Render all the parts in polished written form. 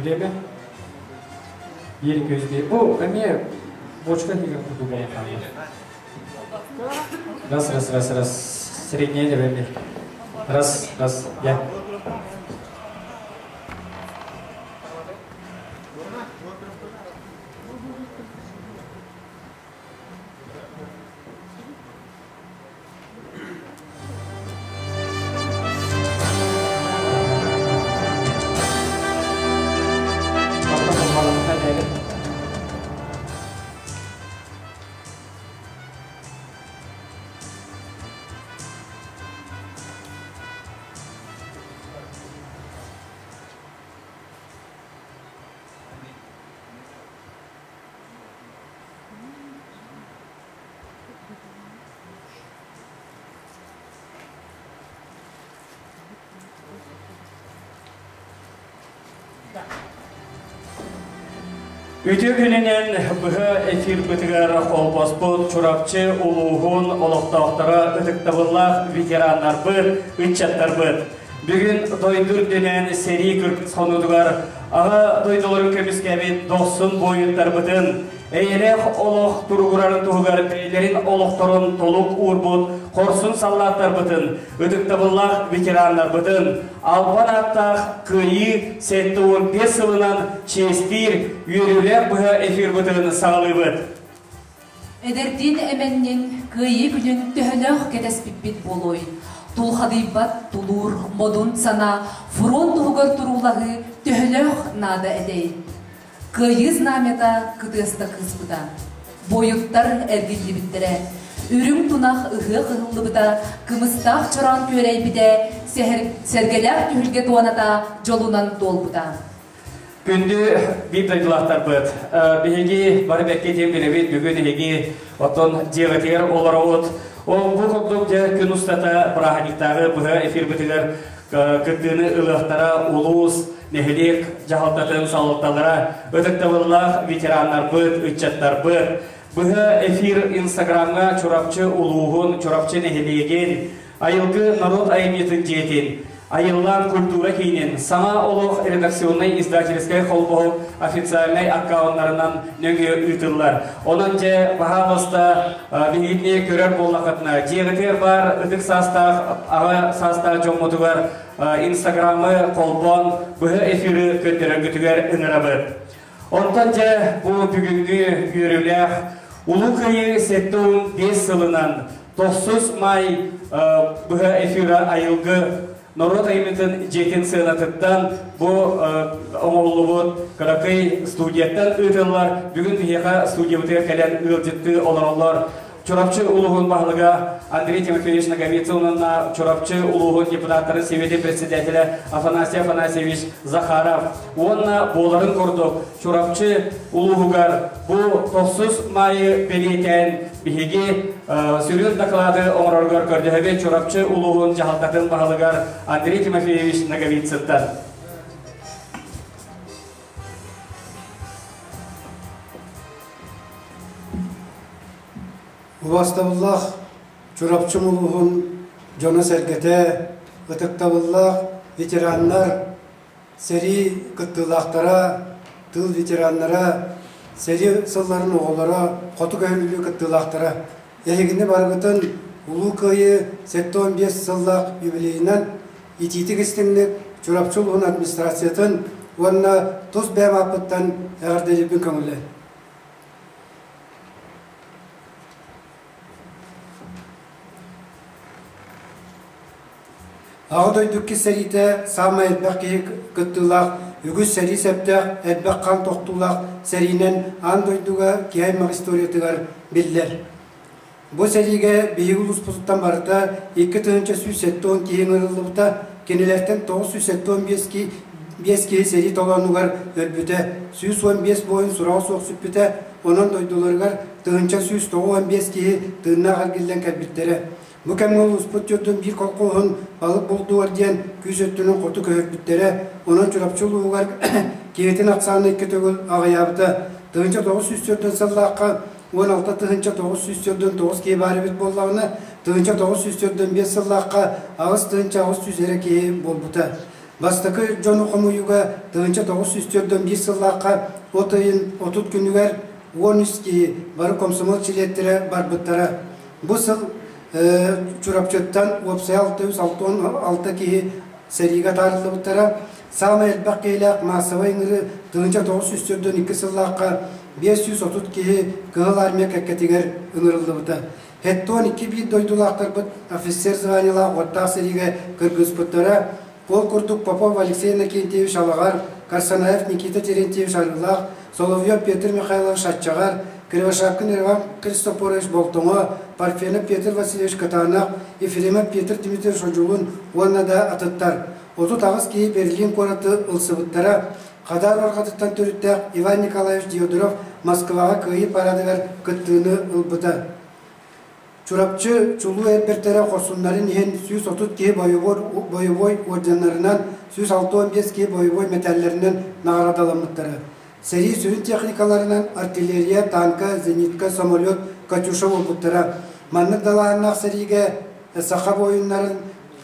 Время. Биир көз Бу эмиэ бочка иһигэр курдук буолан хаалла. Раз, раз, раз, раз. Среднее время. Раз, раз, я. Үтүө күнүнэн быһа эфирбытыгар холбоспут Чурапчы улууһун олохтоохторо ытыктабыллаах ветераннарбыт, ыччаттарбыт. Бүгүн дойду үрдүнэн сэрии кыргыс хонуутугар аҕа дойдуларын көмүскээбит дохсун буойуттарбытын, эйэлээх олох туругурарын туһугар бэйэлэрин олохторун толук уурбут хорсун саллааттарбытын, ытыктабыллаах ветераннарбытын, албан ааттаах Кыайыы 75 сылынан чиэстиир үөрүүлээх быһа эфирбытын саҕалыыбыт. Эдэрдиин эмэннин Кыайыы күнүн төһөлөөх кэтэспиппит буолуой? Тулхадыйбат тулуур, модун санаа, фронт туһугар туруулаһыы төһөлөөх наада этэй? Кыайыы знамята кытыаста кыыспыта. Буойуттар эргиллибиттэрэ. Үрүҥ тунах ыһыах ыһыллыбыта, кымыстаах чороон күөрэйбитэ, сэргэлээх түһүлгэ туоната дьолунан туолбута. Күндү биир дойдулаахтарбыт, биһиги бары бэккэ диэн билэбит, бүгүн эһиги оттон дьиэҕитигэр олоробут. Ол бу курдук дьэ күн устата бырааһынньыктааҕы быһа эфирбитигэр кыттыыны ылыахтара улуус, нэһилиэк дьаһалтатын салалталара, ытыктабыллаах ветераннарбыт, ыччаттарбыт. Быһа эфир Инстаграмҥа Чурапчы улууһун, Чурапчы нэһилиэгин, Айылгы норуот айымньытын дьиэтин, Айыллаан культура киинин, Саҥа олох редакционнай издательскай холбоһук официальнай аккауннарынан нөҥүө ыытыллар. Онон дьэ, баһаалыста биһигини көрөр буоллаххытына, дьиэҕитигэр баар ытык саастаах, аҕа саастаах дьоммутугар Инстаграмы холбоон быһа эфиры көрдөрөргүтүгэр ыҥырабыт. Онтон дьэ, бу бүгүҥҥү үөрүүлээх Улуу Кыайыы 75 сылынан тохсус маай быһа эфира айылгы норуот айымньытын дьиэтин сыанатыттан бу оҥоһуллубут кыракый студияттан ыытыллар. Бүгүн биһиэхэ студиябытыгар кэлэн ыалдьыттыы олороллор Чурапчы улууһун баһылыга Андрей Тимофеевич Ноговицын уонна Чурапчы улууһун депутаттарын Сэбиэтин председателэ Афанасий Афанасьевич Захаров уонна буоларын курдук Чурапчы улууһугар бу тохсус маайы бэлиэтээн биһиги сүрүн доклады оҥороргор көрдөһөбүт Чурапчы улууһун дьаһалтатын баһылыгар Андрей Тимофеевич Ноговицынтан. Убастабыллаах Чурапчы улууһун дьоно-сэргэтэ, ытыктабыллаах ветераннар, сэрии кыттыылаахтара, тыыл ветераннара, сэрии сылларын оҕолоро, хоту көһөрүллүү кыттыылаахтара, эһигини барыгытын Улуу Кыайыы 75 сыллаах юбилейынан итиитик истиҥник Чурапчы улууһун администрациятын уонна тус бэйэм ааппыттан эҕэрдэлиирбин көҥүллээн. Аҕа дойду иккис сэриитэ саамай элбэх киһи кыттыылаах, үгүс сэрии сэптээх, элбэх хаан тохтуулаах сэриинэн аан дойдуга киһи аймах историятыгар биллэр. Бу сэриигэ биһиги улууспутуттан барыта 2170 киһи ыҥырыллыбыта, кинилэртэн 975 киһи сэрии толоонугар өлбүтэ, 115 буойун сураҕа суох сүппүтэ, онон дойдуларыгар 1195 киһи тыыннаах эргиллэн кэлбиттэрэ. Бу кэмҥэ улууспут дьонтон биир колхоһун балык булдугар диэн күүс өттүнэн хоту көһөрбүттэрэ, онон Чурапчы улууһугар киһитин ахсаана икки төгүл аҕыйаабыта. 1904 сыллаахха 16 949 киһи баар эбит буоллаҕына, 1945 сыллаахха 8800 эрэ киһи буолбута. Бастакы дьону хомуйууга 1941 сыллаахха от ыйын 30 күнүгэр 13 киһи бары комсомол чилиэттэрэ барбыттара. Бу сыл Чурапчыттан уопсайа 666 киһи сэриигэ атаарыллыбыттара. Саамай элбэх киһилээх маассабай ыҥырыы 1942 сыллаахха 530 киһи Кыһыл Армия кэккэтигэр ыҥырыллыбыта. Хеттон икки биир дойдулаахтарбыт офицер званиелаах уоттаах сэриигэ кыргыспыттара. Ол курдук Попов Алексей Иннокентьевич Алаҕар, Карсанаев Никита Терентьевич Арыылаах, Соловьев Петр Михайлович Аччаҕар, Кривошапкин Иван Христофорович Болтоҥо, Парфенов Петр Васильевич Кытаанах, Ефремов Петр Дмитриевич Одьулун уонна да атыттар. 38 киһи Берлин куораты ылсыбыттара. Хадаар Уорҕатыттан төрүттээх Иван Николаевич Диодоров Москваҕа Кыайыы парадыгар кыттыыны ылбыта. Чурапчы чулуу эрбэртэрэ хорсуннарын иһин 130 киһи бойобуой орденнарынан, 165 киһи бойобуой мэтээллэринэн наҕараадаламмыттара. Сэрии сүрүн техникаларынан артиллерия, танка, зенитка, самолет, «Катюша» буолбуттара. Маннык далааһыннаах сэриигэ саха буойуннарын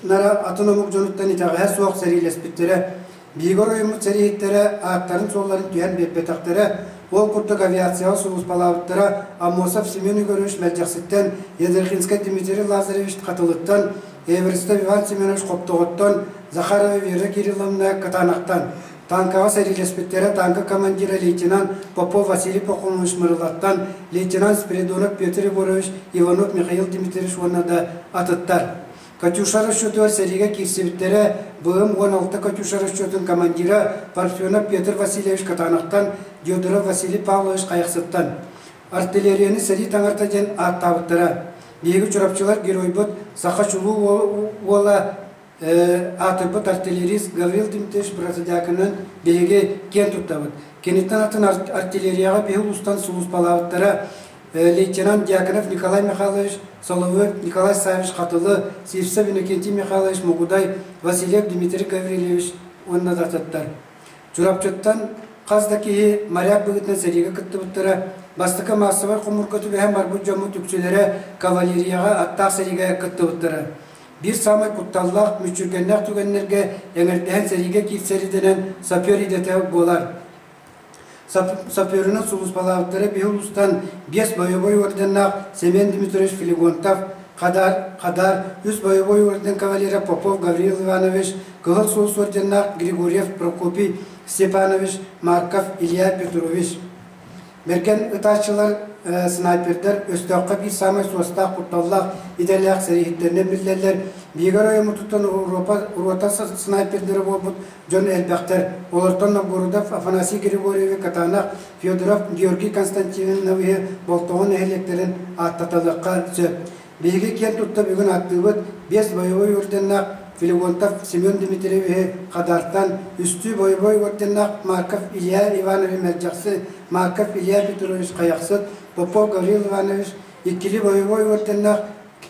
атын омук дьонуттан итэҕэһэ суох сэриилэспиттэрэ. Биһиги оройуоммут сэрииһиттэрэ ааттарын-суолларын түһэн биэрбэтэхтэрэ, ол курдук авиацияҕа сулууспалаабыттара Аммосов Семен Егорович Мэлдьэхситтэн, Ядрихинскай Дмитрий Лазаревич Хатылыттан, Эверстов Иван Семенович Хоптоҕоттон, Захарова Вера Кирилловна Кытаанахтан. Танкаҕа сэриилэспиттэрэ танка командира лейтенант Попов Василий Пахомович Мырылаттан, лейтенант Спиридонов Петр Егорович, Иванов Михаил Дмитриевич уонна да атыттар. Катюша расчетугар сэриигэ киирсибиттэрэ БМ 16 Катюша расчетун командира Парфенов Петр Васильевич Катановтан, Диодоров Василий Павлович Хайахсыттан. Артиллерияны сэрии таҥарта диэн ааттаабыттара. Биһиги чурапчылар геройбут саха чулуу уола аатырбыт артиллерист Гаврил Дмитриевич Протодьяконынан биһиги киэн туттабыт. Киниттэн атын артиллерияҕа биһи улуустан сулууспалаабыттара лейтенант Дьяконов Николай Михайлович, Соловьев Николай Савич Хатылы, Сивцев Иннокентий Михайлович Мугудай, Васильев Дмитрий Гаврильевич уонна да атыттар. Чурапчыттан хас да киһи моряк быһыытынан сэриигэ кыттыбыттара, бастакы маассабай хомуурга түбэһэн барбыт дьоммут үксүлэрэ кавалерияҕа аттаах сэриигэ кыттыбыттара. Биир саамай кутталлаах, мүччүргэннээх түгэннэргэ эҥэрдэһэн сэриигэ киирсэр идэнэн сапер идэтэ буолар. Саперынан сулууспалаабыттара биһи улуустан биэс бойобуой орденнаах Семен Дмитриевич Филигонтов, Хадар, Хадар, үс бойобуой орден кавалера Попов Гаврил Иванович, Кыһыл Сулус орденнаах Григорьев Прокопий Степанович, Марков Илья Петрович. Бэргэн ытааччылар, снайпердар өстөөххө биир саамай суостаах, кутталлаах идэлээх сэрииһиттэринэн биллэллэр. Биһиги оройуоммутуттан Европа снайпердара буолбут дьон элбэхтэр. Олортон Новгородов Афанасий Григорьевич Катанах, Федоров Георгий Константиновиһы Болтоҕо нэһилиэктэрин ааттаталыахха сөп. Биһиги киэн тутта бүгүн ааттыыбыт биэс боевой орденнаах Филимонтов Семен Дмитриевиһи Хадартан, үстүү боевой орденнаах Марков Илья Иванович Мэлдьэхси, Марков Илья Петрович Хайахсыт, Попов Гаврил Иванович, иккили боевой орденнаах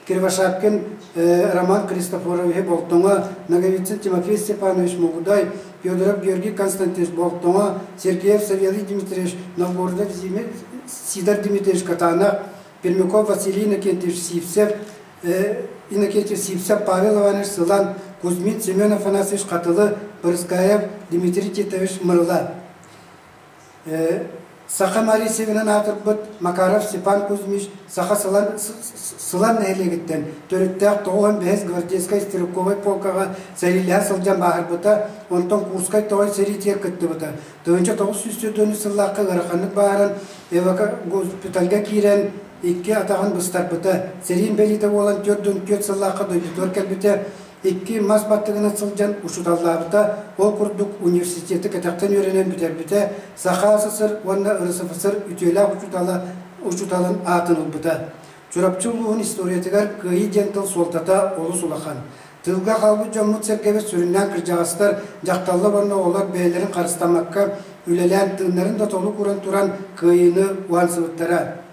Кривошапкин Роман Христофоровиһы Болтоҥо, Ноговицын Тимофей Степанович Мугудай, Федоров Георгий Константинович Болтоҥо, Сергеев Савелий Дмитриевич Новгородов Сидор Дмитриевич Катанах, Пермяков Василий Иннокентьевич Сивцев, Иннокентьевич Сивцев Павел Иванович Сылан, Кузьмин Семен Афанасьевич Хатылы, Брыскаев Дмитрий Титович Мырыла. Саха Марисевинан аатырбыт Макаров Степан Кузьмич саха Сылан, Сылан нэһилиэгиттэн төрүттээх 95 гвардейскай стрелковай полкаҕа сэриилэһэ сылдьан бааһырбыта, онтон Курскай тоҕой сэриитигэр кыттыбыта. 1944 сыллаахха ыараханнык бааһыран эвака госпитальга киирэн икки атаҕын быстарбыта. Сэриин бэлиитэ буолан 44 сыллаахха дойдутугар кэлбитэ. Икки мас баттыгынан сылдьан учууталлаабыта, ол курдук университеты кэтэхтэн үөрэнэн бүтэрбитэ, Саха СССР уонна РСФСР үтүөлээх учуутала учууталын аатын ылбыта. Чурапчы улууһун историятыгар Кыайыы диэн тыл суолтата олус улахан. Тыылга хаалбыт дьоммут-сэргэбит сүрүннээн кырдьаҕастар, дьахталлар уонна оҕолор бэйэлэрин харыстаммакка үлэлээн, тыыннарын да толук ууран туран Кыайыыны уһансыбыттара.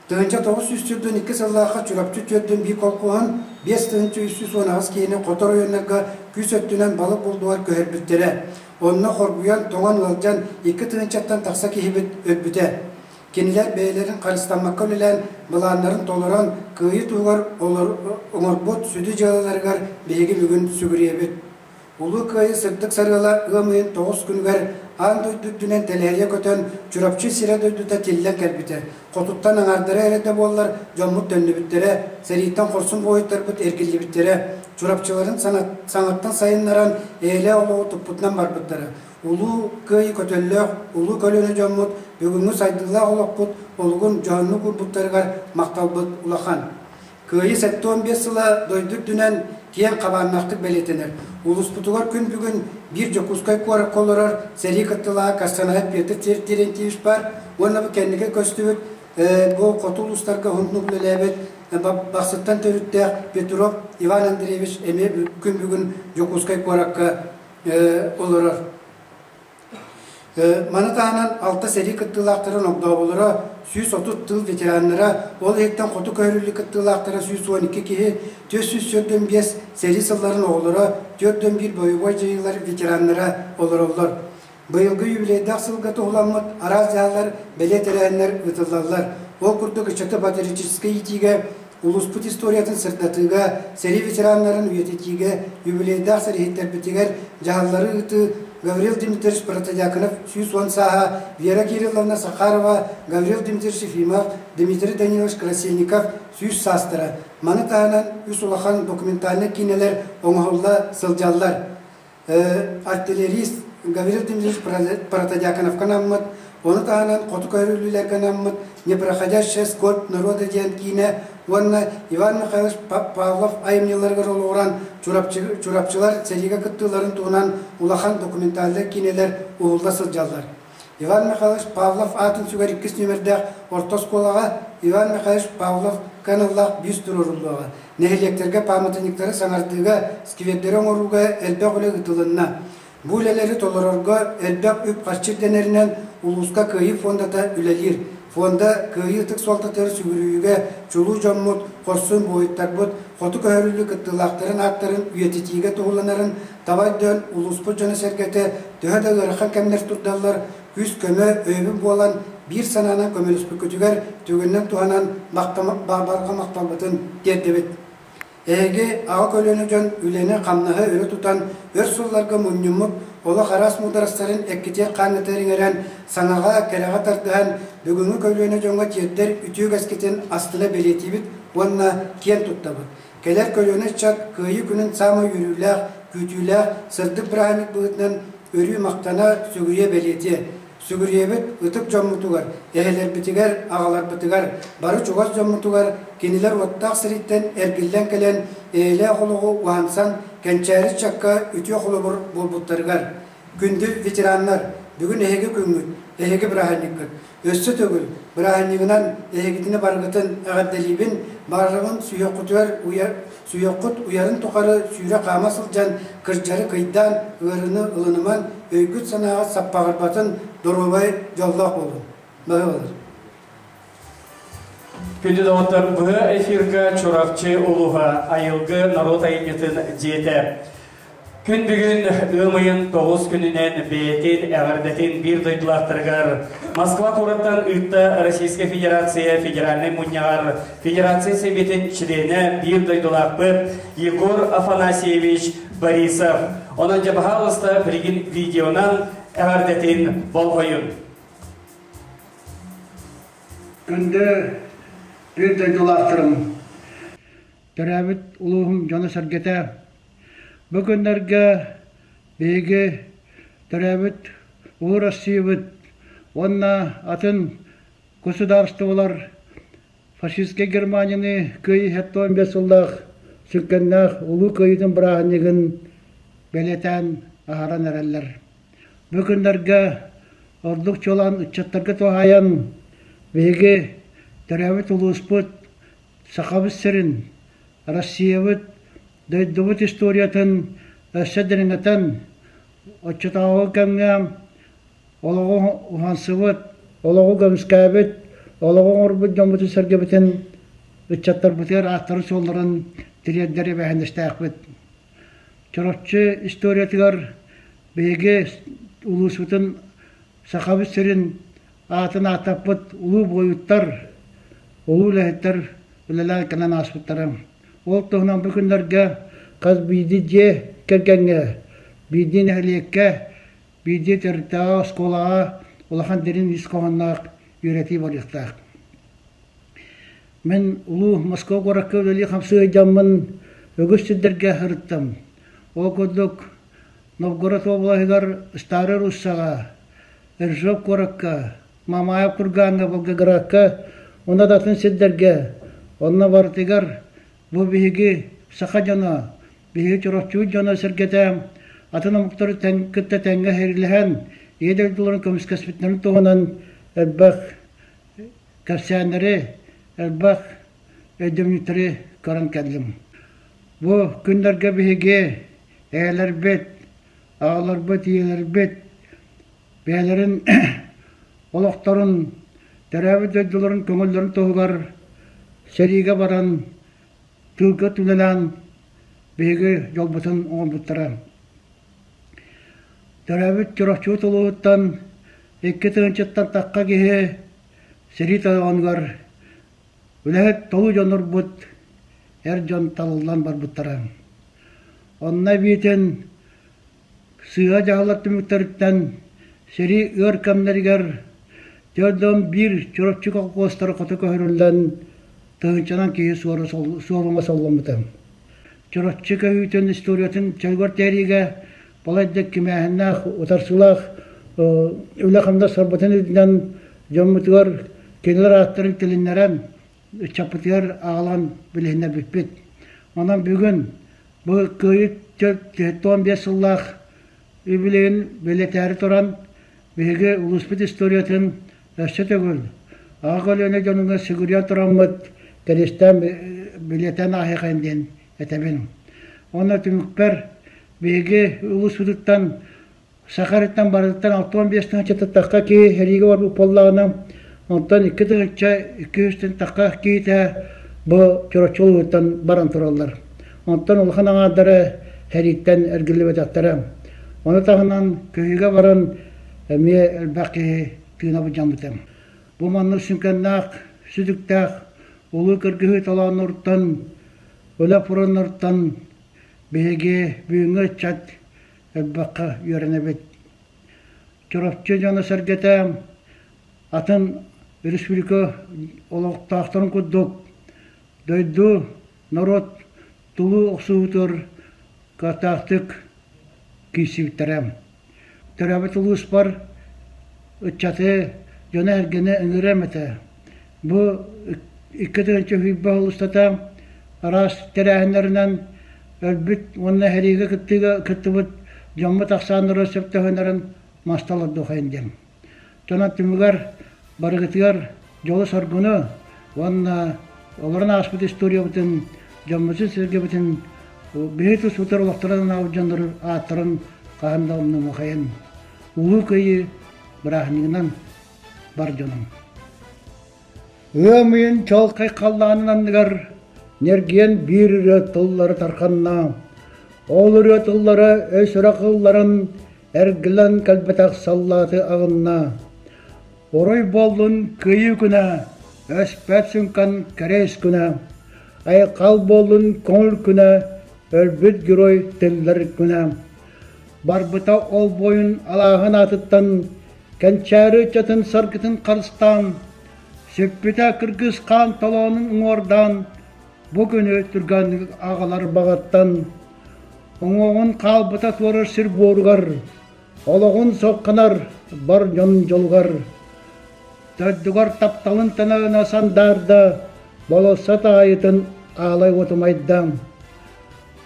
1942 сыллаахха Чурапчы түөрдүн биир колхуоһун 5318 киһини хотор оройуоннарга күүс өттүнэн балык булдугар көһөрбүттэрэ. Онно хоргуйан, тоҥон ыалдьан икки тыһыынчаттан тахса киһибит өлбүтэ. Кинилэр бэйэлэрин харыстаммакка үлэлээн, былааннарын толорон, Кыайыы туһугар оҥорбут сүдү дьыалаларыгар биһиги бүгүн сүгүрүйэбит. Улуу Кыайыы сырдык сарыала ыам ыйын 9 күнүгэр аан дойду үрдүнэн тэлэһийэ көтөн, Чурапчы сирэ-дойдута тиллэн кэлбитэ. Хотуттан аҥаардара эрэ да буоллар, дьоммут төннүбүттэрэ, сэрииттэн хорсун буойуттарбыт эргиллибиттэрэ, Чурапчыларын саҥаттан сайыннаран, эйэлээх олоҕу туппутунан барбыттара. Улуу Кыайыы көтөллөөх, улуу көлүөнэ дьоммут бүгүҥҥү сайдыылаах олохпут олугун дьоһуннук уурбуттарыгар махталбыт улахан. Кыайыы 75 сыла дойду үрдүнэн киэҥ хабааннаахтык бэлиэтэнэр. Улууспутугар күн бүгүн биир Дьокуускай куоракка олорор сэрии кыттыылааҕа Кастанаев Петр Терентьевич баар уонна бу кэнники көстүбүт бу хоту улуустарга уһуннук үлэлээбит Бахсыттан төрүттээх Петров Иван Андреевич эмиэ күн бүгүн Дьокуускай куоракка олорор. Маны таһынан алта сэрии кыттыылаахтарын огдооболоро 130 тыыл ветераннара, ол иһиттэн хоту көһөрүллүү кыттыылаахтара 112 киһи, 445 сэрии сылларын оҕолоро, 41 бойобуой дьайыылар ветераннара олороллор. Быйылгы юбилейдаах сылга туһуламмыт араас дьаһаллар, бэлиэ тэрээһиннэр ыытыллаллар. Ол курдук ыччаты патриотическай иитиигэ, улууспут историятын сырдатыыга, сэрии ветераннарын үйэтитиигэ, юбилейдаах сэрииһиттэрбитигэр дьаһаллары ыытыы Гаврил Дмитриевич Протодьяконов 110 сааһа, Вера Кирилловна Сахарова, Гаврил Дмитриевич Ефимов, Дмитрий Данилович Красильников 100 саастара. Маны таһынан үс улахан документальнай киинэлэр оҥоһулла сылдьаллар. Артиллерист Гаврил Дмитриевич Протодьяконовка анаммыт, ону таһынан хоту көһөрүллүүлэргэ анаммыт «Непроходящая скорбь народа» диэн киинэ уонна Иван Михайлович Павлов айымньыларыгар олоҕуран Чурапчылар сэриигэ кыттыыларын туһунан улахан документальнай киинэлэр уһулла сылдьаллар. Иван Михайлович Павлов аатын сүгэр иккис нүөмэрдээх орто оскуолаҕа Иван Михайлович Павлов аналлаах бюст туруоруллуоҕа. Нэһилиэктэргэ пааматынньыктары саҥардыыга, сквердэри оҥорууга элбэх үлэ ыытылынна. Бу үлэлэри толорорго элбэх үп-харчы ирдэнэринэн улууска Кыайыы фондата үлэлиир. Фонда Кыайыы ытык суолтатыгар сүгүрүйүүгэ чулуу дьоммут, хорсун буойуттарбыт, хоту көһөрүллүү кыттыылаахтарын ааттарын үйэтитиигэ туһуланарын таба өйдөөн улууспут дьоно-сэргэтэ төһө да ыарахан кэмнэр турдаллар, күүс-көмө, өйөбүл буолан биир санаанан көмөлөспүккүтүгэр түгэнинэн туһанан барҕа махталбытын тиэрдэбит. Эһиги аҕа көлүөнэ дьон үлэни-хамнаһы өрө тутан өр сылларга мунньуммут олох араас муударастарын эккитиэр-хааннатыар иҥэрэн, саҥаҕа, кэрэҕэ тардыһан бүгүҥҥү көлүөнэ дьоҥҥо тиэрдэр үтүө үгэскитин астына бэлиэтиибит уонна киэн туттабыт. Кэлэр көлүөнэ ыччат Кыайыы күнүн саамай үөрүүлээх, күүтүүлээх, сырдык бырааһынньык быһыытынан өрүү махтана, сүгүрүйэ бэлиэтиэ. Сүгүрүйэбит ытык дьоммутугар, эһэлэрбитигэр, аҕаларбытыгар, бары чугас дьоммутугар, кинилэр уоттаах сириттэн эргиллэн кэлэн, эйэлээх олоҕу уһансан, кэнчээри ыччакка үтүө холобур буолбуттарыгар. Күндү ветераннар, бүгүн эһиги күҥҥүт, эһиги бырааһынньыккыт. Өссө төгүл бырааһынньыгынан эһигитини барыгытын эҕэрдэлиибин, баарыгын сүһүөххүтүгэр уйар, сүһүөххүт уйарын тухары сүүрэ-хаама сылдьан, кырдьары кыйдаан, ыарыыны ылыныман, өйгүт-санааҕыт саппаҕырбатын, доруобай, дьоллоох буолун. Баһыыбалар. Күндү доҕоттор, быһа эфирга Чурапчы улууһа айылгы норуот айымньытын дьиэтэ. Күн бүгүн ыам ыйын 9 күнүнэн бэйэтин эҕэрдэтин биир дойдулаахтарыгар Москва куораттан ыытта Российскай Федерация Федеральнай Мунньаҕар Федерация Сэбиэтин чилиэнэ биир дойдулаахпыт Егор Афанасьевич Борисов. Онон дьэ баһаалыста билигин видеонан эҕэрдэтин болҕойун. Күндү биир дойдулаахтарым, төрөөбүт улууһум дьоно-сэргэтэ, Бу күннэргэ биһиги төрөөбүт Улуу Россиябыт уонна атын государстволар фашистскай Германияны кыайыы 75 сыллаах сүҥкэннээх Улуу Кыайыытын бырааһынньыгын бэлиэтээн аһаран эрэллэр. Бу күннэргэ ордук чуолаан ыччаттарга туһаайан биһиги төрөөбүт улууспут Сахабыт сирин, Россиябыт, дойдубут историятын өссө дириҥэтэн, оччотооҕу кэмҥэ олоҕу уһансыбыт, олоҕу көмүскээбит, олоҕу оҥорбут дьоммутун-сэргэбитин ыччаттарбытыгар ааттарын-суолларын тириэрдэр эбээһинэстээхпит. Чурапчы историятыгар биһиги улууспутун Сахабыт сирин аатын ааттаппыт улуу буойуттар, улуу үлэһиттэр үлэлээн кэлэн ааспыттара. Ол туһунан бу күннэргэ хас биирдии дьиэ кэргэҥҥэ, Биирдии нэһилиэккэ, биирдии тэрилтэҕэ, оскуолаҕа улахан дириҥ ис хоһоонноох үөрэтии барыахтаах. Мин улуу Москва куоракка үлэлии-хамсыы сылдьаммын үгүс сирдэргэ сырыттым. Ол курдук Новгород облаһыгар Старай Руссаҕа, Ржев куоракка, Мамаев кургааҥҥа, Волгоградка уонна да атын сирдэргэ онно барытыгар бу биһиги саха дьоно, биһиги Чурапчыбыт дьоно-сэргэтэ атын омуктары кытта тэҥҥэ сэриилэһэн Ийэ дойдуларын көмүскэспиттэрин туһунан элбэх кэпсээннэри, элбэх өйдөбүнньүктэри көрөн кэллим. Бу күннэргэ биһиги эһэлэрбит, аҕаларбыт, ийэлэрбит бэйэлэрин олохторун, төрөөбүт дойдуларын көҥүллэрин туһугар сэриигэ баран, тыылга үлэлээн биһиги дьолбутун оҥорбуттара. Төрөөбүт Чурапчы тулуһуттан 2 тыһыынчаттан тахха киһи сэрии толоонугар үлэһит толуу дьоннорбут эр дьон талыллан барбыттара. Онно эбиитин сыыһа дьаһаллар түмүктэриттэн сэрии ыар кэмнэригэр 41 Чурапчы колхуостара хоту көһөрүллэн тыһыынчанан киһи суорума солломмута. Чурапчы көһүүтүн историятын чөлүгэр түһэриигэ балайда кимээһиннээх, утарсыылаах үлэ-хамнас сорбутун үрдүнэн дьоммутугар кинилэр ааттарын тилиннэрэн, ыччаппытыгар аҕалан билиһиннэрбиппит. Онон бүгүн бу Кыайыы 45 сыллаах үбүлүөйүн бэлиэтээри туран, биһиги улууспут историятын өссө төгүл аҕа көлүөнэ дьонугар сүгүрүйэн тураммыт кэриэстээн бэлиэтээн ааһыахайын диэн этэбин. Уонна түмүкпэр биһиги улууспутуттан Саха сириттэн барытыттан 65 тыһыынча тахха киһи сэриигэ барбыт буоллаҕына, онтон 2200 тахха киһитэ бу Чурапчы улууһуттан баран тураллар. Онтон улахан аҥаардара сэрииттэн эргиллибэтэхтэрэ. Ону таһынан көһүүгэ баран эмиэ элбэх киһи тыына былдьаммыта. Бу маннык сүҥкэннээх, сүтүктээх улуу кыргыһыы толоонноруттан, үлэ фроннарыттан биһиги бүгүҥҥү ыччат элбэххэ үөрэнэбит. Чурапчы дьоно-сэргэтэ атын республика олохтоохторун курдук дойду, норуот тулуу охсуһуутугар кыахтаахтык киирсибиттэрэ. Төрөөбүт улууспар ыччаты, дьону-сэргэни ыҥырыам этэ. Бу 2020 сыл устата араас тэрээһиннэринэн өлбүт уонна сэриигэ кыттыыга кыттыбыт дьоммут ахсааннара сөп төһөнөрүн масталардуохайын диэн. Онон түмүгэр барыгытыгар дьолу-соргуну уонна олорон ааспыт историябытын, дьоммутун-сэргэбитин биһи тус утар олохторун анаабыт дьоннору ааттарын хаһан да умнумуохайын. Улуу Кыайыы бырааһынньыгынан бар дьонум. Ыам ыйын чалкай халлаанын анныгар ньиргийэн биир ырыа тыллары тарханна. Ол ырыа тыллара өй-сүрэх ылларан эргилэн кэлбэтэх саллааты аҕынна. Орой буоллун кыайыы күнэ, өспөт сүҥкэн кэриэс күнэ, айхал буоллун көҥүл күнэ, өлбүт герой тиллэр күнэ. Барбыта ол буойун алааһын аатыттан кэнчээри ыччатын саргытын харыстаан, сүппүтэ кыргыз хаан толоонун уҥуордаан, бу күнү түргэнник аҕалар баҕаттан, уҥуоҕун хаалбыта туорар сир буоругар, олоҕун соххонор бар дьон дьолугар, дойдугар тапталын танаҕына сандаарда, болуоссат аайытын аалай уотумайда.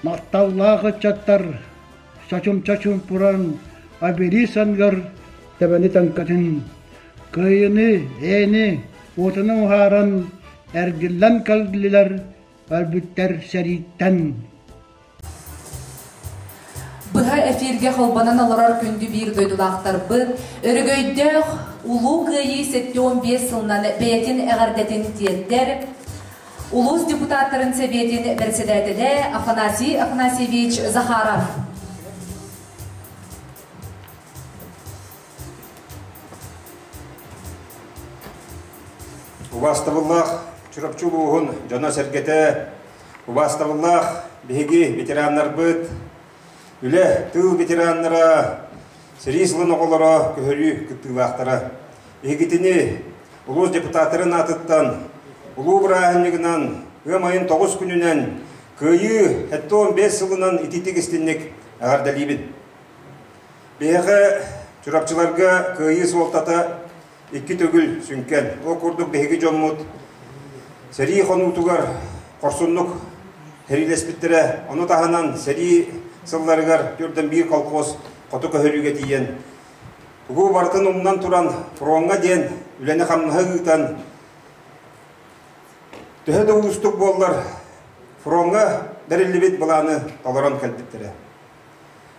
Махталлаах ыччаттар чочумча чуумпуран Абили сангар тэбэни таҥкатын, кыайыны, ээни уотуна уһааран эргиллэн кэллилэр өлбүттэр сэрииттэн. Быһа эфиргэ холбонон олорор күндү биир дойдулаахтарбыт, өрөгөйдөөх Улуу Кыайыы 75 сылынан бэйэтин эҕэрдэтин тиэрдэр Улуус депутаттарын сэбиэтин бэрэссэдээтэлэ Афанасий Афанасьевич Захаров. Убаастабыллаах Чурапчы улууһун дьоно-сэргэтэ, убаастабыллаах биһиги ветераннарбыт, Үлэ, тыыл ветераннара, сэрии сылын оҕолоро, көһөрүү кыттыылаахтара. Эһигитини улуус депутаттарын аатыттан улуу бырааһынньыгынан ыам айын 9 күнүнэн Кыайыы 75 сылынан ититик истинник эҕэрдэлиибин. Биһиэхэ Чурапчыларга кыайыы суолтата икки төгүл сүҥкэн. Ол курдук биһиги дьоммут сэрии хонуутугар хорсуннук сэриилэспиттэрэ. Ону таһынан сэрии сылларыгар түрдэн биир колхоз хоту көһөрүүгэ тиийэн тугу барытын умнан туран фроҥҥа диэн үлэни-хамнаһы ыытан төһө да уустук буоллар фроҥҥа бэриллибит былааны толорон кэлбиттэрэ.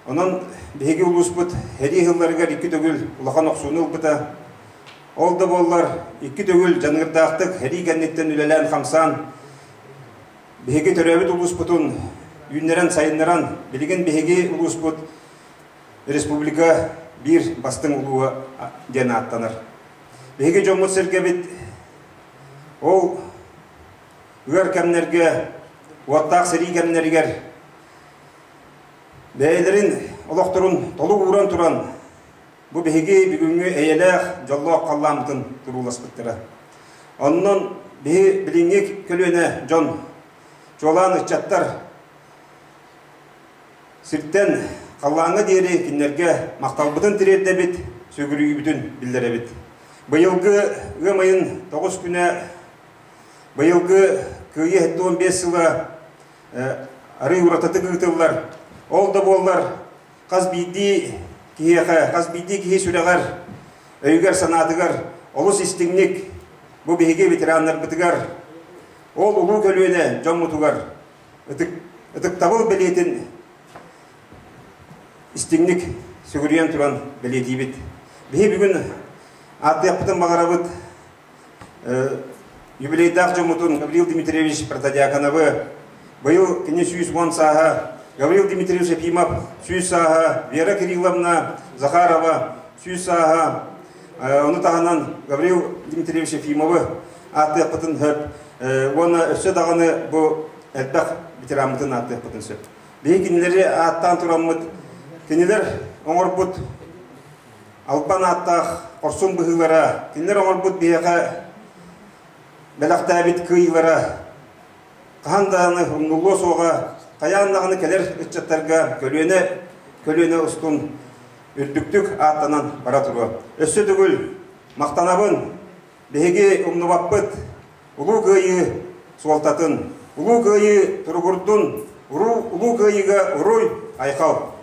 Онон биһиги улууспут сэрии сылларыгар икки төгүл улахан охсууну ылбыта. Ол да буоллар икки төгүл дьаныырдаахтык сэрии кэнниттэн үлэлээн-хамсаан биһиги төрөөбүт улууспутун үүннэрэн-сайыннаран билигин биһиги улууспут республика биир бастыҥ улууһа диэн ааттанар. Биһиги дьоммут-сэргэбит ол ыар кэмнэргэ, уоттаах сэрии кэмнэригэр Бэйэлэрин олохторун толук ууран туран, бу биһиги бүгүҥҥү эйэлээх, дьоллоох халлааммытын турууласпыттара. Онон биһи билиҥҥи көлүөнэ дьон, чуолаан ыччаттар сиртэн халлааҥҥа диэри кинилэргэ махталбытын тириэрдэбит, сүгүрүйүүбүтүн биллэрэбит. Быйылгы ыам ыйын 9 күнэ, быйылгы Кыайыы 75 сыла арый уратытык ыытыллар. Ол да буоллар, хас биирдии киһиэхэ, хас биирдии киһи сүрэҕэр, өйүгэр-санаатыгар олус истиҥник бу биһиги ветераннарбытыгар, ол улуу көлүөнэ дьоммутугар ытык, ытыктабыл бэлиэтин истиҥник сүгүрүйэн туран бэлиэтиибит. Биһи бүгүн ааттыахпытын баҕарабыт Юбилейдаах дьоммутун Гаврил Дмитриевич Протодьяконовы, быйыл кини 110 сааһа, Гаврил Дмитриевич Ефимов 100 сааһа, Вера Кирилловна Захарова 100 сааһа, ону таһынан Гаврил Дмитриевич Ефимовы ааттыахпытын сөп уонна өссө даҕаны бу элбэх ветераммытын ааттыахпытын сөп. Биһиги кинилэри ааттаан тураммыт, кинилэр оҥорбут албан ааттаах хорсун быһыылара, кинилэр оҥорбут биһиэхэ бэлэхтээбит кыайыылара хаһан даҕаны умнуллуо суоҕа, хайаан даҕаны кэлэр ыччаттарга көлүөнэ көлүөнэ устун үрдүктүк ааттанан бара туруо. Өссө төгүл махтанабын, биһиги умнубаппыт Улуу Кыайыы суолтатын, Улуу Кыайыы туругурдун, Улуу Кыайыыга уруй, айхал!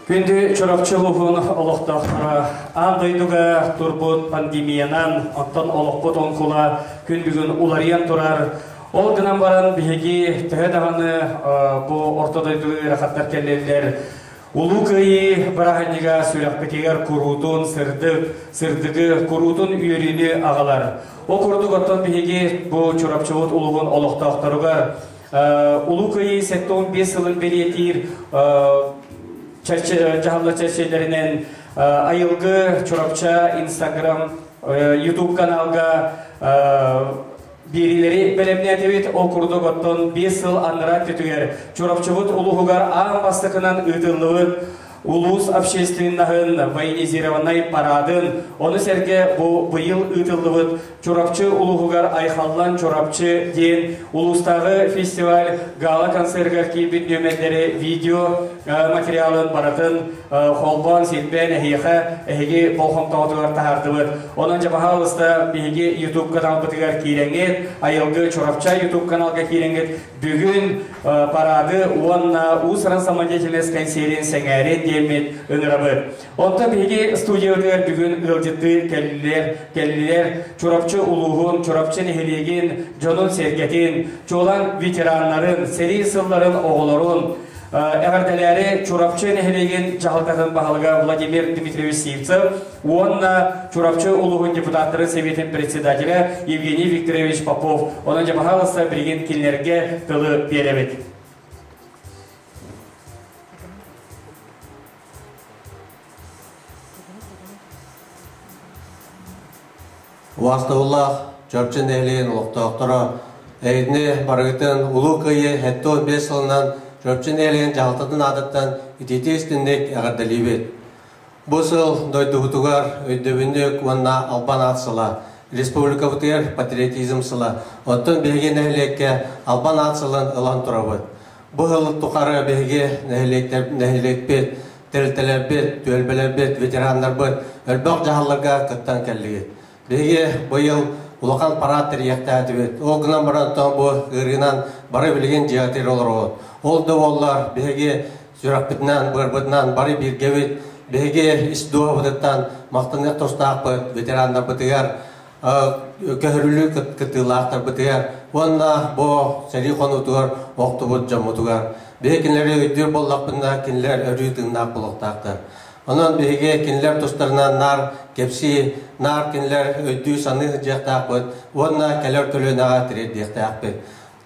Күндү Чурапчы улууһун олохтоохторо, аан дойдуга турбут пандемиянан, оттон олохпут оҥкула күн бүгүн уларыйан турар. Ол гынан баран биһиги төһө даҕаны бу орто дойду ыарахаттар кэллэллэр, Улуу Кыайыы бырааһынньыга сүрэхпитигэр куруутун сырдык, сырдыгы, куруутун үөрүүнү аҕалар. Ол курдук оттон биһиги бу Чурапчыбыт улууһун олохтоохторугар Улуу Кыайыы 75 сылын бэлиэтиир дьаһалла чэрчилэринэн Айылгы Чурапча Инстаграм, Ютуб каналга биэриилэри бэлэмнээтибит. Ол курдук оттон 5 сыл анараа өттүгэр Чурапчыбыт улууһугар аан бастакынан ыытыллыбыт улуус общественноһын военизированнай парадын, ону сэргэ бу быйыл ыытыллыбыт Чурапчы улууһугар Айхаллан Чурапчы диэн улуустааҕы фестиваль гала-концергар киирбит нүөмэрдэри видео материалын барытын холбоон силбээн эһиэхэ эһиги болҕомтоҕутугар таһаардыбыт. Онон дьэ баһаалыста биһиги YouTube каналбытыгар киирэҥҥит, Айылгы Чурапча YouTube каналга киирэҥҥит бүгүн парады уонна уус-уран самодеятельность кэнсиэрин сэҥээрин диэммит ыҥырабыт. Онтон биһиги студиябытыгар бүгүн ыалдьыттыы кэллилэр, кэллилэр Чурапчы улууһун, Чурапчы нэһилиэгин дьонун-сэргэтин, чуолаан ветераннарын, сэрии сылларын оҕолорун, эҕэрдэлээри Чурапчы нэһилиэгин дьаһалтатын баһылыга Владимир Дмитриевич Сивцев уонна Чурапчы улууһун депутаттарын сэбиэтин председателэ Евгений Викторович Попов. Онон дьэ баһаалыста билигин кинилэргэ тылы биэрэбит. Убаастабыллаах Чурапчы нэһилиэгин олохтоохторо, эһигини барыгытын Улуу Кыайыы 75 сылынан Чурапчы нэһилиэгин дьаһалтатын аатыттан итиитии истинник эҕэрдэлиибит. Бу сыл дойдубутугар өйдөбүнньүк уонна албан аат сыла, республикабытыгар патриотизм сыла, оттон биһиги нэһилиэккэ албан аат сылын ылан турабыт. Бу сыл тухары биһиги нэһилиэкпит, тэрилтэлэрбит, түөлбэлэрбит, ветераннарбыт элбэх дьаһалларга кыттан кэллигит. Биһиги быйыл улахан парад тэрийиэхтээтибит. Ол гынан баран бу ыарыынан бары билигин дьиэтигэр олоробут. Ол да буоллар биһиги сүрэхпитинэн, быарбытынан бары бииргэбит. Биһиги ис дууһабытыттан махтаныах тустаахпыт ветераннарбытыгар, көһөрүлүү кыттыылаахтарбытыгар уонна бу сэрии хонуутугар охтубут дьоммутугар. Биһиги кинилэри өйдүүр буоллахпытына, кинилэр өрүү тыыннаах буолуохтаахтар. Онон биһиги кинилэр тустарынан наар кэпсии, наар кинилэр өйдүү-саныы сылдьыахтаахпыт уонна кэлэр көлүөнэҕэ тириэрдиэхтээхпит.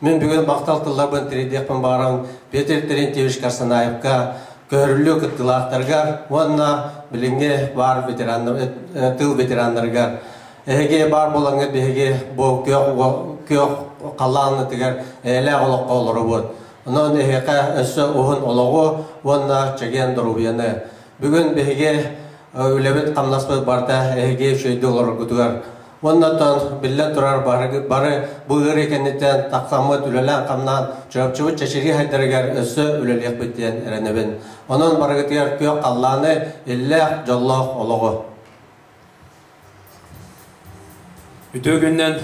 Мин бүгүн махтал тылларбын тириэрдиэхпин баҕарабын Петр Терентьевич Карсанаевка, көһөрүллүү кыттыылаахтарыгар уонна билиҥҥи баар ветераннар, тыыл ветераннарыгар. Эһиги баар буолаҥҥыт биһиги бу күөх, күөх халлааннытыгар эйэлээх олоххо олоробут. Онон эһиэхэ өссө уһун олоҕу уонна чэгиэн доруобуйаны. Бүгүн биһиги үлэбит-хамнаспыт барыта эһиги үчүгэйдик олороргутугар. Уонна оттон биллэн турар бары, бары бу ыарыы кэнниттэн тахсаммыт үлэлээн-хамнаан Чурапчыбыт чэчирии хайдарыгар өссө үлэлиэхпит диэн эрэнэбин. Онон барыгытыгар күөх халлааны, иллээх, дьоллоох олоҕу. Үтүө күннэн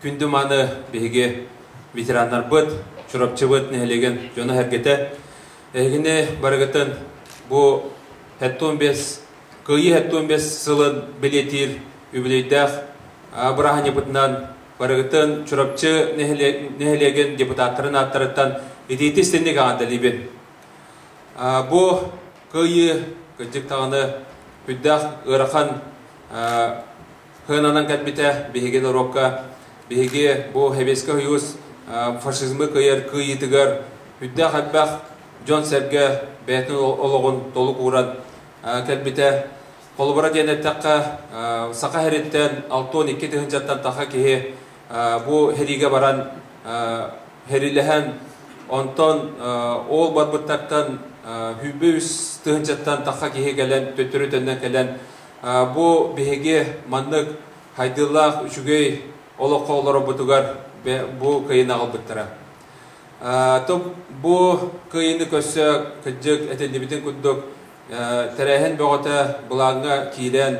күндү мааны биһиги ветераннарбыт, Чурапчыбыт нэһилиэгин дьоно-сэргэтэ эһигини барыгытын бу 75 Кыайыы 75 сылын бэлиэтиир үбүлүөйдээх бырааһынньыкпытынан барыгытын Чурапчы нэһилиэгин депутаттарын ааттарыттан итиитик-истинник эҕэрдэлиибин. Бу Кыайыы, кырдьык даҕаны, сүрдээх ыарахан сыананан кэлбитэ биһиги норуокка. Биһиги бу Сэбиэскэй Союз фашизмы кыайар кыайыытыгар сүрдээх элбэх дьон-сэргэ бэйэтин олоҕун толук ууран кэлбитэ. Холобура диэн эттэххэ, Саха сириттэн 62 тыһыынчаттан таха киһи бу сэриигэ баран Хэрилэһэн, онтон ол барбыттартан 103 тыһыынчаттан тахха киһи кэлэн, төттөрү төннөн кэлэн, бу биһиги маннык хайдыылаах үчүгэй олоххо олорорбутугар бу кыайыыны аҕалбыттара. Бу кыайыыны көрсө кырдьык этиллибитин курдук тэрээһин бөҕөтө былааҥҥа киирэн,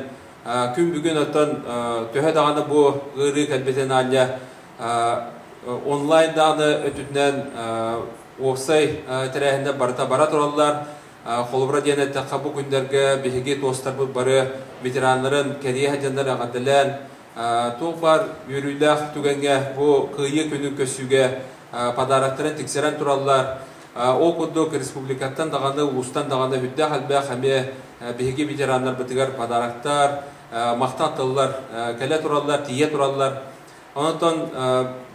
күн бүгүн оттон төһө даҕаны бу ыарыы кэлбитин аанньа онлайн даҕаны өттүтүнэн уопсай тэрээһиннэр барыта бара тураллар. Холобура диэн эттэххэ, бу күннэргэ биһиги туостарбыт бары ветераннарын кэрийэ сылдьаннар эҕэрдэлээн, туох баар үөрүүлээх түгэҥҥэ бу Кыайыы күнүн көрсүүгэ подароктарын тиксэрэн тураллар. Ол курдук республикаттан даҕаны, улуустан даҕаны үрдээх элбэх эмиэ биһиги ветераннарбытыгар подароктар, махтал тыллар кэлэ тураллар, тиийэ тураллар. Онтон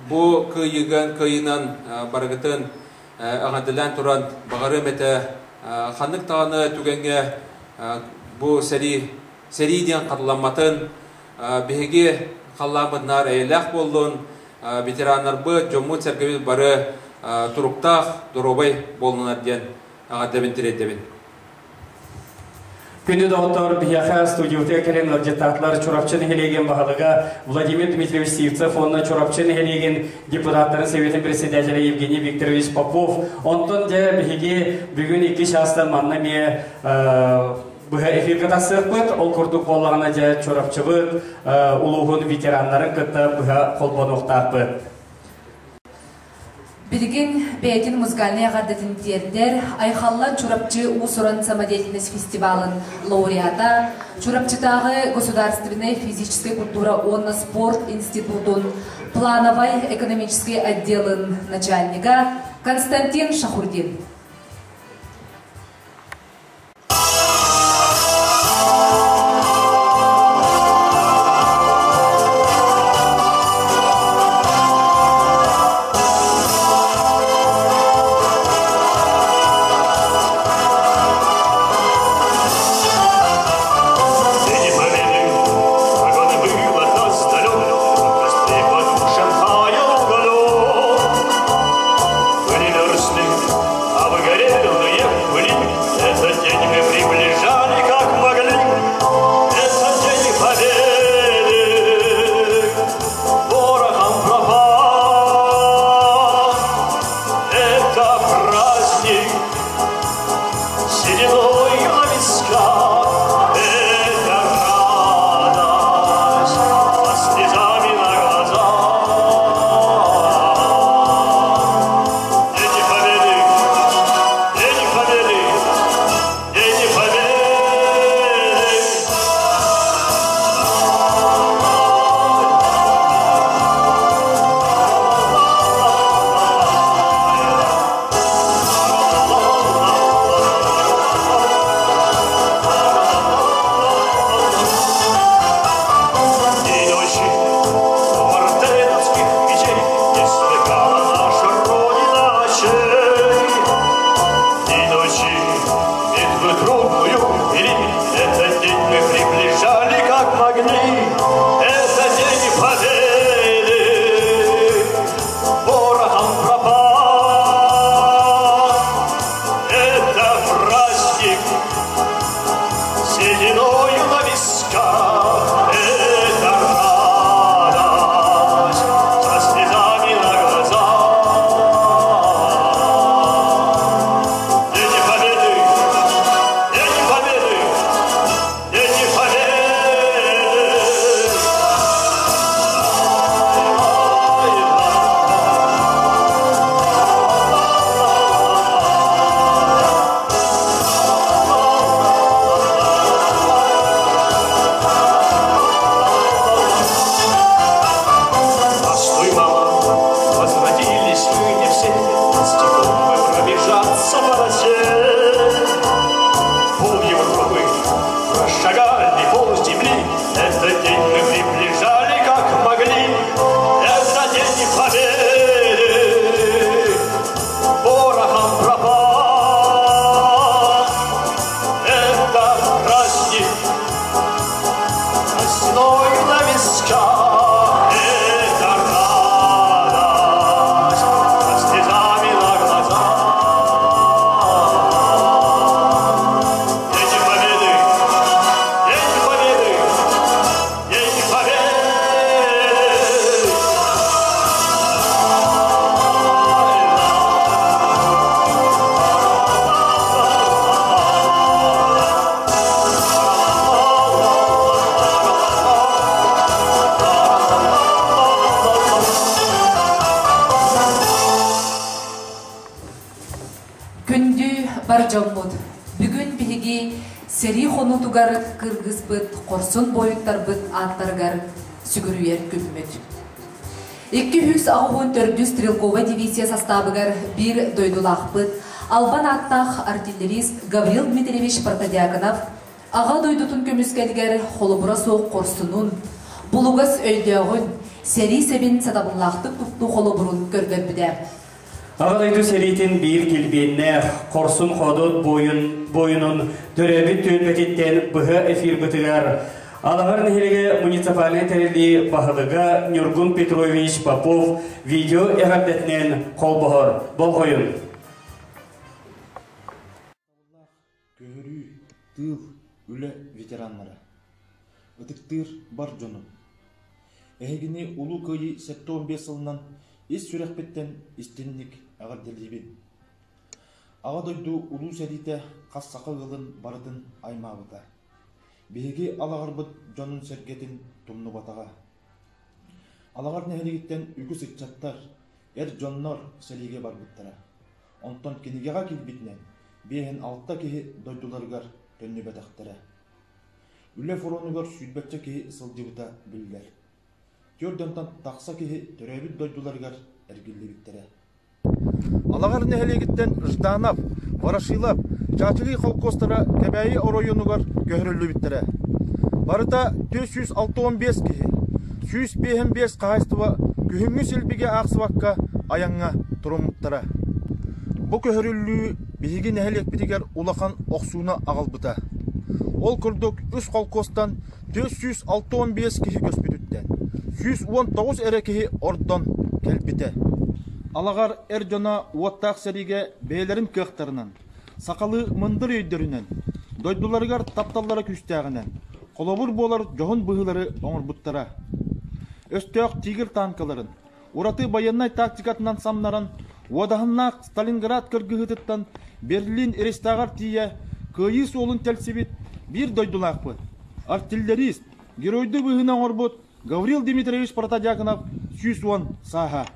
бу кыайыыган кыайыынан барыгытын эҕэрдэлээн туран баҕарыам этэ ханнык даҕаны түгэҥҥэ бу сэрии сэрии диэн хатыламматын биһиги халлааммыт наар эйэлээх буоллун ветераннарбыт дьоммут-сэргэбит бары туруктаах доруобай буоллунар диэн эҕэрдэбин тириэрдэбин. Күндү доҕоттор, биһиэхэ студиябытыгар кэлэн ыалдьыттаатылар Чурапчы нэһилиэгин баһылыга Владимир Дмитриевич Сивцев уонна Чурапчы нэһилиэгин депутаттарын Советын председателэ Евгений Викторович Попов. Онтон дьэ биһиги бүгүн икки чаастан манна эмиэ быһа эфиргэ тахсыахпыт. Ол курдук буоллаҕына дьэ Чурапчыбыт улууһун ветераннарын кытта быһа холбонуохтаахпыт. Билигин бэйэтин музыкальнай эҕэрдэтин тиэрдэр Айхаллан Чурапчы уус-уран самодеятельность фестивалын лауреата, Чурапчытааҕы государственнай физическэй культура уонна спорт институтун плановай экономическай отделын начальнига Константин Шахурдин. Обгорелые пыли, этот день мы приближали, как могли. Этот день победы порохом пропал. Это праздник сединой на висках. Это радость со слезами на глазах. Дети Победы, Дети Победы, Дети Победы. И ночи мартеновских печей Не смыкала наша Родина очей. И ночи битвы трудную вели, Этот день мы приближали, как могли. Это день победы порохом пропал. Это праздник сединою на висках. Это радость со слезами на глазах. Дети Победы, Дети Победы, Дети Победы. Постой, мама, возвратились мы не все, Степом мы пробежаться по росе. Пол Европы прошагали, пол земли, Этот день мы приближали, как могли. Это день победы порохом пропал. Это праздник весной на висках. Это радость со слезами на глазах. Дети Победы, Дети Победы, Дети Победы. Күндү бар дьоммут, бүгүн биһиги сэрии хонуутугар кыргыспыт хорсун буойуттарбыт ааттарыгар сүгүрүйэр күммүт. 284 стрелковай дивизия састаабыгар биир дойдулаахпыт, албан ааттаах артиллерист Гаврил Дмитриевич Протодьяконов Аҕа дойдутун көмүскэлигэр холобура суох хорсунун, булугас өйдөөҕүн, сэрии сэбин сатабыллаахтык туттуу холобурун көрдөрбүтэ. Аҕа дойду сэриитин биир килбиэннээх, хорсун-хоодуот буойун буойунун төрөөбүт түөлбэтиттэн быһа эфирбытыгар Алаҕар нэһилиэгэ муниципальнай тэриллии баһылыга Ньургун Петрович Попов видео эҕэрдэтинэн холбоһор. Болҕойун! Көһөрүү, тыыл, үлэ ветераннара. Ытыктыыр бар дьонум. Эһигини Улуу Кыайыы 75 сылынан ис сүрэхпиттэн истинник эҕэрдэлиибин. Аҕа дойду Улуу сэриитэ хас саха ыалын барытын аймаабыта. Биһиги Алаҕарбыт дьонун-сэргэтин тумнубатаҕа. Алаҕар нэһилиэгиттэн үгүс ыччаттар, эр дьоннор сэриигэ барбыттара. Онтон кинигэҕэ киирбитинэн, 56 киһи дойдуларыгар төннүбэтэхтэрэ. Үлэ фронугар сүүрбэччэ киһи сылдьыбыта биллэр. Түөрт дьонтон тахса киһи төрөөбүт дойдуларыгар эргиллибиттэрэ. Алаҕар нэһилиэгиттэн Жданов, Ворошилов, Чаачылый холкуостара Кэбээйи оройуонугар көһөрүллүбүттэрэ. Барыта 465 киһи, 155 хаһаайыстыба күһүҥҥү силбиги аахсыбакка айаҥҥа туруммуттара. Бу көһөрүллүү биһиги нэһилиэкпитигэр улахан охсууну аҕалбыта. Ол курдук үс холкуостан 465 киһи көспүтүттэн 119 эрэ киһи ордон кэлбитэ. Алаҕар эр дьоно уоттаах сэриигэ бэйэлэрин кыахтарынан, сахалыы мындыр өйдөрүнэн, дойдуларыгар тапталлара күүстээҕинэн, холобур буолар дьоһун быһыылары оҥорбуттара. Өстөөх «Тигр» танкаларын ураты байыаннай тактикатынан самнаран, уодаһыннаах Сталинград кыргыһыытыттан Берлин Рейхстагар тиийэ кыайыы суолун тэлсибит биир дойдулаахпыт, артиллерист, геройдуу быһыыны оҥорбут Гаврил Дмитриевич Протодьяконов 110 сааһа.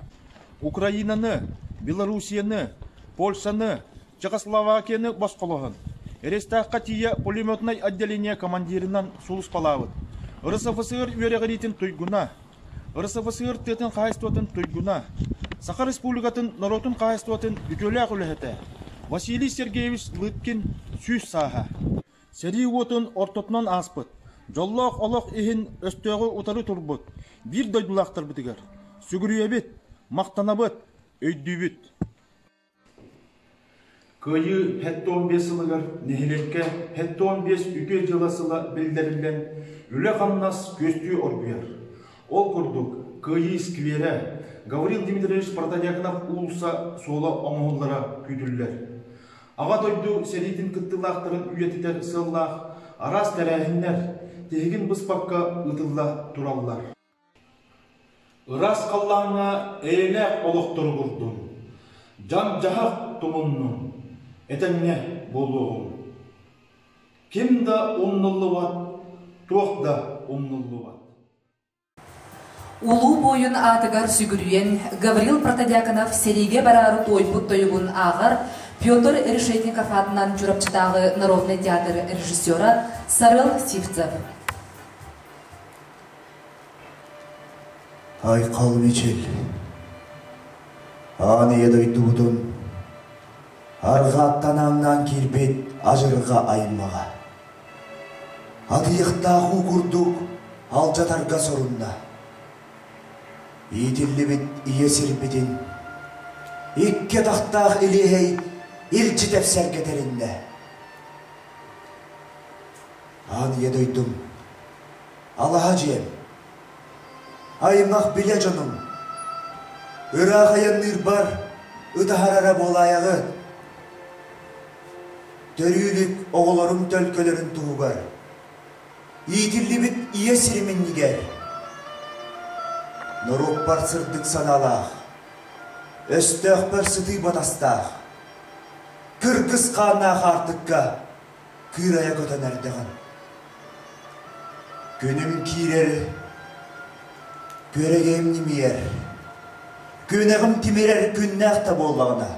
Украинаны, Белоруссияны, Польшаны, Чехословакияны босхолоһон, Рейхстагка тиийэ пулеметнай отделение командирынан сулууспалаабыт. РСФСР үөрэҕириитин туйгуна, РСФСР тыатын хаһаайыстыбатын туйгуна, Саха Республикатын норуотун хаһаайыстыбатын үтүөлээх үлэһитэ Василий Сергеевич Лыткин 100 сааһа. Сэрии уотун ортотунан ааспыт, дьоллоох олох иһин өстөөҕү утары турбут биир дойдулаахтарбытыгар сүгүрүйэбит, махтанабыт, өйдүүбүт. Кыайыы 75 сылыгар нэһилиэккэ 75 үтүө дьыала сыла биллэриллэн, үлэ-хамнас күөстүү оргуйар. Ол курдук, Кыайыы скверэ, Гаврил Дмитриевич Протодьяконов уулусса суола оҥоһуллара күүтүллэр. Аҕа дойду сэриитин кыттыылаахтарын үйэтитэр сыаллаах араас тэрээһиннэр тиһигин быспакка ыытылла тураллар. Ыраас халлааҥҥа эйэлээх олох туругурдун, дьаҥ-дьаһах тумуннун, этэҥҥэ буолуоҕуҥ. Ким да умнуллубат, туох да умнуллубат. Улуу буойун аатыгар сүгүрүйэн Гаврил Протодьяконов сэриигэ бараары туойбут тойугун ааҕар Петр Решетников аатынан Чурапчытааҕы народнай театр режиссера Сарыал Сивцев. Айхал Мичил, аан ийэ дойдубутун арҕааттан ааҥнаан киирбит адьырҕа аймаҕа. Атыйахтаах уу курдук алдьатарга сорунна. Иитиллибит ийэ сирбитин икки атахтаах илиэһэй илдьи тэпсэргэ тэриннэ. Аан ийэ дойдум, алаһа дьиэм, аймах билэ дьонум, ыраах айанныырбар ытаһарара буолаайаҕыт. Төрүүлүк оҕолорум төлкөлөрүн туһугар, иитиллибит ийэ сирим иннигэр, норуоппар сырдык санаалаах, өстөөхпөр сытыы батастаах, кыргыс хааннаах аартыкка кыырайа көтөн эрдэҕим. Күнүм киирэр, күөрэгэйим ньимийэр, күөнэҕим тимирэр күннээх да буоллаҕына,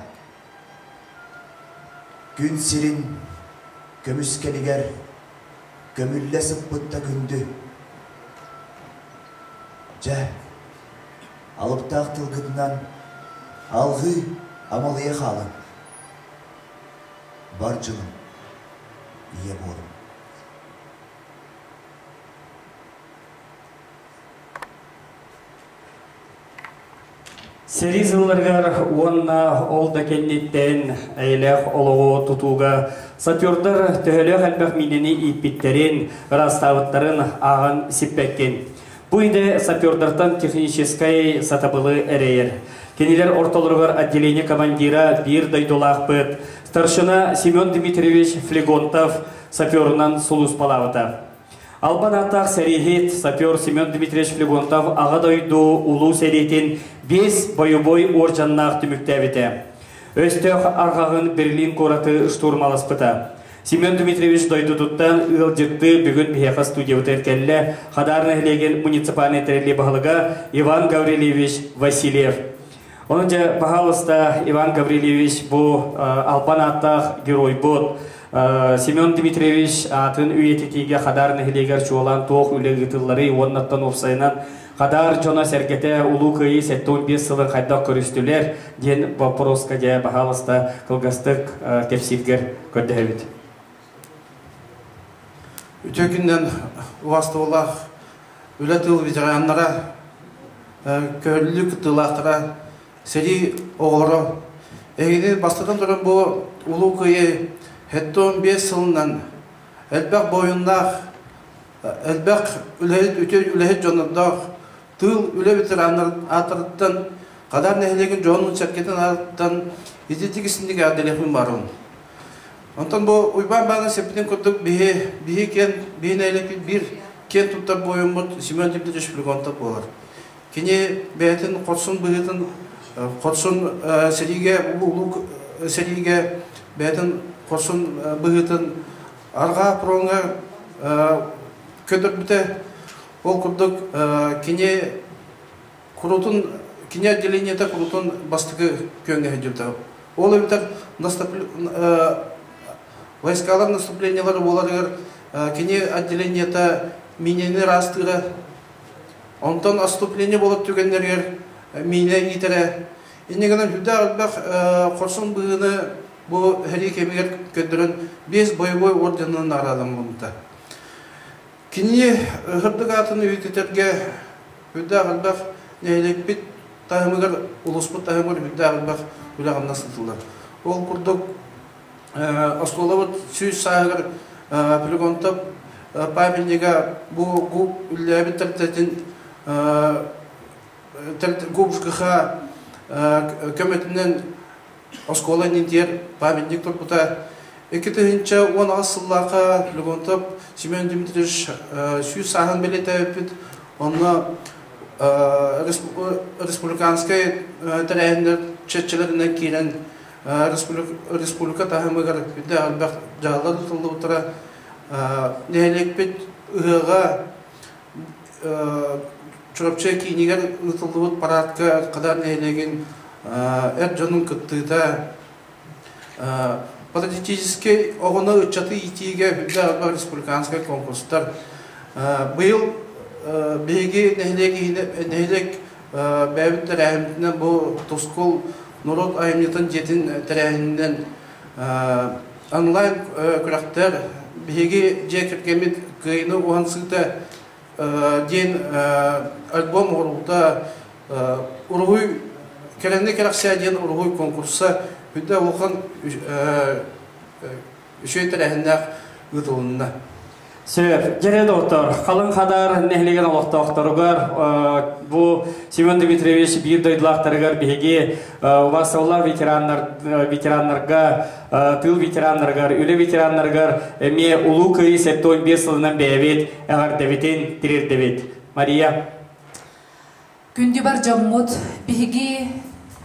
Күн сирин көмүскэлигэр көмүллэ сыппыт да күндү. Дьэ, алыптаах тылгытынан алҕыы амалыйа хаалыҥ. Бар дьонум, ийэ буолуҥ. Сэрии сылларыгар уонна ол да кэнниттэн эйэлээх олоҕу тутууга сапердар төһөлөөх элбэх миинэни ииппиттэрин, ыраастаабыттарын ааҕан сиппэккин. Бу идэ сапердартан техническэй сатабылы эрэйэр. Кинилэр ортолоругар отделение командира биир дойдулаахпыт старшина Семен Дмитриевич Флегонтов саперунан сулууспалаабыта. Албан ааттаах сэрииһит сапер Семен Дмитриевич Флегонтов Аҕа дойду Улуу сэриитин биэс бойобуой уордьаннаах түмүктээбитэ. Өстөөх арҕаҕын Берлин куораты штурмаласпыта. Семен Дмитриевич дойдутуттан ыалдьыттыы бүгүн биһиэхэ студиябытыгар кэллэ Хадаар нэһилиэгин муниципальнай тэриллии баһылыга Иван Гаврильевич Васильев. Онон дьэ, пожалуйста, Иван Гаврильевич бу албан ааттаах геройбут Семен Дмитриевич аатын үйэтитиигэ Хадаар нэһилиэгэр чуолаан туох үлэ ыытылларый уоннаттан уопсайынан Хадаар дьоно-сэргэтэ Улуу Кыайыы 75 сылын хайдах көрүстүлэр диэн боппуруоска дьэ, пожалуйста, кылгастык кэпсииргэр көрдөһөбүт. Үтүө күнүнэн убастыбылаах үлэ тыыл ветераннара, көһөрүллүү кыттыылаахтара, сэрии оҕолоро. Эһигини бастатан туран бу Улуу Кыайыы 75 сылынан элбэх буойуннаах, элбэх үлэһит, үтүө үлэһит дьоннордоох тыыл үлэ ветераннарын ааттарыттан Хадар нэһилиэгин дьонун сэргэтин ааттан ититик исинник эҕэрдэлиэхпин баарбын. Онтон бу Уйбаан Баана сеппитин курдук биһи биһи киэн биһи нэһилиэкпит биир киэн туттар буойуммут Семен Дмитриевич Флегонтов буолар. Кини бэйэтин хорсун быһыытын хорсун сэриигэ улуу сэриигэ бэйэтин хорсун быһыытын арҕаа фроҥҥа көтөрбүтэ. Ол курдук кини курутун кини отделениета курутун бастакы күөҥҥэ сылдьыбыта. Ол эбэтэр войскалар наступлениелары буоларыгар кини отделениета минени ыраастыыра. Онтон отступление буолар түгэннэригэр миинэ иитэрэ. Инньэ гынан сүрдээх элбэх хорсун быһыыны бу сэрии кэмигэр көрдөрөн биэс боевой орденынан наҕараадаламмыта. Кини сырдык аатын үйэтитэргэ үрдээх элбэх нэһилиэкпит таһымыгар, улууспут таһымыгар үрдээх элбэх үлэ-хамнас ыытыллар. Ол курдук оскуолабыт 100 сааһыгар Флегонтов памятнига бу ГУП үлэлээбит тэрилтэтин ГУП көмөтүнэн оскуола иннинтиэр памятник турбута. 2018 сыллаахха Легонтов Семен Дмитриевич 100 сааһын бэлиэтээбиппит. Онно республиканскай тэрээһиннэр чэрчилэринэн киирэн республика таһымыгар үрдээх элбэх дьаһаллар ыытыллыбыттара. Нэһилиэкпит ыһыаҕа Чурапчы киинигэр ыытыллыбыт параадка Хадан нэһилиэгин эр дьонун кыттыыта патриотическай оҕону ыччаты иитиигэ үрдээх элбэх республиканскай конкурстар. Быйыл биһиги нэһилиэк нэһилиэк бэйэбит тэрээһиммитинэн бу Тускул норуот айымньытын дьиэтин тэрээһининэн онлайн күрэхтэр биһиги дьиэ кэргэммит кыайыыны уһансыыта диэн альбом оҥоруубута уруһуй кэрэни кэрэхсээ диэн уруһуй конкурса үрдэ улахан үчүгэй тэрээһиннээх ыытылынна. Сөп. Дьэрэ доҕоттор, халыҥ хадаар нэһилиэгин олохтоохторугар бу Семен Дмитриевич биир дойдулаахтарыгар биһиги убаастабыллаах ветераннар, ветераннарга, тыыл ветераннарыгар, үлэ ветераннарыгар эмиэ Улуу Кыайыы 75 сылынан бэйэбит эҕэрдэбитин тириэрдэбит. Мария. Күндү бар дьоммут, биһиги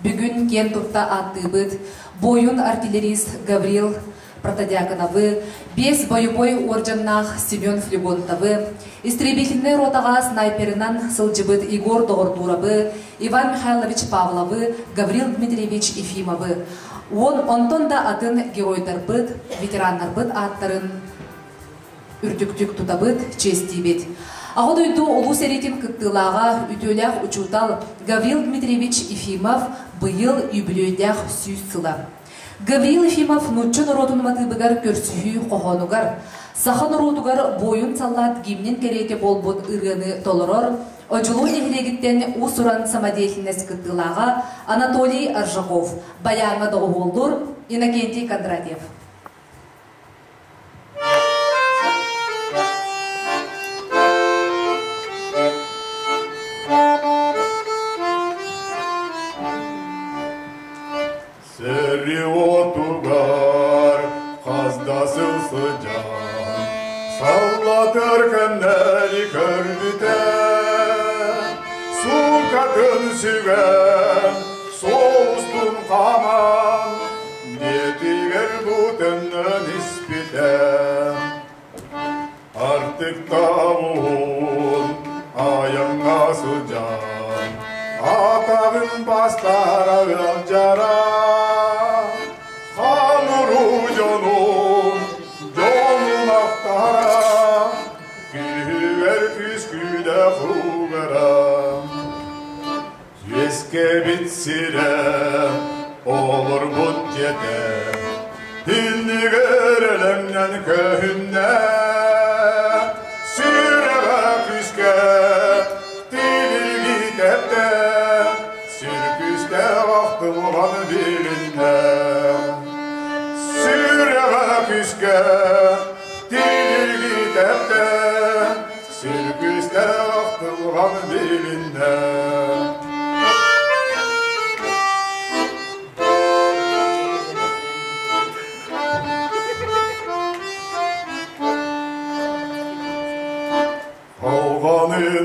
бүгүн киэн тутта ааттыыбыт буойун артиллерист Гаврил Протодьяконовы, биэс бойобуой уордьаннаах Семен Флегонтовы, истребительнай ротаҕа снайперынан сылдьыбыт Егор Доҕордуурабы, Иван Михайлович Павловы, Гаврил Дмитриевич Ефимовы, уон онтон да атын геройдарбыт, ветераннарбыт ааттарын үрдүктүк тутабыт, чиэстиибит. Аҕа дойду Улуу сэриитин кыттыылааҕа, үтүөлээх учуутал Гаврил Дмитриевич Ефимов быйыл үбүлүөйдээх 100 сыла. Гаврил Ефимов нуучча норуотун матыыбыгар көрсүһүү хоһоонугар, саха норуотугар буойун саллаат гимнин кэриэтэ буолбут ырыаны толорор Одьулуун нэһилиэгиттэн уус-уран самодеятельность кыттыылааҕа Анатолий Аржаков, баяҥҥа доҕуһуоллуур Иннокентий Кондратьев. Сэрии отугар хас да сыл сылдьан, саллатар кэмнэри көрбүтэ. Суукатын сүгэн, соустун хааман, Дьиэтигэр бу төннөн испитэ. Артыктаабын айаҥҥа сылдьан, атаҕын бастара ыалдьара. Хаан-уруу дьонун, дьонун ахтара, күүһүгэр күүс күүдээх угара. Үөскээбит сирэ, олорбут дьиэтэ, иннигэр элэҥнэн көһүннэ. Сүрэҕэ күүскэ тилиргии тэптэ, сүр күүстээх ахтылҕан билиннэ. Сүрэҕэ күүскэ тилиргии тэптэ, сүр күүстээх ахтылҕан билиннэ.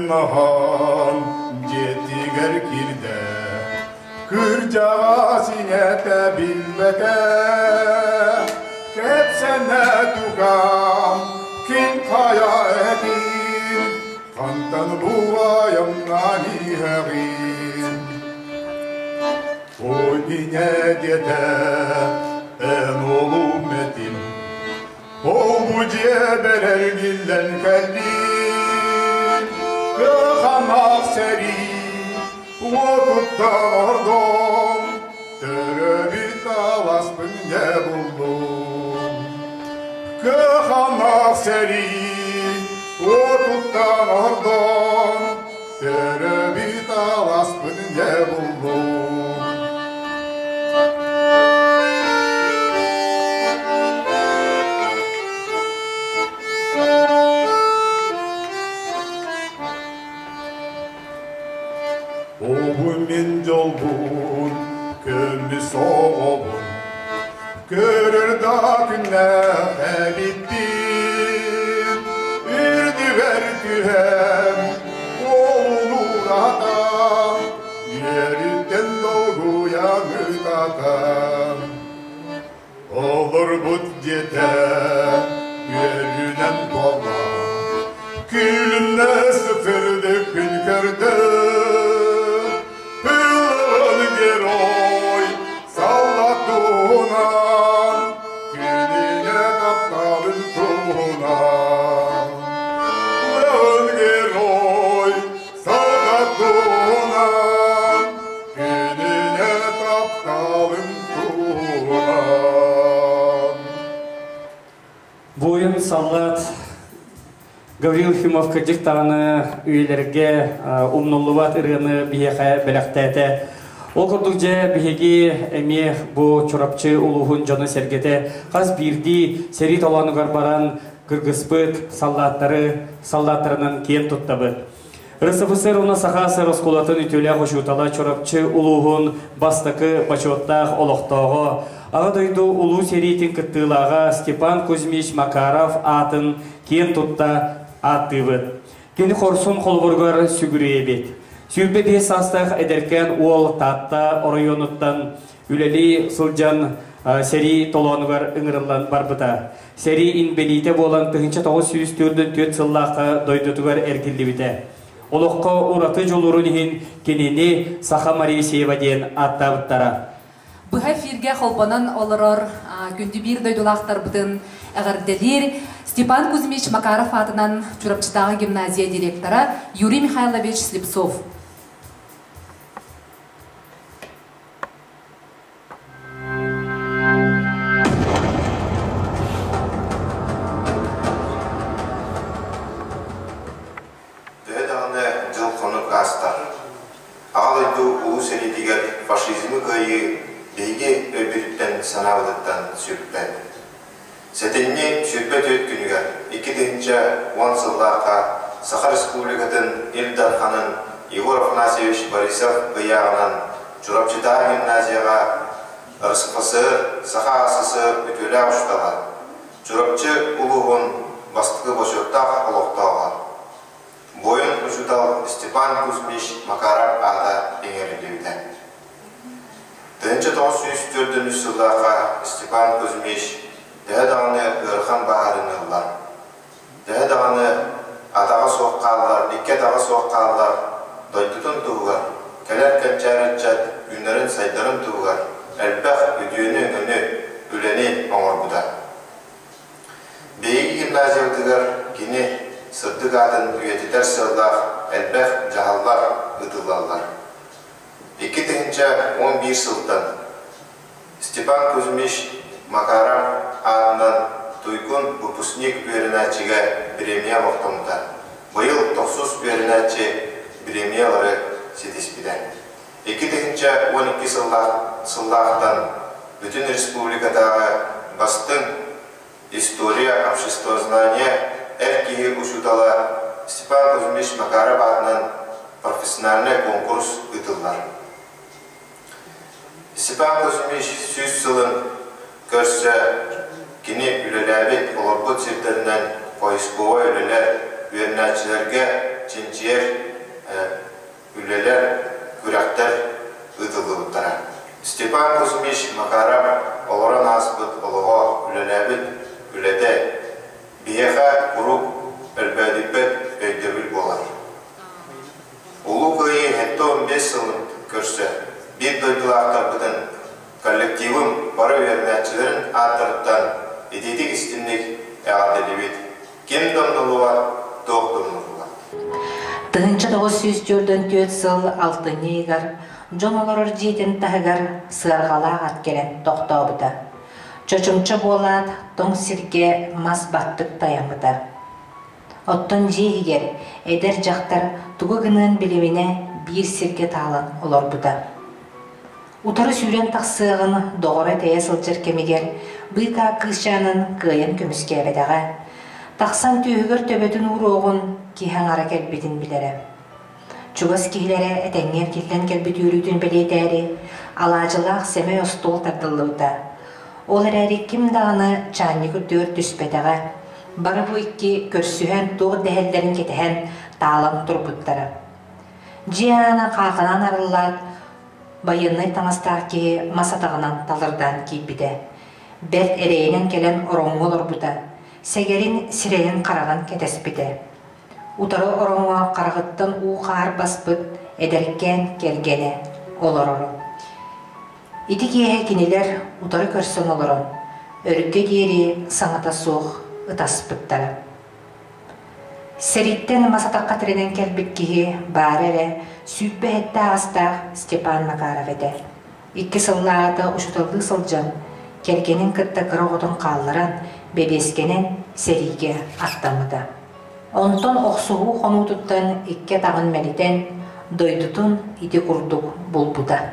Тыыннаһан дьиэтигэр киирдэ, кырдьаҕас ийэтэ билбэтэ. Кэпсэнэ тугам, ким хайа этин, хантан буайамнан иһэҕин? Ой, ийэ диэтэ, эн олум этим, Ол-бу дьиэбэр эргиллэн кэллим, кыахамах сэрии уотуттан ордон, төрөөбүт аласпын дьэ буллум. Кыахамах сэрии уотуттан ордон, төрөөбүт аласпын дьэ буллум. Обун мин дьолбун, көмүс оҕобун, көрөр да күннээх эбиппин. Үрдүгэр түһэн, уолунуурата, үөрүттэн долгуйан ытатан. Олорбут диэтэ үөрүүнэн буолла, күлүмнэ сытырды күн көрдө. Пылын герой саллат туһунан, күнүнэ тапталын туһунан. Пылын герой саллат туһунан, күнүнэ тапталын туһунан. Буойун саллаат Гаврил Ефимов кырдьык даҕаны үйэлэргэ умнуллубат ырыаны биһиэхэ бэлэхтээтэ. Ол курдук дьэ биһиги эмиэ бу Чурапчы улууһун дьоно-сэргэтэ хас биирдии сэрии толоонугар баран кыргыспыт саллааттары саллааттарынан киэн туттабыт. РСФСР уонна Саха СССР оскуолатын үтүөлээх учуутала Чурапчы улууһун бастакы бочуоттаах олохтооҕо, Аҕа дойду Улуу сэриитин кыттыылааҕа Степан Кузьмич Макаров аатын киэн тутта ааттыыбыт. Кини хорсун холобуругар сүгүрүйэбит. 25 саастаах эдэркээн уол Таатта оройуонуттан үлэлии сылдьан сэрии толоонугар ыҥырыллан барбыта. Сэрии инбэлиитэ буолан 1944 сыллаахха дойдутугар эргиллибитэ. Олоххо ураты дьулуурун иһин кинини Саха Марисеева диэн ааттаабыттара. Быһа эфиргэ холбонон олорор күндү биир дойдулаахтарбытын эҕэрдэлиир Степан Кузьмич Макаров аатынан Чурапчытааҕы гимназия директора Юрий Михайлович Слепцов. Төһө даҕаны дьыл-хонук ааста, Аҕа дойду Улуу сэриитигэр фашизмы кыайыы биһиги өйбүтүттэн-санаабытыттан сүппэт. Сэтинньи 24 күнүгэр 2010 сыллаахха Саха Республикатын Ил Дарханын Егор Афанасьевич Борисов ыйааҕынан Чурапчытааҕы гимназияҕа РСФСР Саха АССР үтүөлээх учуутала, Чурапчы улууһун бастакы бочуоттаах олохтооҕо, буойун учуутал Степан Кузьмич Макаров аата иҥэриллибитэ. 1904 сыллаахха Степан Кузьмич төһө даҕаны ыарахан бааһырыыны ылла, төһө даҕаны атаҕа суох хааллар, икки атаҕа суох хааллар, дойдутун туһугар, кэлэр кэнчээри ыччат үүнэрин-сайдарын туһугар элбэх үтүөнү-өҥөнү, үлэни оҥорбута. Биһиги гимназиябытыгар кини сырдык аатын үйэтитэр сыаллаах элбэх дьаһаллар ыытыллаллар. 2011 сылтан Степан Кузьмич Макаров аатынан туйгун выпускник үөрэнээччигэ премия олохтоммута. Быйыл тохсус үөрэнээччи премиялары ситиспитэ. 2012 сыллаахтан бүтүн республикатааҕы бастыҥ история, обществознание эр киһи учуутала Степан Кузьмич Макаров аатынан профессиональнай конкурс ыытыллар. Степан Кузьмич 100 сылын көрсө кини үлэлээбит, олорбут сирдэринэн поисковай үлэлэр үөрэнээччилэргэ чинчийэр үлэлэр, күрэхтэр ыытыллыбыттара. Степан Кузьмич Макаров олорон ааспыт олоҕо, үлэлээбит үлэтэ биһиэхэ куруук өлбөөдүйбэт өйдөбүл буолар. Улуу Кыайыы 75 сылын көрсө биир дойдулаахтарбытын, коллективым бары үөрэнээччилэрин ааттарыттан итиитик-истинник эҕэрдэлиибит. Ким да умнуллубат, туох да умнуллубат. 1944 сыл алтынньы ыйыгар дьон олорор дьиэтин таһыгар сыарҕалаах ат кэлэн тохтообута. Чочумча буолаат, тоҥ сиргэ мас баттык тайаммыта. Оттон дьиэ иһигэр эдэр дьахтар тугу гыныан билиминэ биир сиргэ таалан олорбута. Утары сүүрэн тахсыаҕын доҕоро тэйэ сылдьар кэмигэр быыкаа кыысчаанын кыайан көмүскээбэтэҕэ. Тахсан түөһүгэр төбөтүн ууруоҕун киһи аҥара кэлбитин билэрэ. Чугас киһилэрэ этэҥҥэ эргиллэн кэлбит үөрүүтүн бэлиэтээри, алаадьылаах сэмэй остуол тардыллыбыта. Ол эрээри ким даҕаны чаанньык үрдүгэр түспэтэҕэ. Бары бу икки көрсүһэн туох дэһэллэрин кэтэһэн таалан турбуттара. Дьиэ аана хаахынан арыллаат, байыаннай таҥастаах киһи мас атаҕынан талырдаан киирбитэ. Бэрт эрэйинэн кэлэн ороҥҥо олорбута, сэгэрин сирэйин-хараҕын кэтэспитэ. Утары ороҥҥо хараҕыттан уу-хаар баспыт эдэркээн кэргэнэ олороро. Ити киэһэ кинилэр утары көрсөн олорон, өргө диэри саҥата суох ытаспыттара. Сэрииттэн мас атахха тирэнэн кэлбит киһи баара эрэ 27 аҕыстаах Степан Макаров этэ. Икки сыллааҕыта учууталлыы сылдьан, кэргэнин кытта кыра оҕотун хаалларан, бэбиэскэнэн сэриигэ аттаммыта. Онтон охсуһуу хонуутуттан икки атаҕын мэлитэн, дойдутун ити курдук булбута.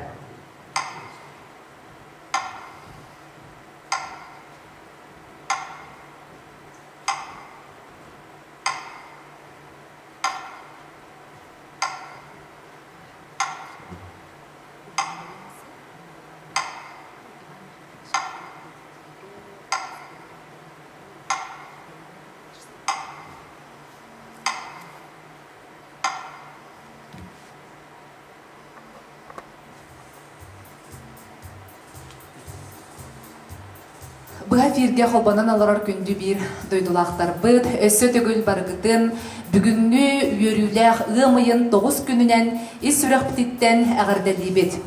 Быһа эфиргэ холбонон олорор күндү биир дойдулаахтарбыт, өссө төгүл барыгытын бүгүҥҥү үөрүүлээх ыам ыйын тоҕус күнүнэн ис сүрэхпититтэн эҕэрдэлиибит.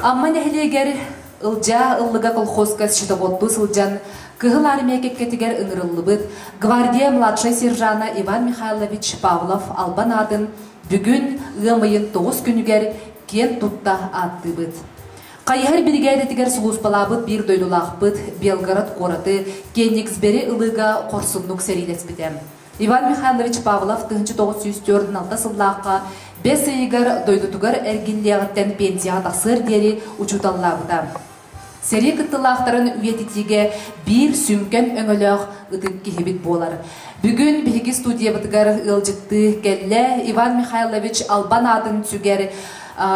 Амма нэһилиэгэр Ылдьаа Ыллыга колхозка счетоводтуу сылдьан Кыһыл Армия кэккэтигэр ыҥырыллыбыт гвардия младшай сержана Иван Михайлович Павлов албан аатын бүгүн ыам ыйын тоҕус күнүгэр киэн тутта ааттыыбыт. Хайыһар биригээдэтигэр сулууспалаабыт биир дойдулаахпыт Белгород куораты Кенигсбери ылыыга хорсуннук сэриилэспитэ. Иван Михайлович Павлов 1946 сыллаахха бэс ыйыгар дойдутугар эргиллиэҕиттэн пенсияҕа тахсыар диэри учууталлаабыта. Сэрии кыттыылаахтарын үйэтитиигэ биир сүҥкэн өҥөлөөх ытык киһибит буолар. Бүгүн биһиги студиябытыгар ыалдьыттыы кэллэ Иван Михайлович албан аатын сүгэр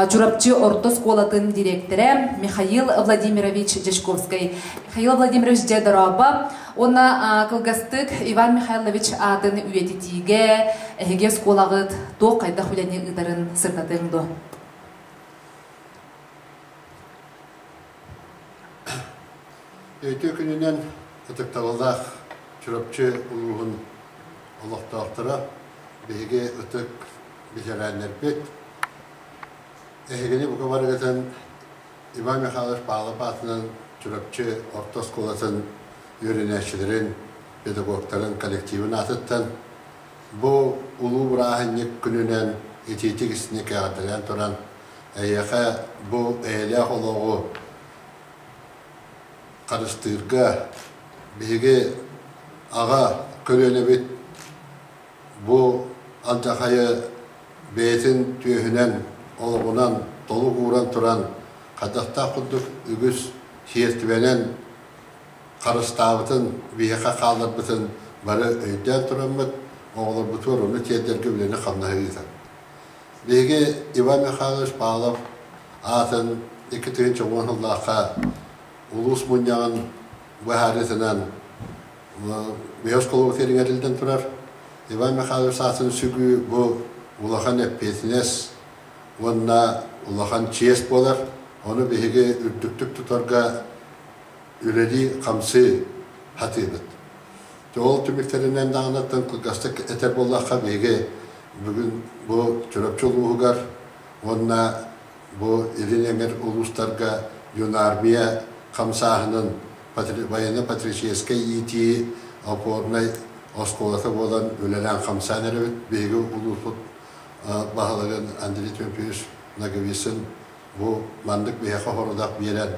Чурапчы орто оскуолатын дириэктэрэ Михаил Владимирович Дьячковскай. Михаил Владимирович дьэ дорообо. Уонна кылгастык Иван Михайлович аатын үйэтитиигэ эһиги оскуолаҕыт туох хайдах үлэни ыытарын сырдатыаҥ дуо? Үтүө күнүнэн ытыктабыллаах Чурапчы улууһун олохтоохторо, биһиги ытык бэтэрээннэрбит, эһигини бука барыгытын Иван Михайлович Павлов аатынан Чурапчы орто оскуолатын үөрэнээччилэрин, педагогтарын коллективын аатыттан бу улуу бырааһынньык күнүнэн итиитик-истиҥник эҕэрдэлээн туран Эйиэхэ бу эйэлээх олоҕу харыстыырга биһиги аҕа көлүөнэбит бу алдьархайы бэйэтин түөһүнэн, олоҕунан толук ууран туран хайдахтаах курдук үгүс сиэртибэнэн харыстаабытын, биһиэхэ хаалларбытын бары өйдөөн тураммыт, оҕолорбутугар ону тиэрдэргэ үлэни-хамнаһы ыытар. Биһиги Иван Михайлович Павлов аатын 2010 сыллаахха улуус мунньаҕын быһаарыытынан биһи оскуолабыт иҥэриллэн турар. Иван Михайлович аатын сүгүү бу улахан эппиэтинэс уонна улахан чиэс буолар. Ону биһиги үрдүктүк тутарга үлэлии-хамсыы сатыыбыт. Ол түмүктэринэн даҕаныттан кылгастык этэр буоллахха, биһиги бүгүн бу Чурапчы улууһугар уонна бу Илин Эҥэр улуустарга юнармия хамсааһынын военно-патриотическай иитии опорнай оскуолата буолан үлэлээн-хамсаан эрэбит. Биһиги улууспут баһылыгын Андрей Тимофеевич Ноговицын бу маннык биһиэхэ хорудах биэрэн,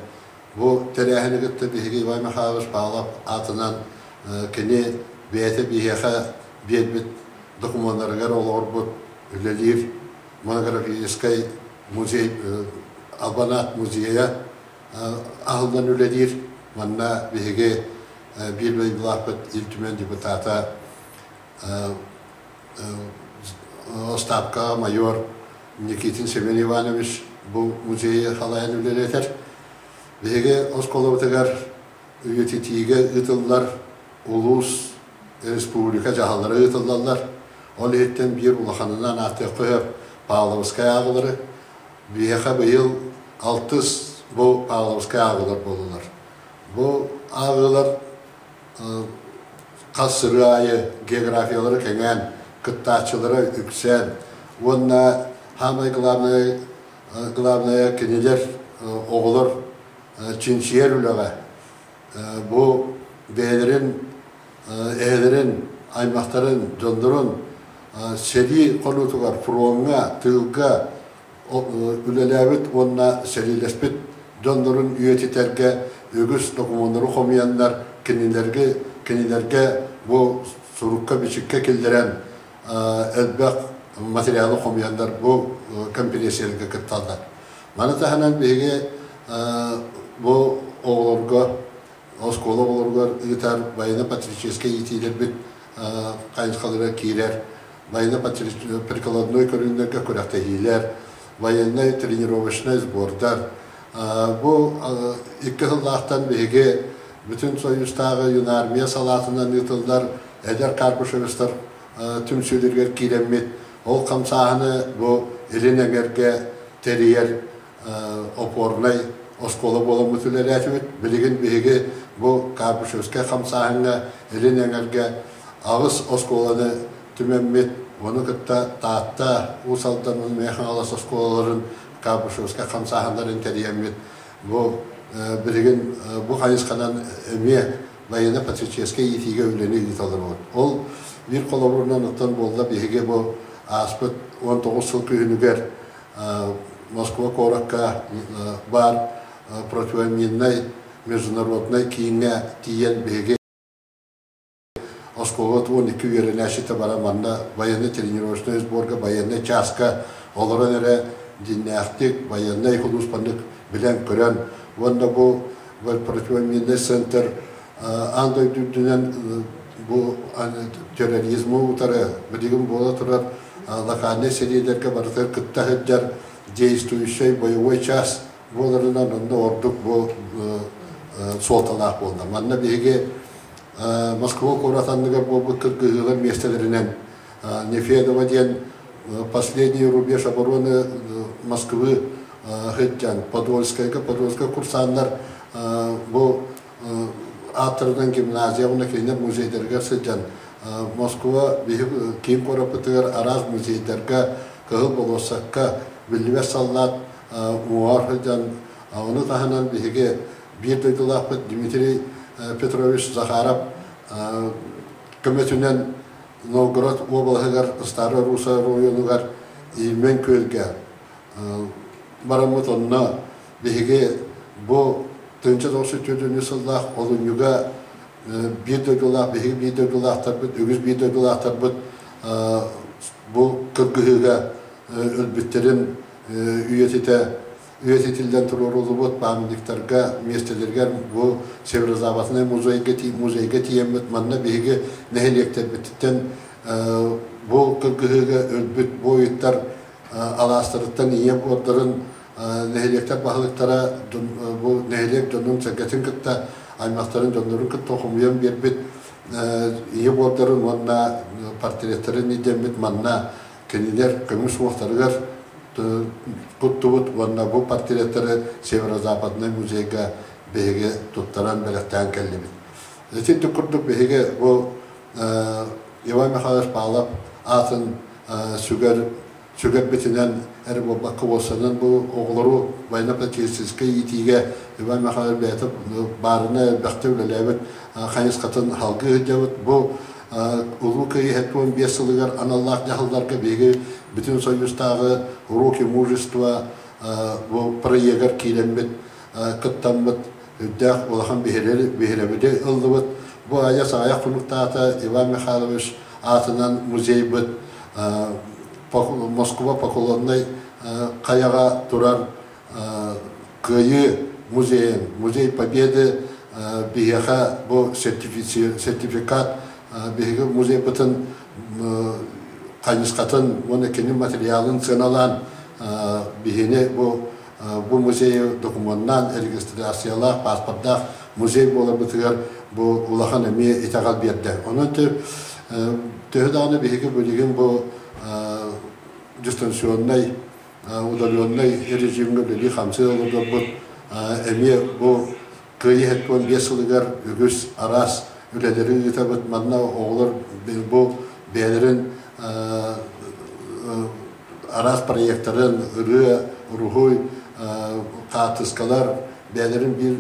бу тэрээһини кытта биһиги Иван Михайлович Павлов аатынан кини бэйэтэ биһиэхэ биэрбит докумуоннарыгар олоҕурбут үлэлиир монографическай музей Албан музейа аһыллан үлэлиир. Манна биһиги биир дойдулаахпыт Ил Түмэн депутата Остапка майор Никитин Семен Иванович бу музейы халайан үлэлэтэр. Биһиги оскуолабытыгар үйэтитиигэ ыытыллар улуус, республика дьаһаллара ыытыллаллар. Ол иһиттэн биир улаханынан ааттыахха сөп Павловскай ааҕылары. Биһиэхэ быйыл алтыс бу Павловскай ааҕыылар буоллулар. Бу ааҕыылар хас сырыы аайы географиялара кэҥээн, кыттааччылара үксээн уонна самое главное, главное кинилэр оҕолор чинчийэр үлэҕэ бу бэйэлэрин эһэлэрин, аймахтарын, дьоннорун сэрии хонуутугар, фроҥҥа, тыылга үлэлээбит уонна сэриилэспит дьоннорун үйэтитэргэ үгүс докумуоннары хомуйаннар кинилэргэ кинилэргэ бу сурукка-бичиккэ киллэрэн элбэх материалы хомуйаннар бу конференцияларга кытталлар. Маны таһынан биһиги бу оҕолорго оскуола оҕолоругар ыытар военно-патриотическай иитиилэрбит хайысхалара киирэр военно-прикладной көрүҥнэргэ күрэхтэһиилэр, военнай тренировочнай сбордар. Бу икки сыллаахтан биһиги бүтүн Союзтааҕы юнармия салаатынан ыытыллар эдэр карбышевецтар түмсүүлэригэр киирэммит, ол хамсааһыны бу Илин Эҥэргэ тэрийэр опорнай оскуола буоламмыт үлэлээтибит. Билигин биһиги бу Карбышевскай хамсааһыҥҥа Илин Эҥэргэ аҕыс оскуоланы түмэммит, ону кытта Таатта, Уус Алдан уонна Мэҥэ Хаҥалас оскуолаларын Карбышевскай хамсааһыннарын тэрийэммит бу билигин бу хайысханан эмиэ военно-патриотическай иитиигэ үлэни ыыталлар Ол биир холобурунан оттон буолла биһиги бу ааспыт 19 сыл күһүнүгэр Москва куоракка баар противоминнай международнай кииҥҥэ тиийэн биһиги оскуола 12 үөрэнээччитэ баран манна военный тренировочный сборга военный чааска олорон эрэ дьиннээхтик военнай хулууспаннык билэн-көрөн уонна бу противоминный центр аан дойду үрдүнэн бу терроризмы утары билигин буола турар локальнай сэриилэргэ барытыгар кытта сылдьар действующай боевой час буоларынан онно ордук бу суолталаах буолла. Манна биһиги Москва куорат анныгар буолбут кыргыһыылар миэстэлэринэн Нефедова диэн последний рубеж обороны Москвы сылдьан Подольскайга Подольскай курсаннар бу ааттарынан гимназия уонна кинилэр музейдарыгар сылдьан Москва киин куораппытыгар араас музейдарга Кыһыл болуоссакка биллибэт саллаат уҥуоҕар сылдьан ону таһынан биһиги биир дойдулаахпыт Дмитрий Петрович Захаров көмөтүнэн Новгород уобалаһыгар Старая Руса оройуонугар Иимэн күөлгэ бараммыт онно биһиги бу 1904 сыллаах олунньуга биир дойдулаах биһиги биир дойдулаахтарбыт үгүс биир дойдулаахтарбыт бу кыргыһыыга өлбүттэрин үйэтитэ үйэтитиллэн туруоруллубут памятниктарга миэстэлэригэр бу северо-западнай музейга музейга тиийэммит манна биһиги нэһилиэктэрбититтэн бу кыргыһыыга өлбүт буойуттар алаастарыттан ийэ буордарын нэһилиэктэр баһылыктара бу нэһилиэк дьонун-сэргэтин кытта аймахтарын дьоннорун кытта хомуйан биэрбит ийэ буордарын уонна портреттарын идэммит манна. кинилэр көмүс уохтарыгар туттубут уонна бу портреттары Северо-Западнай музейга биһиги туттаран бэлэхтээн кэллибит. Итинтик курдук биһиги бу Иван Михайлович Павлов аатын сүгэр сүгэрбитинэн эрэ буолбакка уопсайынан бу оҕолору военно-патриотическай иитиигэ Иван Михайлович бэйэтэ баарына элбэхтэ үлэлээбит хайысхатын салгыы сылдьабыт. Бу Улуу Кыайыы 75 сылыгар аналлаах дьаһалларга биһиги Бүтүн Союзтааҕы «Уроки мужества» бу проегар киирэммит кыттаммыт үрдээх улахан биһирэбили ыллыбыт. Бу айас аҕыйах хонуктаата Иван Михайлович аатынан музейбыт Москва Поклоннай хайаҕа турар Кыайыы музейын, Музей Победы биһиэхэ бу сертификат биһиги музейбытын хайысхатын уонна кини материалын сыаналаан биһини бу бу музейы докумуоннаан регистрациялаах, паспордаах музей буоларбытыгар бу улахан эмиэ итэҕэл биэрдэ. Онон төһө даҕаны биһиги билигин бу дистанционнай удаленнай режимҥэ үлэлии-хамсыы олордорбут эмиэ бу Кыайыы 75 сылыгар үгүс араас үлэлэри ыытабыт. Манна оҕолор бу бэйэлэрин араас проектарын, ырыа, уруһуй, хаартыскалар бэйэлэрин биир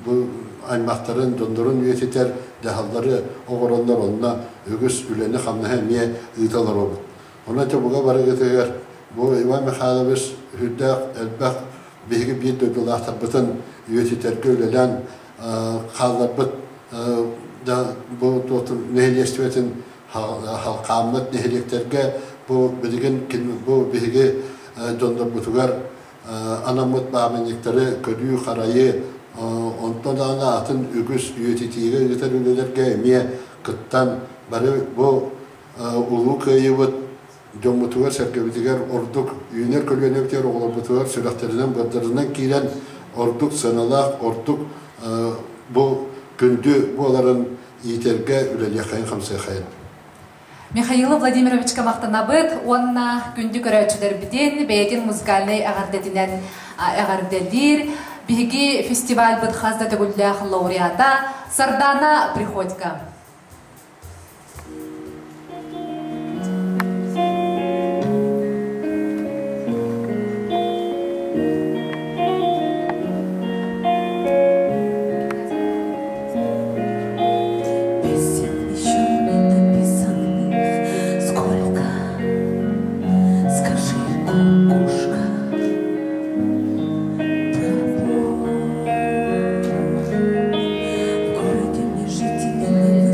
бу аймахтарын, дьоннорун үйэтитэр дьаһаллары оҥороннор онно үгүс үлэни-хамнаһы эмиэ ыыта олоробут. Онон буга барыгытыгар бу Иван Михайлович сүрдээх элбэх биһиги биир дойдулаахтарбытын үйэтитэргэ үлэлээн хаалларбыт да бу нэһилиэстибэтин халхааммыт нэһилиэктэргэ бу билигин бу биһиги дьоннорбутугар анаммыт баамынньыктары көрүү-харайыы онтон даҕаны атын үгүс үйэтитиигэ ыытар үлэлэргэ эмиэ кыттан бары бу Улуу Кыайыыбыт дьоммутугар-сэргэбитигэр ордук үүнэр көлүөнэбитигэр оҕолорбутугар сүрэхтэринэн-быардарынан киирэн ордук сыаналаах, ордук бу күндү буоларын иитэргэ үлэлиэххэйин-хамсыаххайын. Михаил Владимировичка махтанабыт уонна күндү көрөөччүлэрбитин бэйэтин музыкальнай эҕэрдэтинэн эҕэрдэлиир. Биһиги фестивальбыт хас да төгүллээх лауреата Сардана Приходько. Песен еще не написанных сколько? Скажи, кукушка, В городе мне жить или на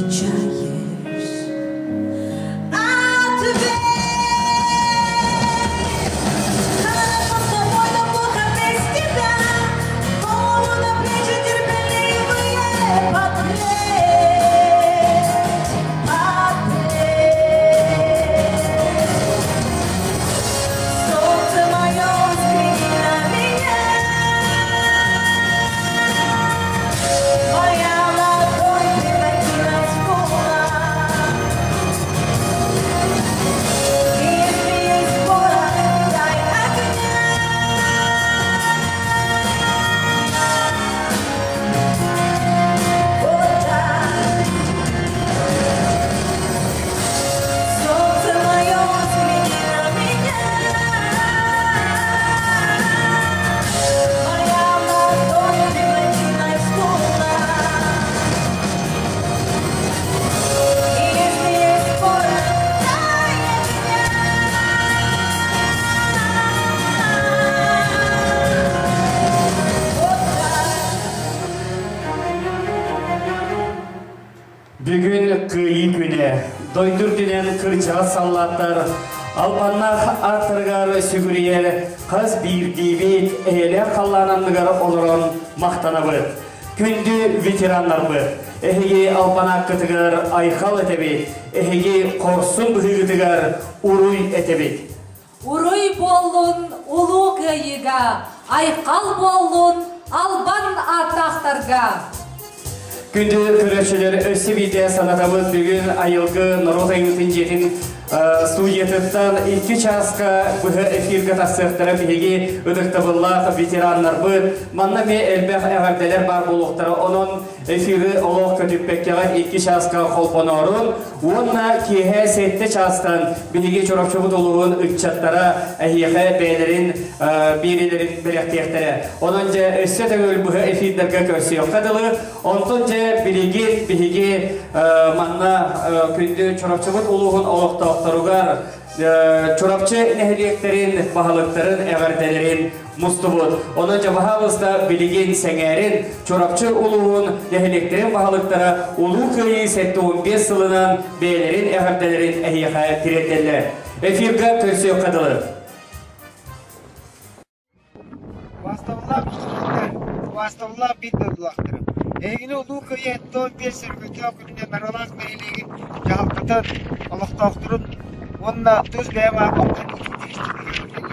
отвечаешь? Ответь! Хорошо с тобой, но плохо без тебя. Голову на плечи терпеливые под плеть, под плеть. Солнце мое, взгляни на меня. Моя ладонь превратилась в кулак. И если есть порох, дай огня. Вот так. Солнце мое, взгляни на меня. Моя ладонь превратилась в кулак. И если есть порох, дай огня. Вот так. Бүгүн Кыайыы күнэ. Дойду үрдүнэн кырдьаҕас саллааттар албаннаах ааттарыгар сүгүрүйэр хас биирдиибит эйэлээх халлаан анныгар олорон махтанабыт. Күндү ветераннарбыт, эһиги албан ааккытыгар айхал этэбит, эһиги хорсун быһыыгытыгар уруй этэбит. Уруй буоллун Улуу Кыайыыга, айхал буоллун албан ааттаахтарга! Күндү көрөөччүлэр өссө биирдэ санатабыт бүгүн Айылгы норуот айымньытын дьиэтин студиятыттан икки чааска быһа эфиргэ тахсыахтара биһиги ытыктабыллаах ветераннарбыт. Манна эмиэ элбэх эҕэрдэлэр баар буолуохтара. Онон эфиры олох көтүппэккэҕит икки чааска холбоноорун уонна киэһэ сэттэ чаастан биһиги Чурапчыбыт улууһун ыччаттара эһиэхэ бэйэлэрин биэриилэрин бэлэхтиэхтэрэ. Онон дьэ өссө төгүл быһа эфирдэргэ көрсүөххэ дылы. Онтон дьэ билигин биһиги манна күндү Чурапчыбыт улууһун олохтоохторугар Чурапчы нэһилиэктэрин баһылыктарын эҕэрдэлэрин мустубут. Онон дьэ баһаалыста билигин сэҥээрин Чурапчы улууһун нэһилиэктэрин баһылыктара Улуу Кыайыы 75 сылынан бэйэлэрин эҕэрдэлэрин эһиэхэ тириэрдэллэр. Эфирга көрсүөххэ дылы. Убаастабыллаах үстүүктэр, убаастабыллаах биир дойдулаахтарым! Эһигини Улуу Кыайыы 75 сөргүтүөх күнүнэн Аралаах нэһилиэгин дьаһалтатын, олохтоохторун уонна тус бэйэм ааппыттан итиитик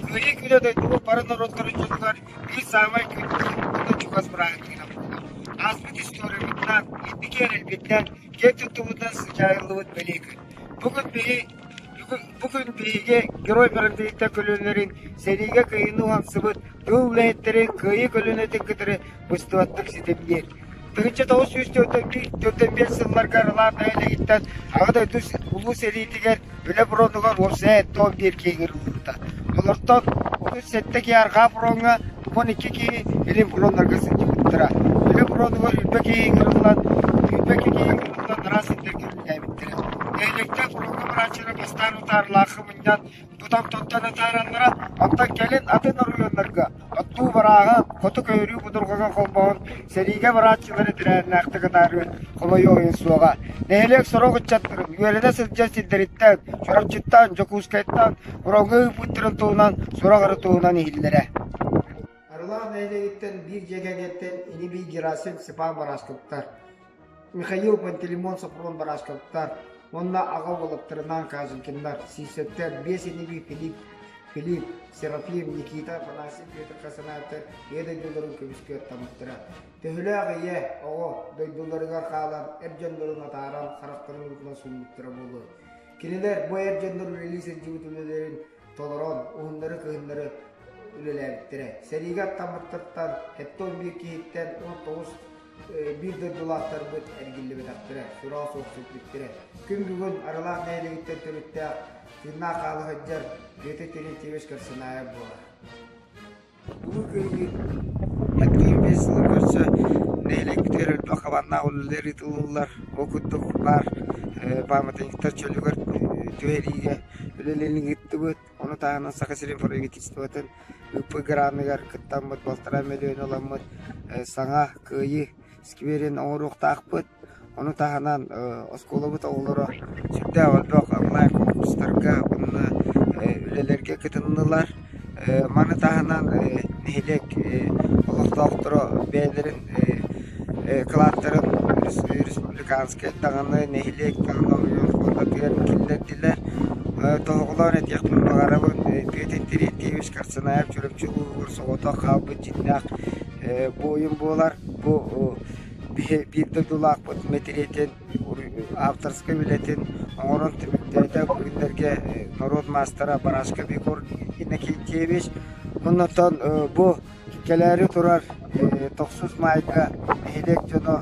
Кыайыы күнэ дойдубут бары норуоттарын дьонугар биир саамай күндү уонна чугас бырааһынньыгынан буолар. Ааспыт историябытынан, инники эрэлбитинэн, киэн туттубутунан сыдьаайыллыбыт бэлиэ күн. Бу күн биһи Бу күн биһиги Герой Парадыйта көлүөнэлэрин сэриигэ кыайыыны уһансыбыт тыыл үлэһиттэрин Кыайыы көлүөнэтин кытары быстыбаттык ситимниир. 1941 сылларга Арылаан нэһилиэгиттэн Аҕа дойду Улуу сэриитигэр үлэ фронугар уопсайа 71 киһи ыҥырыллыбыта. Олортон 37 киһи арҕаа фроҥҥа, 12 киһи илин фроннарга сылдьыбыттара. Үлэ фронугар 20 киһи ыҥырыллан, 22 киһи ыҥырыллан араас сирдэргэ үлэлээбиттэрэ. Нэһилиэктэр фроҥҥа барааччылары бастаан утаарылаахы мунньан, тутан туттан атаараллара, оттон кэлин атын оройуоннарга оттуу барааҕа, хоту көһөрүү будурҕаҕа холбоһон, сэриигэ барааччылары тэрээһиннээхтик атаарыы хомойуо суоҕа. Нэһилиэк сорох ыччаттарын үөрэнэ сылдьар сирдэриттэн, Чурапчыттан, Дьокуускайтан фроҥҥа ыыппыттарын туһунан сурах эрэ туһунан иһиллэрэ. Арылаах нэһилиэгиттэн биир дьиэ кэргэттэн ини-бии Герасим Степан Барашковтар, Михаил Пантелеймон Сопрун Барашковтар уонна аҕа уолаттарынаан Каженкиннар, Сиисэптэр, биэс ини-бии Филипп, Филипп, Серафим, Никита, Афанасий, Петр Хасанаевтар Ийэ дойдуларын көмүскүү аттаммыттара. Төһөлөөх ийэ, оҕо дойдуларыгар хаалан, эр дьоннорун атааран, харахтарын уутунан сууммуттара буолуо. Кинилэр бу эр дьоннор үлэлии сылдьыбыт үлэлэрин толорон, уһуннары-кыһыннары үлэлээбиттэрэ. Сэриигэ аттаммыттартан 71 киһиттэн 19 биир дойдулаахтарбыт эргиллибэтэхтэрэ, сураҕа суох сүппүттэрэ. Күн бүгүн Арылаах нэһилиэгиттэн төрүттээх тыыннаах хаала сылдьар Петр Терентьевич Карсынаев буолар. Улуу Кыайыы 75 сылын көрсө нэһилиэкпитигэр элбэх хабааннаах үлэлэр ыытыллаллар. Ол курдук баар пааматынньыктар чөлүгэр түһэриигэ үлэлэрин ыыттыбыт. Ону таһынан Саха сирин правительствотын ыыппыт граныгар кыттаммыт балтараа мөлүйүөн ыламмыт саҥа Кыайыы скверин оҥоруохтаахпыт. Ону таһынан оскуолабыт оҕолоро сүрдээх элбэх онлайн-конкурстарга уонна үлэлэргэ кытыннылар. Маны таһынан нэһилиэк олохтоохторо бэйэлэрин кылааттарын республиканскай даҕаны, нэһилиэк даҕаны оройуон фондатыгар киллэрдилэр. Тоһоҕолоон этиэхпин баҕарабын, Петр Терентьевич Карсанаев Чурапчы улууһугар соҕотох хаалбыт дьиҥнээх буойун буолар. Бу биир дойдулаахпыт мэтириэтин авторскай үлэтин оҥорон түмүктээтэ. Бу күннэргэ норуот маастара Барашков Егор Иннокентьевич. Оннотон бу кэлээри турар тохсус маайга нэһилиэк дьоно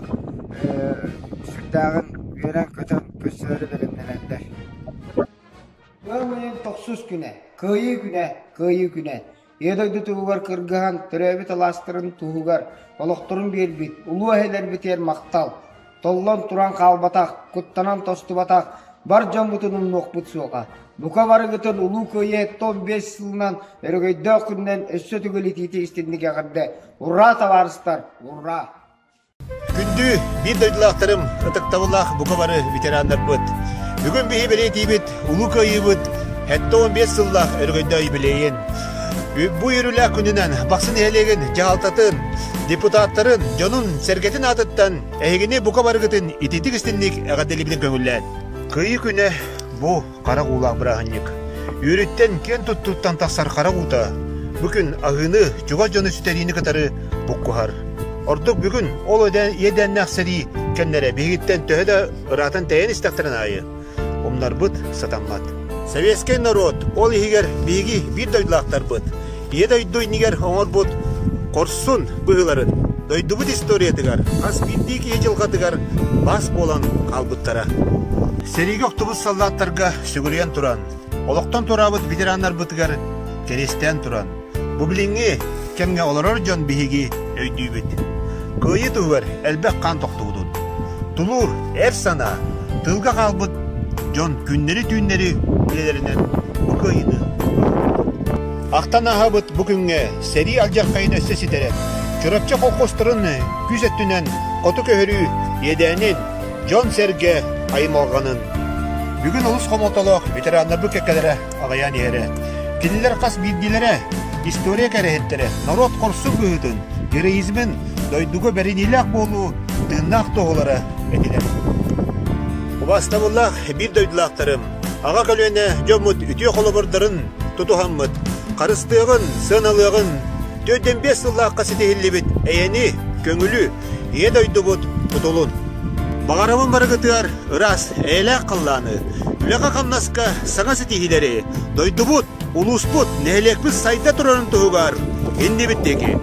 сүрдээҕин үөрэн-көтөн көрсөөрү бэлэмнэнэллэр. Ыам ыйын тохсус күнэ, Кыайыы күнэ, Кыайыы күнэ. Ийэ дойду туһугар кыргыһан, төрөөбүт алаастарын туһугар олохторун биэрбит улуу эһэлэрбитигэр махтал! Толлон туран хаалбатах, куттанан тостубатах бар дьоммутун умнуохпут суоҕа. Бука барыгытын Улуу Кыайыы 75 сылынан өрөгөйдөөх күнүнэн өссө төгүл итиитик истинник эҕэрдэ! Ураа, табаарыстар, ураа! Күндү биир дойдулаахтарым, ытыктабыллаах бука бары ветераннарбыт. Бүгүн биһи бэлиэтиибит Улуу Кыайыыбыт 75 сыллаах өрөгөйдөөх юбилейин. Бу үөрүүлээх күнүнэн Бахсы нэһилиэгин дьаһалтатын, депутаттарын, дьонун, сэргэтин аатыттан эһигини бука барыгытын ититик истинник эҕэрдэлиибитин көҥүллээн. Кыайыы күнэ бу хара уулаах бырааһынньык. Үөрүттэн киэн туттууттан тахсар хара уута бу күн аһыыны, чугас дьону сүтэриини кытары буккуһар. Ордук бүгүн ол иэдээннээх сэрии кэмнэрэ биһигиттэн төһө да ыраатан тэйэн истэхтэрин аайы умнарбыт сатаммат. Советскай норуот, ол иһигэр биһиги биир дойдулаахтарбыт, Ийэ дойду иннигэр оҥорбут хорсун быһыыларын дойдубут историятыгар хас биирдии киһи дьылҕатыгар бас буолан хаалбыттара. Сэриигэ охтубут саллааттарга сүгүрүйэн туран, олохтон туораабыт ветераннарбытыгар кэриэстээн туран, бу билиҥҥи кэмҥэ олорор дьон биһиги өйдүүбүт. Кыайыы туһугар элбэх хаан тохтубутун. Тулуур, эр санаа, тыылга хаалбыт дьон күннэри-түүннэри үлэлэринэн бу кыайыыны Ахтан ааһабыт бу күҥҥэ сэрии алдьархайын өссө ситэрэн, Чурапчы колхозтарын күүс өттүнэн хоту көһөрүү иэдээнин, дьон-сэргэ аймалҕанын. Бүгүн олус хомолтолоох ветераннарбыт кэккэлэрэ аҕыйаан иһэрэ. Кинилэр хас биирдиилэрэ история кэрэһиттэрэ, норуот хорсун быһыытын, героизмын, дойдуга бэриниилээх буолуу тыыннаах туоһулара этилэр. Убаастабыллаах биир дойдулаахтарым, аҕа көлүөнэ дьоммут үтүө холобурдарын тутуһаммыт, харыстыаҕын, сыаналыаҕын, 45 сыллаахха ситиһиллибит эйэни, көҥүлү, Ийэ дойдубут тутулун. Баҕарабын барыгытыгар ыраас, эйэлээх халлааны, үлэҕэ-хамнаска саҥа ситиһиилэри, дойдубут, улууспут, нэһилиэкпит сайда турарын туһугар иннибит диэки.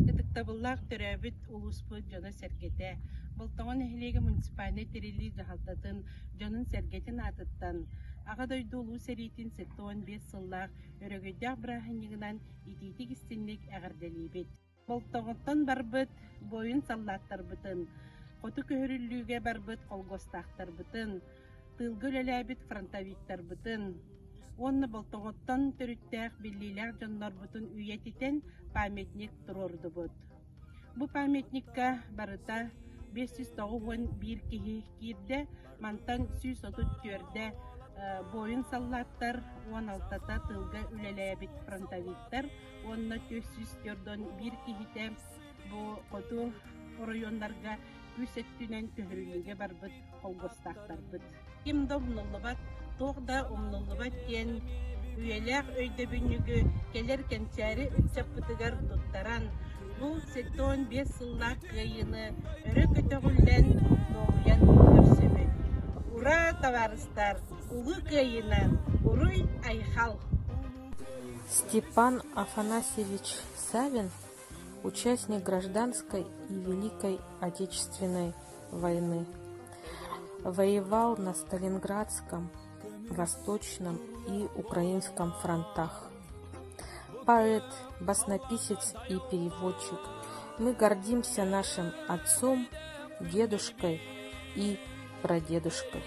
Ытыктабыллаах төрөөбүт улууспут дьоно-сэргэтэ, Болтоҥо нэһилиэгэ муниципальнай тэриллии дьаһалтатын дьонун-сэргэтин аатыттан Аҕа дойду Улуу сэриитин 75 сыллаах өрөгөйдөөх бырааһынньыгынан итиитик-истинник эҕэрдэлиибит! Болтоҥоттон барбыт буойун саллааттарбытын, хоту көһөрүллүүгэ барбыт холкуостаахтарбытын, тыылга үлэлээбит фронтовиктарбытын уонна Болтоҥоттон төрүттээх биллиилээх дьоннорбутун үйэтитэн памятник туруордубут. Бу памятникка барыта 591 киһи киирдэ, мантан 134-дэ буойун саллааттар, 16-та тыылга үлэлээбит фронтовиктар уонна 441 киһитэ бу хоту оройуоннарга күүс өттүнэн көһөрүллүүгэ барбыт холкуостаахтарбыт. Ким да умнуллубат, туох да умнуллубат диэн үйэлээх өйдөбүнньүгү кэлэр кэнчээри ыччаппытыгар туттаран, бу 75 сыллаах кыайыыны өрө көтөҕүллэн, дуоһуйан көрсөбүт. Ура, табаарыстар! Улуу кыайыынан! Уруй-айхал! Степан Афанасьевич Савин – участник Гражданской и Великой Отечественной войны. Воевал на Сталинградском, Восточном и Украинском фронтах. Поэт, баснописец и переводчик. Мы гордимся нашим отцом, дедушкой и прадедушкой.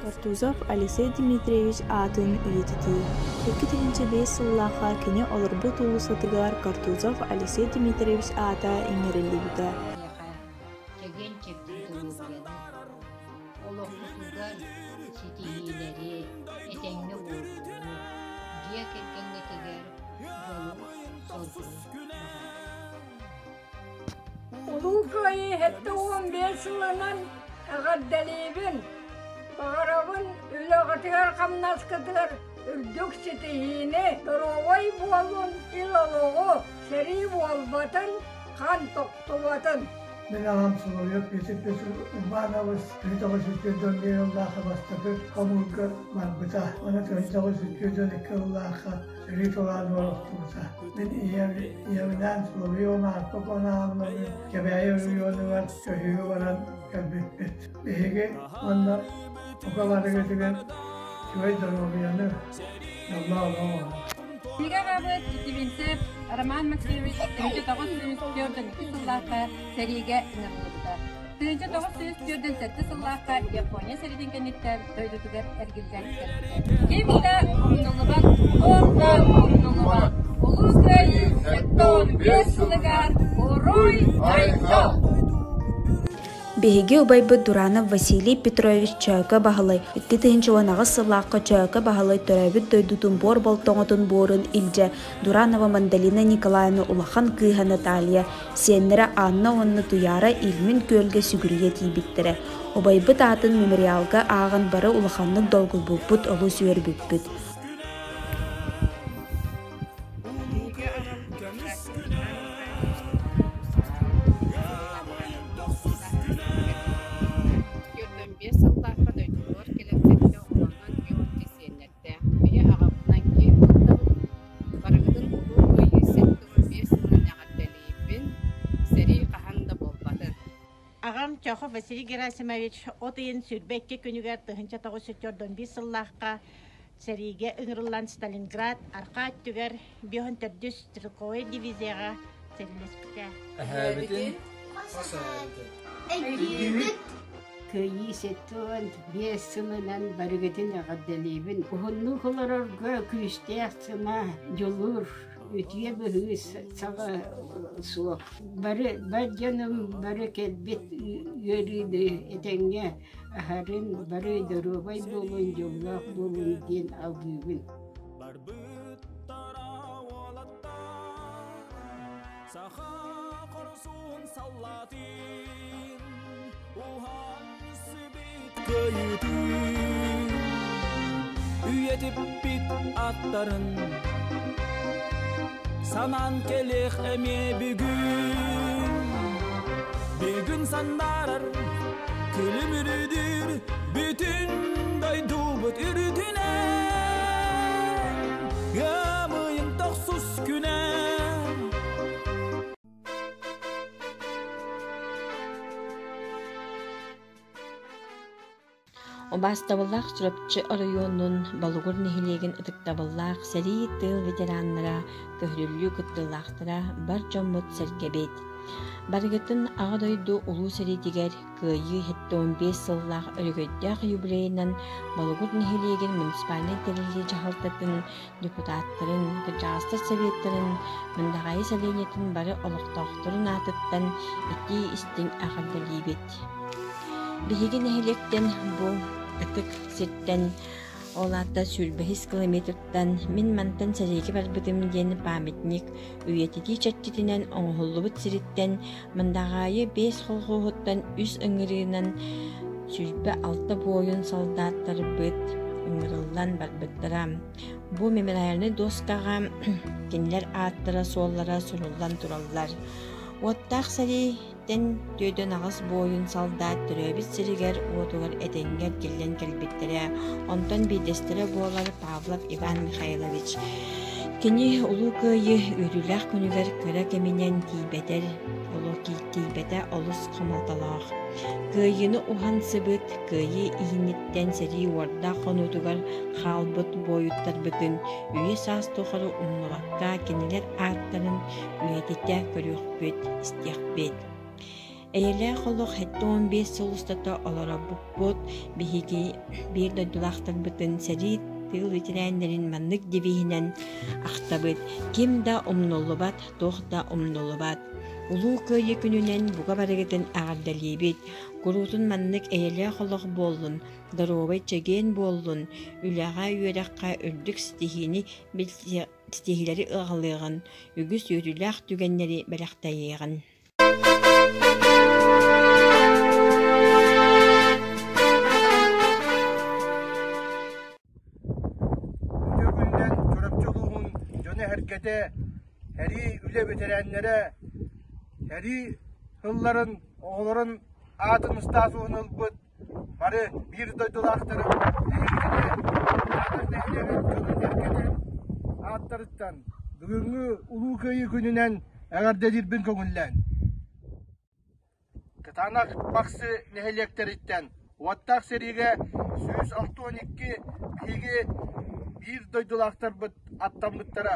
Картузов Алексей Дмитриевич аатын үйэтитии. 2005 сыллаахха кини олорбут уулуссатыгар Картузов Алексей Дмитриевич аата иҥэриллибитэ. Чэгиэн-чэбдик доруобуйаны, олоххутугар ситиһиилэри, этэҥҥэ буолууну, дьиэ кэргэҥҥитигэр дьолу-соргуну баҕарабын. Улуу Кыайыы 75 сылынан эҕэрдэлиибин! Баҕарабын үлэҕитигэр-хамнаскытыгар үрдүк ситиһиини, доруобай буолун, ил олоҕу, сэрии буолбатын, хаан тохтубатын! Мин аҕам Соловьев Петр Иванович 1941 сыллаахха бастакы хомуурга барбыта. Уонна 1942 сыллаахха сэрии тулаанугар охтубута. Мин ийэбинээн Соловьева Марфа Кононовналыын Кэбээйи оройуонугар көһүүгэ баран кэлбиппит. Биһиги уонна бука барыгытыгар үчүгэй доруобуйаны, дьоллоох олоҕу оҥорор. Биһиги аҕабыт Итивинцев Роман Максимович 1942 сыллаахха сэриигэ ыҥырыллыбыта. 1947 сыллаахха Япония сэриитин кэнниттэн дойдутугар эргиллэн кэлбитэ. Ким да умнуллубат, туох да умнуллубат. Улуу Кыайыы 75 сылыгар уруй айхал! Биһиги убайбыт Дуранов Василий Петрович Чөөкө Баһылай 2018 сыллаахха Чөөкө Баһылай төрөөбүт дойдутун буор болтоҥотун буорун илдьэ Дуранова Мандалина Николаевна улахан кыыһа Наталья, сиэннэрэ Анна уонна Туйаара Ильмин күөлгэ сүгүрүйэ тиийбиттэрэ. Убайбыт аатын мемориалга ааҕан бары улаханнык долгуйбуппут, олус үөрбүппүт. Биэс сыллаахха дойдутугар кэлэн сэттэ оҕолонон биир сиэннэрдээх. Биһи аҕабытынан киэн туттабыт. Барыгытын Улуу Кыайыы 75 сылынан эҕэрдэлиибин. Сэрии хаһан да буолбатын. Аҕам Чохов Василий Герасимович от ыйын 22 күнүгэр 1941 сыллаахха сэриигэ ыҥырыллан Сталинград арҕаа өттүгэр 54 стрелковай дивизияҕа сэриилэспитэ. Эһээбитин Өйдүүбүт. Кыайыы 75 сылынан барыгытын эҕэрдэлиибин. Уһуннук олорорго күүстээх санаа, дьулуур, үтүө быһыы саҕа суох. Бары бар дьонум бары кэлбит үөрүүнү этэҥҥэ аһарын, бары доруобай буолун, дьоллоох буолун диэн алгыыбын. Саха хорсун саллаатын уһансыбыт кыайыытын үйэтиппит аттарын санаан кэлиэх эмиэ бүгүн бүгүн сандаарар күлүмүрүдүр бүтүн дойдубут үрдүнэн ыамыйын тохсус күнэ Убаастабыллаах Чурапчы оройуонун Болугур нэһилиэгин ытыктабыллаах сэрии тыыл ветераннара, көһөрүллүү кыттыылаахтара бар дьоммут сэргэбит. Барыгытын Аҕа дойду Улуу сэриитигэр Кыайыы 75 сыллаах өрөгөйдөөх юбилейынан Болугур нэһилиэгин муниципальнай тэриллии дьаһалтатын депутаттарын, кырдьаҕастар советтарын, Мындаҕайы сэлиэнньэтин бары олохтоохторун аатыттан итии-истиҥ эҕэрдэлиибит. Биһиги нэһилиэктэн бу ытык сиртэн ол аата сүүрбэһис километртан мин мантан сэриигэ барбытым диэн памятник үйэтитии чэрчитинэн оҥоһуллубут сириттэн Мындаҕаайы биэс колхуоһуттан үс ыҥырыынан 26 буойун солдаттарбыт ыҥырыллан барбыттара. Бу мемориальнай дуоскаҕа кинилэр ааттара-суоллара суруллан тураллар. Уоттаах сэрииттэн 48 буойун солдат төрөөбүт сиригэр-уотугар этэҥҥэ эргиллэн кэлбиттэрэ. Онтон биирдэстэрэ буолар Павлов Иван Михайлович. Кини Улуу Кыайыы үөрүүлээх күнүгэр кыра кэминэн тиийбэтэр, тиийбэтэ олус хомолтолоох. Кыайыыны уһансыбыт, Кыайыы иһиниттэн сэрии уордаах хонуутугар хаалбыт буойуттарбытын үйэ-саас тухары умнубакка кинилэр ааттарын үйэтитэ көрүөхпүт, истиэхпит. Эйэлээх олох 75 сыл устата олоробуппут биһиги биир дойдулаахтарбытын сэрии тыыл ветераннэрин маннык девиһинэн ахтабыт: ким да умнуллубат, туох да умнуллубат. Улуу Кыайыы күнүнэн бука барыгытын эҕэрдэлиибит! Куруутун маннык эйэлээх олох буоллун, доруобай чэгиэн буоллун, үлэҕэ, үөрэххэ үрдүк ситиһиини ситиһиилэри аҕалыаҕын, үгүс үөрүүлээх түгэннэри бэлэхтэйиэҕин. Үтүө күнүнэн Чурапчы улууһун дьоно-сэргэтэ, сэрии үлэ бэтэрээннэрэ, сэрии сылларын оҕолорун аатын ыстаатуһун ылбыт бары биир дойдулаахтарым эһигини Аатыр нэһилиэгин дьонун-сэргэтин ааттарыттан бүгүҥҥү Улуу Кыайыы күнүнэн эҕэрдэлиирбин көҥүллээн. Кытаанах Бахсы нэһилиэктэриттэн уоттаах сэриигэ 162 биһиги биир дойдулаахтарбыт аттаммыттара.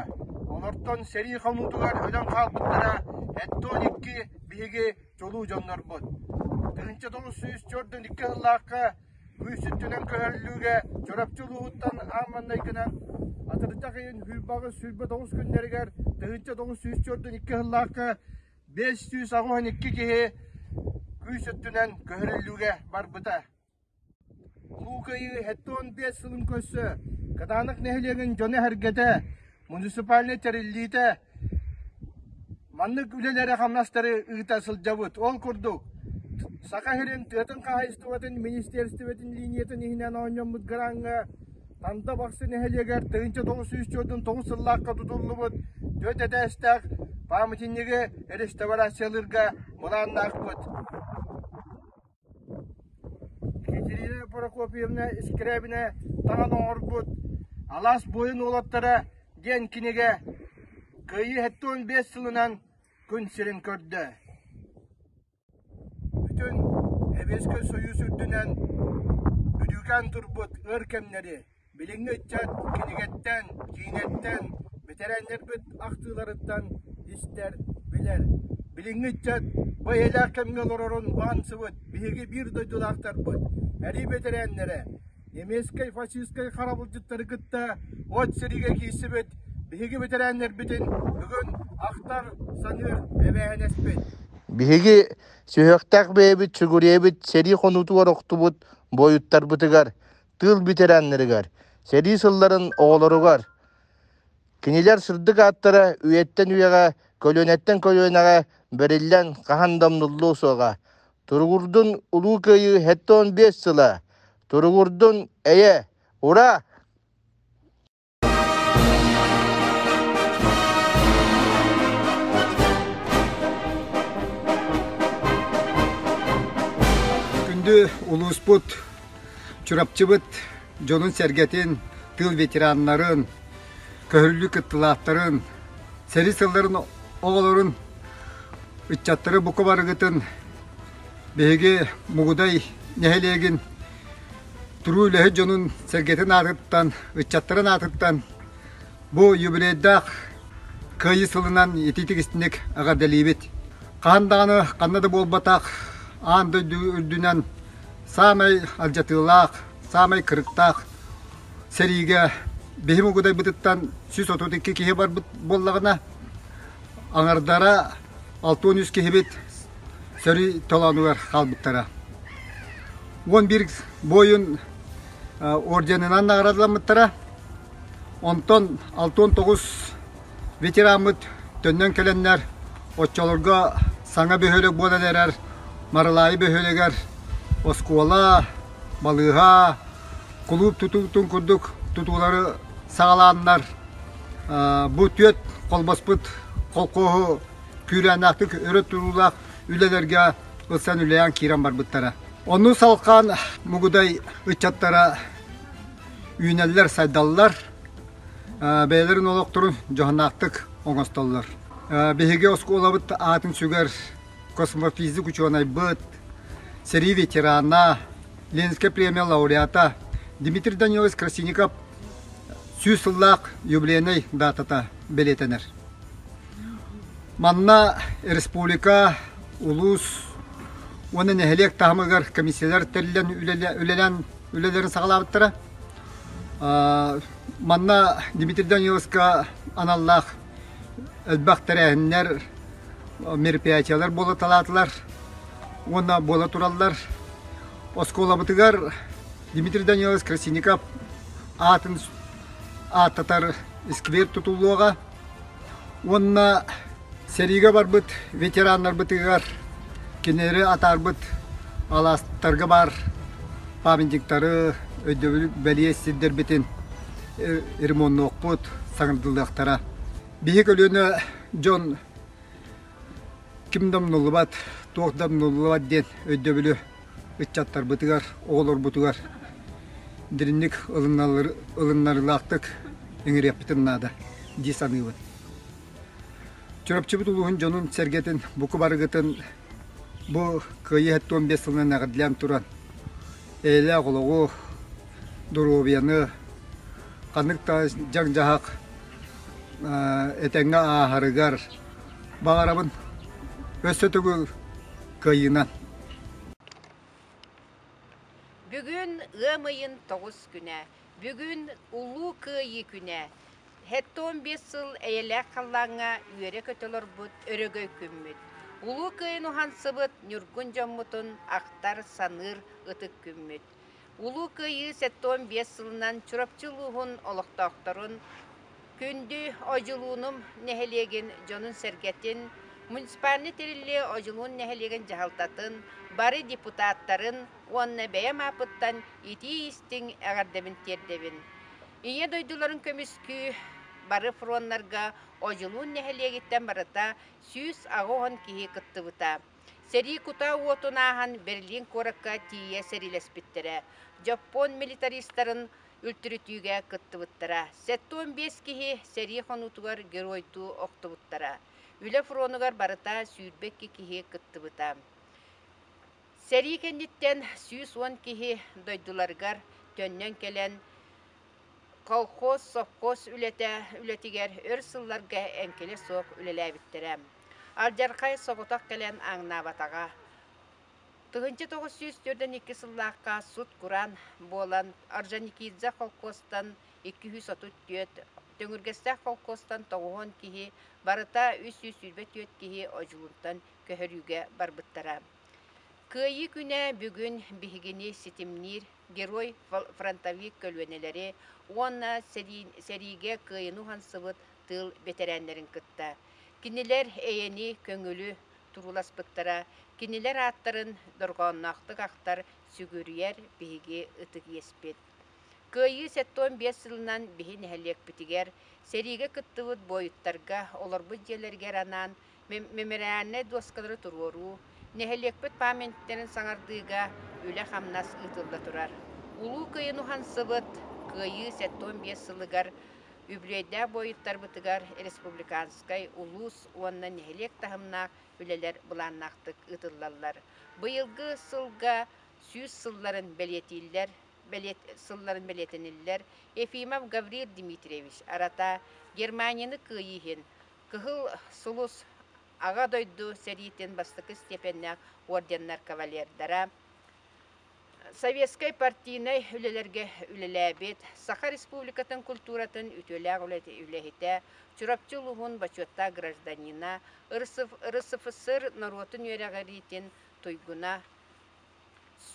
Олортон сэрии хонуутугар өлөн хаалбыттара 72 биһиги чулуу дьоннорбут. 1942 сыллаахха күүс өттүнэн көһөрүллүүгэ Чурапчы улууһуттан аан маҥнайгынан атырдьах ыйын 28 күннэригэр 1942 сыллаахха 582 киһи күүс өттүнэн көһөрүллүүгэ барбыта. Улуу Кыайыы 75 сылын көрсө Кытаанах нэһилиэгин дьоно-сэргэтэ, муниципальнай тэриллиитэ маннык үлэлэри-хамнастары ыыта сылдьабыт. Ол курдук, Саха сирин тыатын хаһаайыстыбатын министиэристибэтин линиятын иһинэн оонньоммут граҥҥа Танда Бахсы нэһилиэгэр 1949 сыллаахха тутуллубут түөрт этээстээх пааматынньыгы реставрациялыырга былааннаахпыт. Екатерина Прокопьевна Искрябина таҥан оҥорбут «Алаас буойун уолаттара» диэн кинигэ Кыайыы 75 сылынан күн сирин көрдө. Бүтүн Сэбиэскэй Сойуус үрдүнэн бүрүүкээн турбут ыар кэмнэри билиҥҥи ыччат кинигэттэн, киинэттэн, бэтэрээннэрбит ахтыыларыттан истэр, билэр. Билиҥҥи ыччат бу эйэлээх кэмҥэ олорорун уһансыбыт биһиги биир дойдулаахтарбыт, эрии бэтэрээннэрэ, немецкэй фашистскай харабылдьыттары кытта от сэриигэ киирсибит биһиги бэтэрээннэрбитин бүгүн ахтар, саныыр эбээһинэспит. Биһиги сүһүөхтээх бэйэбит сүгүрүйэбит сэрии хонуутугар охтубут буойуттарбытыгар, тыыл ветераннарыгар, сэрии сылларын оҕолоругар. Кинилэр сырдык ааттара үйэттэн үйэҕэ, көлүөнэттэн көлүөнэҕэ бэриллэн хаһан да умнуллуо суоҕа. Туругурдун Улуу Кыайыы 75 сыла! Туругурдун эйэ! Ура! Күндү улууспут, Чурапчыбыт дьонун-сэргэтин, тыыл ветераннарын, көһөрүллүү кыттыылаахтарын, сэрии сылларын оҕолорун, ыччаттары бука барыгытын биһиги Мугудай нэһилиэгин туруу үлэһит дьонун сэргэтин аатыттан, ыччаттарын аатыттан бу юбилейдаах Кыайыы сылынан итиитик-истиник эҕэрдэлиибит. Хаһан даҕаны ханна да буолбатах аан дойду үрдүнэн саамай алдьатыылаах, саамай кырыктаах сэриигэ биһи Мугудайбытыттан 132 киһи барбыт буоллаҕына, аҥардара 63 киһибит сөрүй толоонугар хаалбыттара. 11 буойун орденынан наҕараадаламмыттара. Онтон 69 ветераммыт төннөн кэлэннэр оччолорго саҥа бөһүөлэк буолан эрэр Марылаайы бөһүөлэгэр оскуола, балыыһа, кулууп тутуутун курдук тутуулары саҕалааннар бу түөрт холбоспут холкуоһу күүрээннээхтик өрө туруулаах үлэлэргэ ылсан үлэлээн киирэн барбыттара. Ону салҕаан Мугудай ыччаттара үүнэллэр, сайдаллар, бэйэлэрин олохторун дьоһуннаахтык оҥостоллор. Биһиги оскуолабыт аатын сүгэр космофизик учуонайбыт, сэрии ветерана, Ленинскэй премия лауреата Дмитрий Данилович Красильников 100 сыллаах юбилейнай датата бэлиэтэнэр. Манна республика, улуус Уонна нэһилиэк таһымыгар комиссиялар тэриллэн үлэлээн үлэлэрин саҕалаабыттара. Манна Дмитрий Даниловска аналлаах элбэх тэрээһиннэр, мероприятиялар буолуталаатылар уонна буола тураллар. Оскуолабытыгар Дмитрий Данилович Красильников аатын ааттатар сквер тутуллуоҕа уонна сэриигэ барбыт ветераннарбытыгар кинилэри атаарбыт алаастарга баар памятниктары, өйдөбүл бэлиэ сирдэрбитин ремоннуохпут, саҥардыллыахтара. Биһи көлүөнэ дьон ким да умнуллубат, туох да умнуллубат диэн өйдөбүлү ыччаттарбытыгар, оҕолорбутугар дириҥник ылыннарыылаахтык ыҥырыахпытын наада дии саныыбын. Чурапчыбыт улууһун дьонун-сэргэтин бука барыгытын бу Кыайыы 75 сылынан эҕэрдэлээн туран, эйэлээх олоҕу, доруобуйаны, ханнык да дьаҥ-дьаһах этэҥҥэ ааһарыгар баҕарабын. Өссө төгүл кыайыынан! Бүгүн ыам ыйын тоҕус күнэ. Бүгүн Улуу Кыайыы күнэ. 75 сыл эйэлээх халлааҥҥа үөрэ-көтө олорбут өрөгөй күммүт. Улуу Кыайын уһансыбыт ньургун дьоммутун ахтар, саныыр ытык күммүт. Улуу Кыайыы 75 сылынан Чурапчы улууһун олохтоохторун Күндү Одьулуунум нэһилиэгин дьонун-сэргэтин, муниципальнай тэриллии Одьулуун нэһилиэгин дьаһалтатын, бары депутаттарын уонна бэйэм ааппыттан итии-истиҥ эҕэрдэбин тиэрдэбин. Ийэ дойдуларын көмүскүү бары фроннарга Одьулуун нэһилиэгиттэн барыта 180 киһи кыттыбыта. Сэрии кутаа уотун ааһан Берлин куоракка тиийэ сэриилэспиттэрэ. Дьоппуон милитаристарын үлтүрүтүүгэ кыттыбыттара. 75 киһи сэрии хонуутугар геройдуу охтубуттара. Үлэ фронугар барыта 22 киһи кыттыбыта. Сэрии кэнниттэн 110 киһи дойдуларыгар төннөн кэлэн колхоз, совхоз үлэтэ үлэтигэр өр сылларга эҥкилэ суох үлэлээбиттэрэ. Алдьархай соҕотох кэлэн ааҥнаабатаҕа. 1942 сыллаахха сут-кураан буолан Орджоникидзе холкуостан 234, Төҥүргэстээх холкуостан 90 киһи, барыта 324 киһи Одьулуунтан көһөрүүгэ барбыттара. Кыайыы күнэ бүгүн биһигини ситимниир герой фронтовик көлүөнэлэри уонна сэриигэ кыайыыны уһансыбыт тыыл бэтэрээннэрин кытта. Кинилэр эйэни, көҥүлү турууласпыттара, кинилэр ааттарын дорҕоонноохтук ахтар, сүгүрүйэр биһиги ытык иэспит. Кыайыы 75 сылынан биһи нэһилиэкпитигэр сэриигэ кыттыбыт буойуттарга олорбут дьиэлэригэр анаан мемориальнай дуоскалары туруоруу, нэһилиэкпит памятниктарын саҥардыыга үлэ-хамнас ыытылла турар. Улуу Кыайыыны уһансыбыт Кыайыы 75 сылыгар үбүлүөйдээх буойуттарбытыгар республиканскай, улуус уонна нэһилиэк таһымнаах үлэлэр былааннаахтык ыытыллаллар. Быйылгы сылга 100 сылларын бэлиэтииллэр, сылларын бэлиэтэниллэр Ефимов Гаврил Дмитриевич арата Германияны кыайыы иһин Кыһыл Сулус Аҕа дойду сэриитин бастакы степеннээх орденнар кавалердара, Советскай партийнай үлэлэргэ үлэлээбит, Саха Республикатын культуратын үтүөлээх үлэһитэ, Чурапчы улууһун бочуоттаах гражданина, РСФСР норуотун үөрэҕириитин туйгуна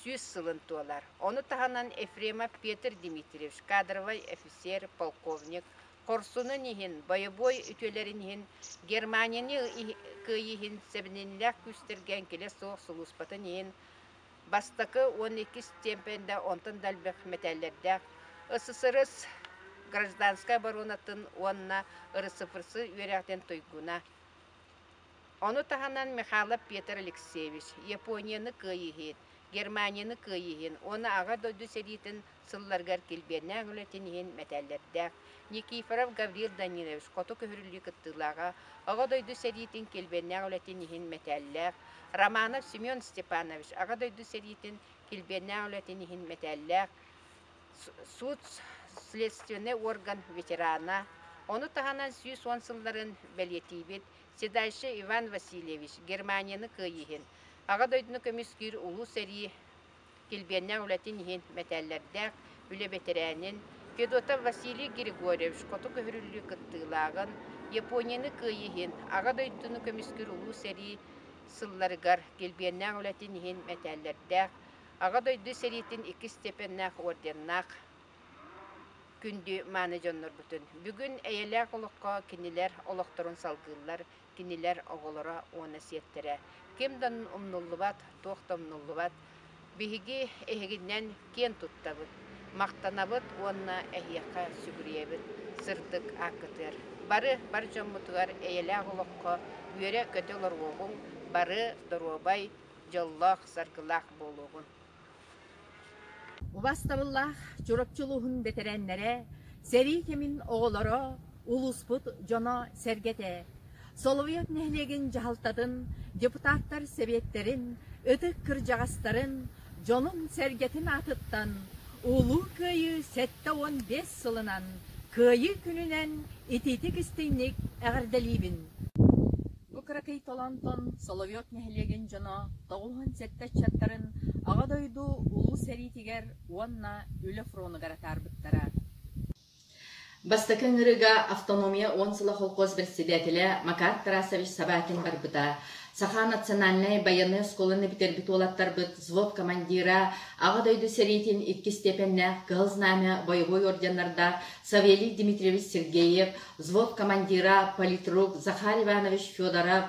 100 сылын туолар. Ону таһынан Ефремов Петр Дмитриевич, кадровай офицер, полковник, хорсунун иһин, бойобуой үтүөлэрин иһин, Германияны кыайыы иһин сэбиниллээх күүстэргэ эҥкилэ суох сулууспатын иһин бастакы уонна иккис степеньдэ онтон да элбэх мэтээллэрдээх СССР гражданскай оборонатын уонна РСФСР үөрэҕин туйгуна. Ону таһынан Михайлов Петр Алексеевич Японияны кыайыы иһин, Германияны кыайыы иһин уонна Аҕа дойду сэриитин сылларыгар килбиэннээх үлэтин иһин мэтээллэрдээх Никифоров Гаврил Данилович Хоту көһөрүллүү кыттыылааҕа, Аҕа дойду сэриитин килбиэннээх үлэтин иһин мэтээллээх Романов Семен Степанович Аҕа дойду сэриитин килбиэннээх үлэтин иһин мэтээллээх суут следственнай орган ветерана, ону таһынан 110 сылларын бэлиэтиибит Седальше Иван Васильевич Германияны кыайыы иһин. Аҕа дойдуну көмүскүүр Улуу сэрии килбиэннээх үлэтин иһин мэтээллэрдээх үлэ бэтэрээнин Федотов Василий Григорьевич хоту көһөрүллүү кыттыылааҕын, Японияны кыайыы иһин Аҕа дойдуну көмүскүүр Улуу сэрии сылларыгар килбиэннээх үлэтин иһин мэтээллэрдээх Аҕа дойду сэриитин иккис степеннээх орденнаах күндү мааны дьоннорбутун. Бүгүн эйэлээх олоххо кинилэр олохторун салгыыллар, кинилэр оҕолоро уонна сиэттэрэ. Ким да умнуллубат, туох да умнуллубат. Биһиги эһигинэн киэн туттабыт, махтанабыт уонна эһиэхэ сүгүрүйэбит сырдык ааккытыгар. Бары бар дьоммутугар эйэлээх олоххо үөрэ-көтө олоруоҕуҥ, бары доруобай, дьоллоох, саргылаах буолуоҕун. Убастабыллаах Чурапчы улууһун бэтэрээннэрэ, сэрии кэмин оҕолоро, улууспут дьоно-сэргэтэ, Соловьев нэһилиэгин дьаһалтатын, депутаттар сэбиэттэрин, ытык кырдьаҕастарын, дьонун-сэргэтин аатыттан Улуу Кыайыы 75 сылынан Кыайыы күнүнэн итиитик-истиҥник эҕэрдэлиибин! Бу кыракый толоонтон Соловьев нэһилиэгин дьоно 97 ыччаттарын Аҕа дойду Улуу сэриитигэр уонна үлэ фронугар атаарбыттара. Бастакы ыҥырыыга Автономия уон сыла холкуос председателэ Макар Тарасович Собакин барбыта. Саха национальнай байыаннай оскуоланы бүтэрбит уолаттарбыт взвод командира, Аҕа дойду сэриитин иккис степеннээх Кыһыл Знамя бойобуой орденнардаах Савелий Дмитриевич Сергеев, взвод командира политрук Захар Иванович Федоров,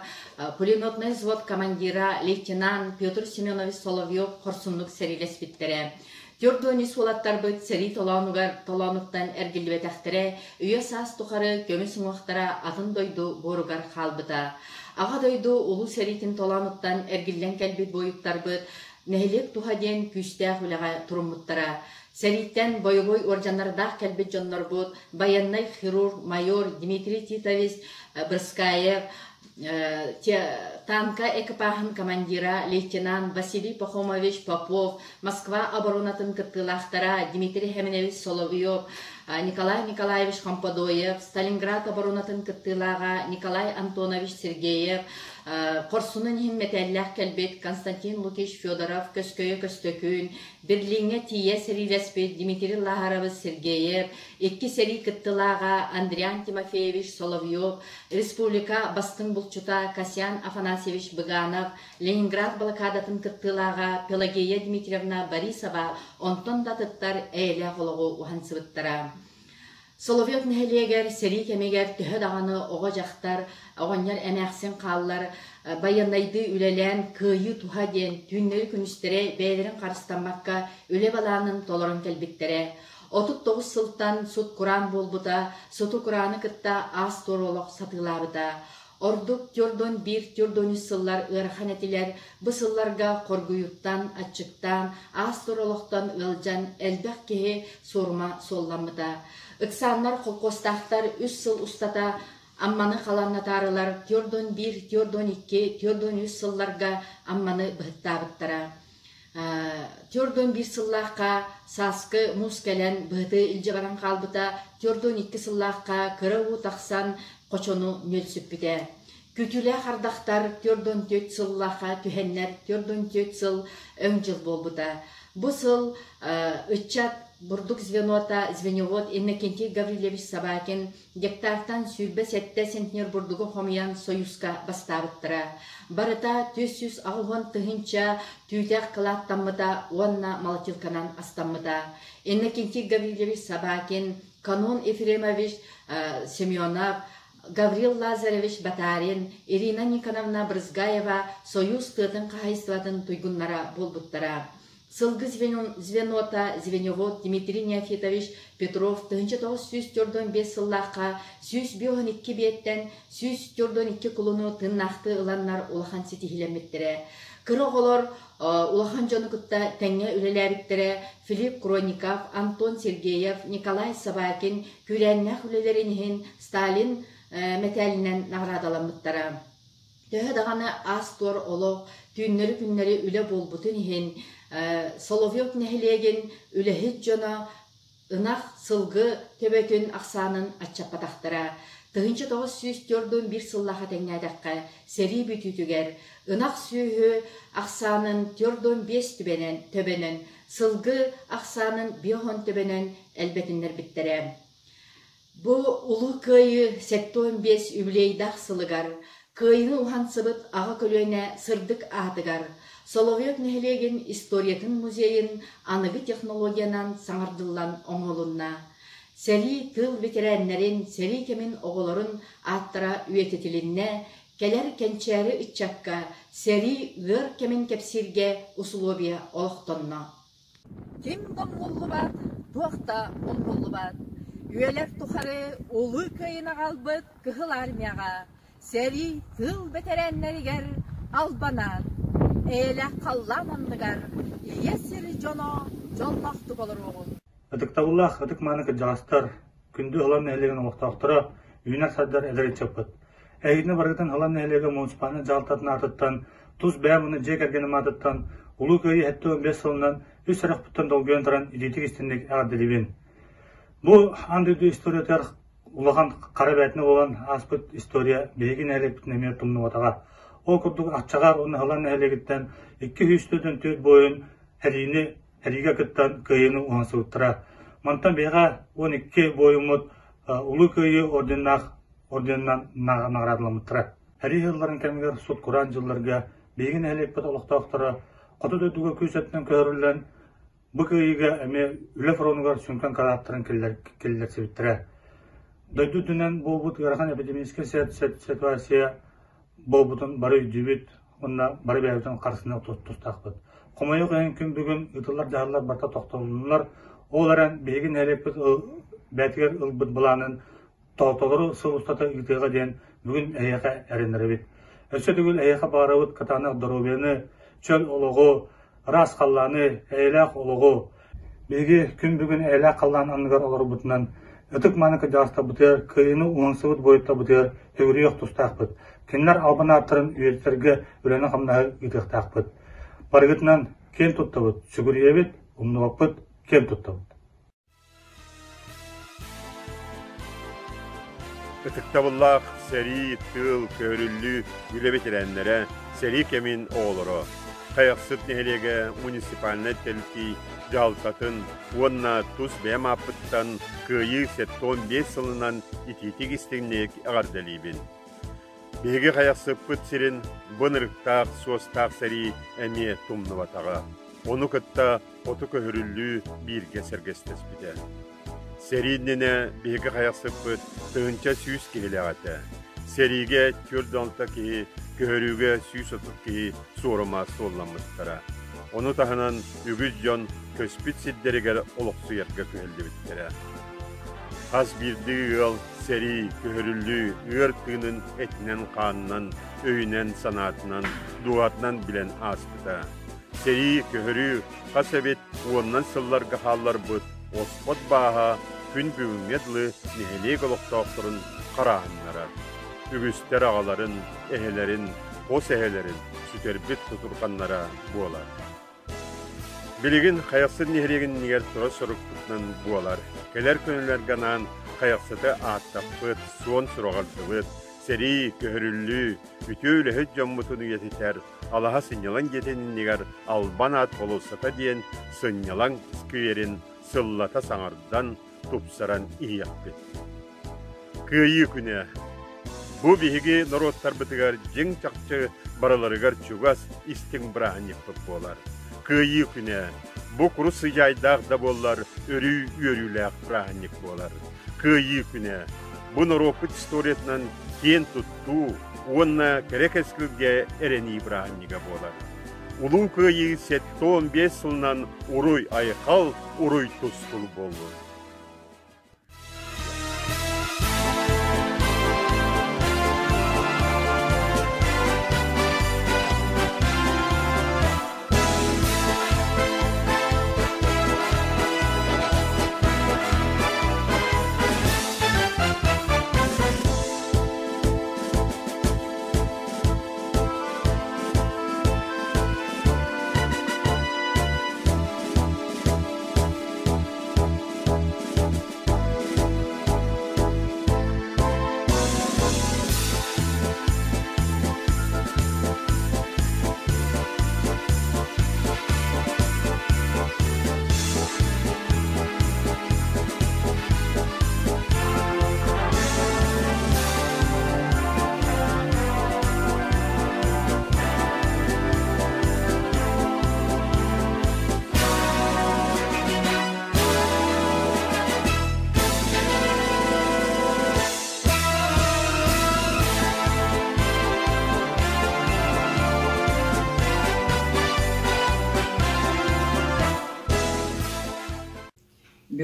пулеметнай взвод командира лейтенант Петр Семенович Соловьев хорсуннук сэриилэспиттэрэ. Түөрт уолаттарбыт сэрии толоонугар толоонуттан эргиллибэтэхтэрэ, үйэ-саас тухары көмүс уҥуохтара атын дойду буоругар хаалбыта. Аҕа дойду Улуу сэриитин толоонуттан эргиллэн кэлбит буойуттарбыт нэһилиэк туһа диэн күүстээх үлэҕэ туруммуттара. Сэрииттэн бойобуой уордьаннардаах кэлбит дьоннорбут байыаннай хирург майор Дмитрий Титович Брыскаев, танка экипажын командира лейтенант Василий Пахомович Попов, Москва оборонатын кыттыылаахтара Дмитрий Хеминович Соловьев, Николай Николаевич Хомподоев, Сталинград оборонатын кыттыылааҕа Николай Антонович Сергеев, хорсунун иһин мэтээллээх кэлбит Константин Лукич Федоров, Көскөйө Көстөкүүн, Берлиҥҥэ тиийэ сэриилэспит Дмитрий Лаһарович Сергеев, икки сэрии кыттылааҕа Андриан Тимофеевич Соловьев, республика бастыҥ булчута Касьян Афанасьевич Быганов, Ленинград блокадатын кыттыылааҕа Пелагея Дмитриевна Борисова онтон да атыттар эйэлээх олоҕу уһансыбыттара. Соловьев нэһилиэгэр сэрии кэмигэр төһө даҕаны оҕо-дьахтар, оҕонньор эмээхсин хааллар, байыаннайдыы үлэлээн кыайыы туһа диэн түүннэри-күнүстэри бэйэлэрин харыстаммакка үлэ балаанын толорон кэлбиттэрэ. 39 сылтан сут-кураан буолбута, суту-курааны кытта аас-туор олох сатыылаабыта. Ордук төрдөн биир төрдөн үс сыллар ыарахан этилэр, бу сылларга хоргуйуттан, аччыктаан, аас-туор олохтон ыалдьан элбэх киһи суорума суолламмыта. Ыксааннар холкуостаахтар үс сыл устата Амманы халааннатаарылар төрдөн биир, төрдөн икки, төрдөн үс сылларга Амманы быһыттаабыттара. Төрдөн биир сыллаахха сааскы муус кэлэн быһыты илдьэ баран хаалбыта, төрдөн икки сыллаахха кыра уу тахсан хочону нүөлсүппүтэ. Күтүлээх ардахтар төрдөн түөрт сыллаахха түһэннэр төрдөн түөрт сыл өҥ дьыл буолбута. Бу сыл ыччат бурдук звенота звеневод Иннокентий Гаврильевич Собакин Гектартан 27 центнер бурдугу хомуйан Союзка бастаабыттара. Барыта 480 тыһыынча түүтэх кылааттаммыта уонна молотилканан астаммыта. Иннокентий Гаврильевич Собакин, Канон Ефремович Семенов, Гаврил Лазаревич Батарин, Ирина Никоновна Брызгаева Союз тыатын хаһайыстыбатын туйгуннара буолбуттара. Сылгы звенота звеневод Дмитрий Неофитович Петров 1945 сыллаахха 152 биэттэн 142 кулуну тыыннаахтыы ыланнар улахан ситиһиилэммиттэрэ. Кыра оҕолор улахан дьону кытта тэҥҥэ үлэлээбиттэрэ Филипп Кронников, Антон Сергеев, Николай Собакин күүрээннээх үлэлэрин иһин Сталин мэтээлинэн наҕараадаламмыттара. Төһө даҕаны аас-туор олох, түүннэри-күннэри үлэ буолбутун иһин, Соловьев нэһилиэгин үлэһит дьоно Ынах, сылгы төбөтүн ахсаанын аччаппатахтара. 1941 сыллаахха тэҥнээтэххэ, сэрии бүтүүтүгэр ынах сүөһү ахсаанын 45 түбэнэн, төбөнөн, сылгы ахсаанын 50 төбөнөн элбэтиннэрбиттэрэ. Бу Улуу Кыайыы 75 үбүлүөйдээх сылыгар Кыайыыны уһансыбыт аҕа көлүөнэ сырдык аатыгар Соловьев нэһилиэгин историятын музейын аныгы технологиянан саҥардыллан оҥоһулунна. Сэрии тыыл ветераннэрин, сэрии кэмин оҕолорун ааттара үйэтитилиннэ, кэлэр кэнчээри ыччакка сэрии ыар кэмин кэпсииргэ усулуобуйа олохтонно. Ким да умнуллубат, туох да умнуллубат. Үйэлэр тухары Улуу Кыайыыны аҕалбыт Кыһыл Армияҕа сэрии тыыл бэтэрээннэригэр албанаат, эйэлээх халлаан анныгар ийэ сир дьоно дьоллоохтук олоруоҕун. Ытыктабыллаах ытык-мааны кырдьаҕастар, күндү Ылан нэһилиэгин олохтоохторо, үүнэр-сайдар эдэр ыччаппыт. Эһигини барыгытын Ылан нэһилиэгэ муниципальнай дьаһалтатын аатыттан, тус бэйэм уонна дьиэ кэргэним аатыттан Улуу Кыайыы 75 сылынан үс сүрэхпиттэн долгуйан туран итиитик-истинник эҕэрдэлиибин. Бу аан дойду историятыгар улахан хара бээтинэ буолан ааспыт история биһиги нэһилиэкпитин эмиэ тумнубатаҕа. Ол курдук Аччаҕар уонна Ылан нэһилиэгиттэн 204 буойун сэриини сэриигэ кыттан кыайыыны уһансыбыттара. Мантан биһиэхэ 12 буойуммут Улуу Кыайыы орденнаах орденынан наҕараадаламмыттара. Сэрии сылларын кэмигэр сут-кураан дьылларга биһиги нэһилиэкпит олохтоохторо хоту дойдуга күүс өттүнэн көһөрүллэн бу кыайыыга эмиэ үлэ фронугар сүҥкэн кылааттарын киллэрсибиттэрэ. Дойду үрдүнэн буолбут ыарахан эпидемическэй ситуация буолбутун бары өйдүүбүт уонна бары бэйэбитин харысына тустаахпыт. Хомойуох иһин күн бүгүн ыытыллар дьаһаллар барыта тохтолуннулар. Ол эрэн биһиги нэһилиэкпит бэйэтигэр ылбыт былаанын толору сыл устата ыытыаҕа диэн бүгүн эһиэхэ эрэнэрэбит. Өссө төгүл эһиэхэ баҕарабыт кытаанах доруобуйаны, чөл олоҕу, ыраас халлааны, эйэлээх олоҕу. Биһиги күн бүгүн эйэлээх халлаан анныгар олорбутунан ытык-мааны кырдьаҕастарбытыгар, кыайыыны уһансыбыт буойуттарбытыгар төгүрүйүөх тустаахпыт. Кинилэр албан ааттарын үйэтитэргэ үлэни-хамнаһы ыытыахтаахпыт. Барыгытынан киэн туттабыт, сүгүрүйэбит, умнубаппыт, киэн туттабыт. Ытыктабыллаах сэрии, тыыл, көһөрүллүү үлэ бэтэрээннэрэ, сэрии кэмин оҕолоро, Хайахсыт нэһилиэгэ муниципальнай тэрилтии дьаһалтатын уонна тус бэйэм ааппыттан Кыайыы 75 сылынан итиитик-истиҥник эҕэрдэлиибин. Биһиги Хайахсыппыт сирин бу ынырыктаах суостаах сэрии эмиэ тумнубатаҕа. Ону кытта хоту көһөрүллүү бииргэ сэргэстэспитэ. Сэрии иннинэ биһиги Хайахсыппыт 1100 киһилээх этэ. Сэриигэ 46 киһи, көһөрүүгэ 130 киһи суорума суолламмыттара. Ону таһынан үгүс дьон көспүт сирдэригэр олохсуйарга күһэллибиттэрэ. Хас биирдии ыал сэрии, көһөрүллүү ыар тыынын этинэн-хаанынан, өйүнэн-санаатынан, дууһатынан билэн ааспыта. Сэрии, көһөрүү хас эбит уонунан сылларга хаалларбыт оспот бааһа күн бүгүҥҥэ дылы нэһилиэк олохтоохторун харааһыннарар. Үгүстэр аҕаларын, эһэлэрин, хос эһэлэрин сүтэрбит сутурҕаннара буолар. Билигин Хайахсыт нэһилиэгин иннигэр турар сорукпутунан буолар. Кэлэр күнүлэргэ анаан Хайахсыты ааттаппыт, суон сураҕырдыбыт, сэрии, көһөрүллүү, үтүө үлэһит дьоммутун үйэтитэр Алаһа сынньалаҥ дьиэтин иннигэр Албан аат болуоссата диэн сынньалаҥ скверин сыллата саҥардан, тупсаран иһиэхпит. Кыайыы күнэ. Бу биһиги норуоттарбытыгар дьиҥ-чахчы барыларыгар чугас, истиҥ бырааһынньыкпыт буолар. Кыайыы күнэ. Бу курус сыдьаайдаах да буоллар, өрүү үөрүүлээх бырааһынньык буолар. Кыайыы күнэ. Бу норуоппут историятынан киэн туттуу уонна кэрэ кэскилгэ эрэнии бырааһынньыга буолар. Улуу Кыайыы 75 сылынан уруй-айхал, уруй-тускул буоллун!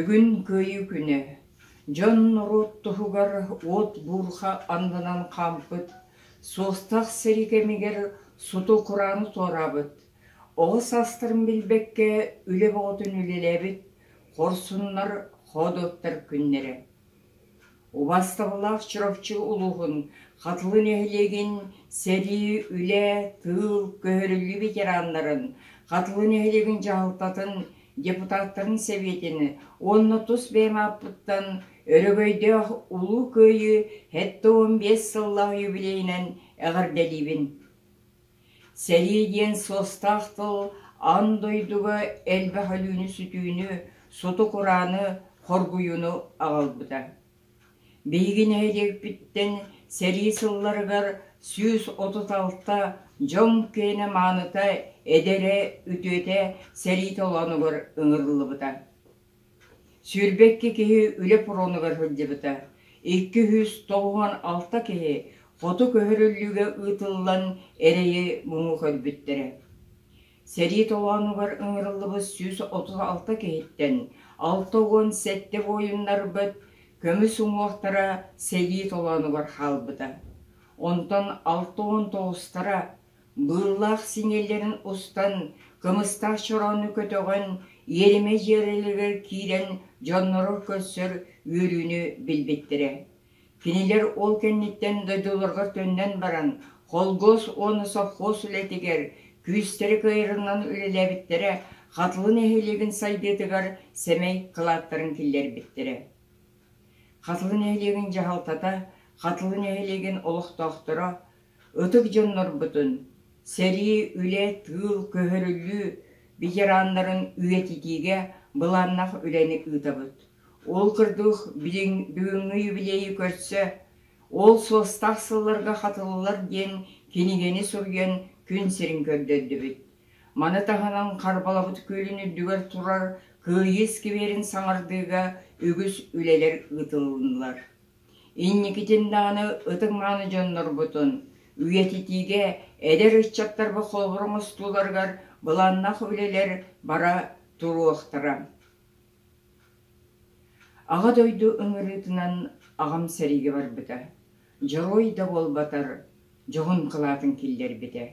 Бүгүн Кыайыы күнэ. Дьон-норуот туһугар уот буурҕа аннынан хаампыт, суостаах сэрии кэмигэр суту-курааны туораабыт, оҕо саастарын билбэккэ үлэ бөҕөтүн үлэлээбит хорсуннар, хоодуоттар күннэрэ. Убаастабыллаах Чурапчы улууһун Хатылы нэһилиэгин сэрии, үлэ, тыыл, көһөрүллүү ветераннарын, Хатылы нэһилиэгин дьаһалтатын депутаттарын сэбиэтин уонна тус бэйэм ааппыттан өрөгөйдөөх Улуу Кыайыы 75 сыллаах юбилейынан эҕэрдэлиибин! Сэрии диэн суостаах тыл аан дойдуга элбэх өлүүнү-сүтүүнү, суту-курааны, хоргуйууну аҕалбыта. Биһиги нэһилиэкпиттэн сэрии сылларыгар 136 дьон киэнэ мааныта, эдэрэ, үтүөтэ сэрии толоонугар ыҥырыллыбыта. 22 киһи үлэ пуруонугар сылдьыбыта, 296 киһи хоту көһөрүллүүгэ ыытыллан эрэйи-муҥу көрбүттэрэ. Сэрии толоонугар ыҥырыллыбыт 136 киһиттэн 67 буойуннарбыт көмүс уҥуохтара сэрии толоонугар хаалбыта. Онтон 69-тара быыллаах синиэллэрин устан, кымыстаах чороону көтөҕөн, иэримэ дьиэлэригэр киирэн дьонноро көрсөр үөрүүнү билбиттэрэ. Кинилэр ол кэнниттэн дойдуларыгар төннөн баран, холкуос уонна совхоз үлэтигэр күүстэрэ кыайарынан үлэлээбиттэрэ, Хатылы нэһилиэгин сайдыытыгар сэмэй кылааттарын киллэрбиттэрэ. Хатылы нэһилиэгин дьаһалтата, Хатылы нэһилиэгин олохтоохторо Ытык дьоннорбутун, сэрии, үлэ, тыыл, көһөрүллүү ветераннарын үйэтитиигэ былааннаах үлэни ыытабыт. Ол курдук бүгүҥҥү юбилейы көрсө «Ол суостаах сылларга хатыллар» диэн кинигэни суруйан күн сирин көрдөрдүбүт. Маны таһынан Харбалабыт күөлүн үрдүгэр турар Кыайыы скверин саҥардыыга үгүс үлэлэр ыытылыннылар. Инникитин даҕаны ытык-мааны дьоннорбутун үйэтитиигэ эдэр ыччаттарбыт холобур оҥостууларыгар былааннаах үлэлэр бара туруохтара. Аҕа дойду ыҥырыытынан аҕам сэриигэ барбыта. Дьоруой да буолбатар, дьоһун кылаатын киллэрбитэ.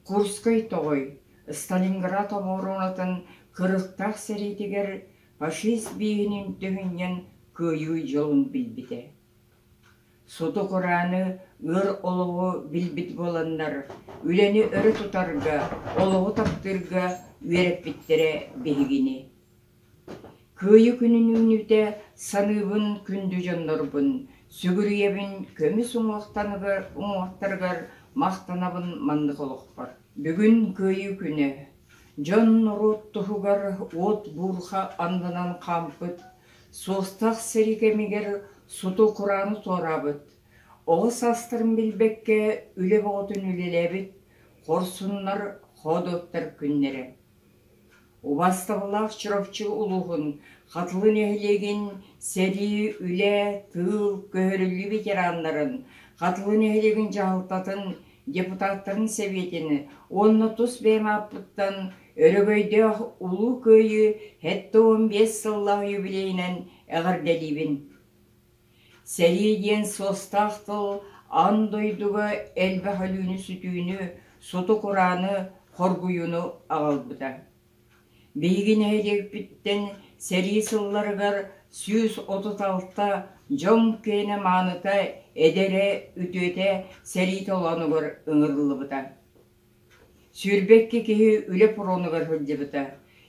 Курскай тоҕой, Сталинград оборуонатын кырыктаах сэриитигэр Фашист бииһинин төһүнньэн кыайыы дьолун билбитэ. Суту-курааны, ыар олоҕу билбит буоланнар, үлэни өрө тутарга, олоҕу таптыырга үөрэппиттэрэ биһигини. Кыайыы күнүн үүнүүтэ саныыбын күндү дьоннорбун, сүгүрүйэбин көмүс уҥуохтарыгар махтанабын маннык олохпор. Бүгүн Кыайыы күнэ. Дьон-норуот туһугар уот буурҕа аннынан хаампыт, суостаах сэрии кэмигэр суту-курааны туораабыт, оҕо саастарын билбэккэ үлэ бөҕөтүн үлэлээбит хорсуннар, хоодуоттар күннэрэ. Убаастабыллаах Чурапчы улууһун Хатылы нэһилиэгин сэрии, үлэ, тыыл, көһөрүллүү ветераннарын, Хатылы нэһилиэгин дьаһалтатын депутаттарын сэбиэтин уонна тус бэйэм ааппыттан өрөгөйдөөх Улуу Кыайыы 75 сыллаах юбилейынан эҕэрдэлиибин! Сэрии диэн суостаах тыл аан дойдуга элбэх өлүүнү-сүтүүнү, суту-курааны, хоргуйууну аҕалбыта. Биһиги нэһилиэкпиттэн сэрии сылларыгар 136 дьон киэнэ мааныта, эдэрэ, үтүөтэ сэрии толоонугар ыҥырыллыбыта. 22 киһи үлэ пуруонугар сылдьыбыта,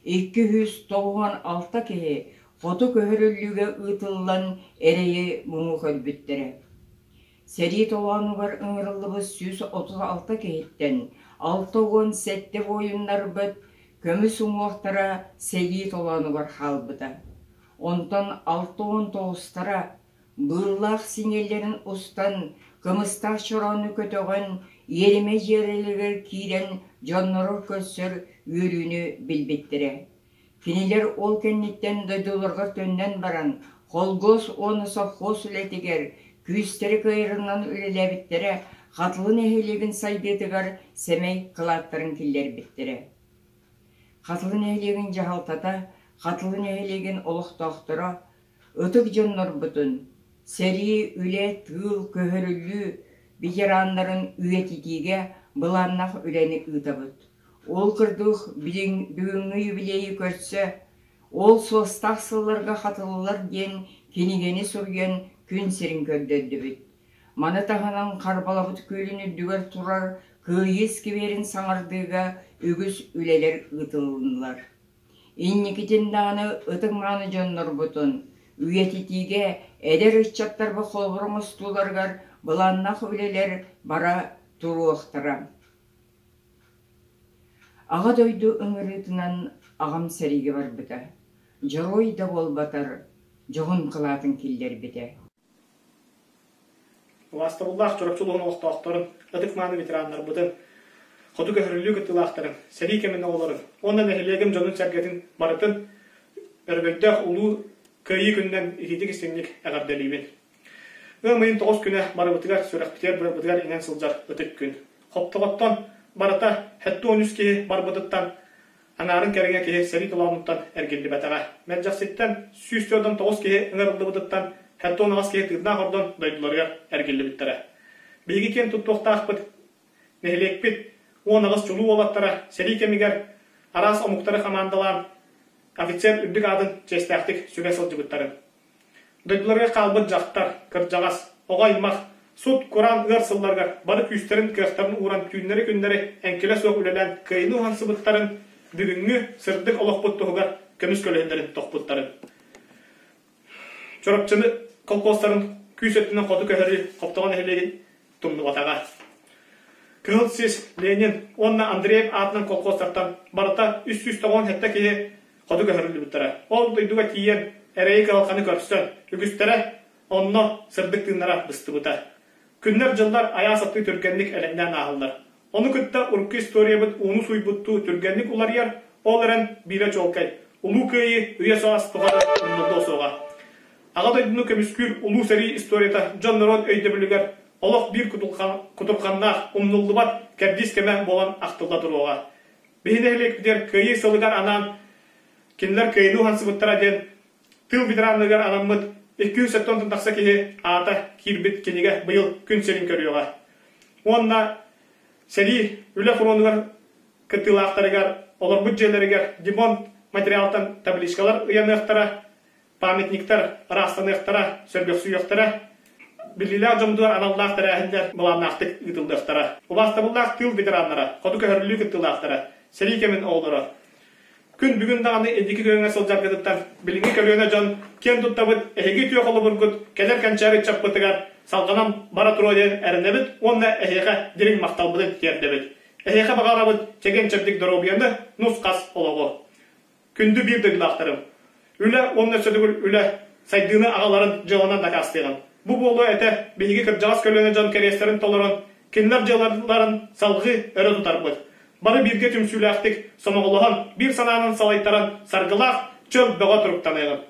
296 киһи хоту көһөрүллүүгэ ыытыллан эрэйи-муҥу көрбүттэрэ. Сэрии толоонугар ыҥырыллыбыт 136 киһиттэн 67 буойуннарбыт көмүс уҥуохтара сэрии толоонугар хаалбыта. Онтон 69-тара быыллаах синиэллэрин устан, кымыстаах чороону көтөҕөн, иэримэ дьиэлэригэр киирэн дьонноро көрсөр үөрүүнү билбиттэрэ. Кинилэр ол кэнниттэн дойдуларыгар төннөн баран, холкуос уонна совхоз үлэтигэр күүстэрэ кыайарынан үлэлээбиттэрэ, Хатылы нэһилиэгин сайдыытыгар сэмэй кылааттарын киллэрбиттэрэ. Хатылы нэһилиэгин дьаһалтата, Хатылы нэһилиэгин олохтоохторо ытык дьоннорбутун сэрии, үлэ, тыыл, көһөрүллүү ветераннарын үйэтитиигэ былааннаах үлэни ыытабыт. Ол курдук бүгүҥҥү юбилейы көрсө Ол суостаах сылларга хатыллар диэн кинигэни суруйан күн сирин көрдөрдүбүт. Маны таһынан Харбалабыт күөлүн үрдүгэр турар Кыайыы скверин саҥардыыга үгүс үлэлэр ыытылыннылар. Инникитин даҕаны ытык-мааны дьоннорбутун үйэтитиигэ эдэр ыччаттарга холобур оҥостууларыгар былааннаах үлэлэр бара туруохтара. Аҕа дойду ыҥырыытынан аҕам сэриигэ барбыта, дьоруой да буолбатар, дьоһун кылаатын киллэрбитэ. Убаастабыллаах Чурапчы улууһун олохтоохторун, ытык-мааны ветераннарбытын, хоту көһөрүллүү кыттыылаахтарын, сэрии кэмин оҕолорун уонна нэһилиэгим дьонун-сэргэтин барытын өрөгөйдөөх Улуу Кыайыы күнүнэн итиитик-истиҥник эҕэрдэлиибин. Ыам ыйын тоҕус күнэ барыбытыгар сүрэхпитигэр-быарбытыгар иҥэн сылдьар ытык күн. Хоптоҕоттон барыта 73 киһи барбытыттан Аҥаарын кэриҥэ киһи сэрии толоонуттан эргиллибэтэҕэ. Мэлдьэхситтэн 149 киһи ыҥырыллыбытыттан 78 киһи тыыннаах ордон дойдуларыгар эргиллибиттэрэ. Биһиги киэн туттуохтаахпыт нэһилиэкпит 18 чулуу уолаттара сэрии кэмигэр араас омуктары хамаандалаан офицер үрдүк аатын чиэстээхтик сүгэ сылдьыбыттарын. Дойдуларыгар хаалбыт дьахтар, кырдьаҕас, оҕо аймах сут, кураан ыар сылларыгар бары күүстэрин-кыахтарын ууран түүннэри-күннэри эҥкилэ суох үлэлээн кыайыыны уһансыбыттарын, бүгүҥҥү сырдык олохпут туһугар көмүс көлөһүннэрин тохпуттарын. Чурапчыны колхозтарын күүс өттүнэн хоту көһөрүү Хоптоҕо нэһилиэгин тумнубатаҕа. Кыһыл Сис, Ленин уонна Андреев аатынан колхозтартан барыта 397 киһи хоту көһөрүллүбүттэрэ. Ол дойдуга тиийэн эрэйи-кыһалҕаны көрсөн, үгүстэрэ онно сырдык тыыннара быстыбыта. Күннэр-дьыллар айаас аттыы түргэнник элэҥнээн ааһаллар. Ону кытта урукку историябыт ууну сууйбуттуу түргэнник уларыйар, ол эрэн биирэ чуолкай, Улуу Кыайыы үйэ-саас тухары умнуллуо суоҕа. Аҕа дойдуну көмүскүүр улуу сэрии историята дьон-норуот өйдөбүлүгэр олох биир кутурҕаннаах, умнуллубат кэрдиис кэмэ буолан ахтылла туруоҕа. Биһи нэһилиэкпитигэр Кыайыы сылыгар анаан кинилэр кыайыыны уһансыбыттара диэн тыыл ветераннарыгар анаммыт 270 тахса киһи аата киирбит кинигэ быйыл күн сирин көрүөҕэ. Уонна сэрии үлэ фронугар кыттыылаахтарыгар олорбут дьиэлэригэр Димон материалтан табличкалар ыйаныахтара, памятниктар ыраастаныахтара, сөргөхсүйүөхтэрэ, биллиилээх дьоммутугар аналлаах тэрээһиннэр былааннаахтык ыытыллыахтара. Убаастабыллаах тыыл ветераннара, хоту көһөрүллүү кыттыылаахтара, сэрии кэмин оҕолоро. Күн бүгүн даҕаны инники күөҥҥэ сылдьаргытыттан билиҥҥи көлүөнэ дьон киэн туттабыт, эһиги үтүө холобургут кэлэр кэнчээри ыччаппытыгар салҕанан бара туруо диэн эрэнэбит уонна эһиэхэ дириҥ махталбытын тиэрдэбит. Эһиэхэ баҕарабыт чэгиэн-чэбдик доруобуйаны, нус-хас олоҕу. Күндү биир дойдулаахтарым, үлэ уонна сөдүгүл үлэ сайдыыны аҕаларын дьыаланан дакаастыаҕын. Бу буолуо этэ биһиги кырдьаҕас көлүөнэ дьон кэриэстэрин толорон, кинилэр дьыалаларын салҕыы өрө тутарбыт. Бары бииргэ түмсүүлээхтик сомоҕолоһон, биир санаанан салайтаран саргылаах, чөл бөҕө туруктаныаҕын.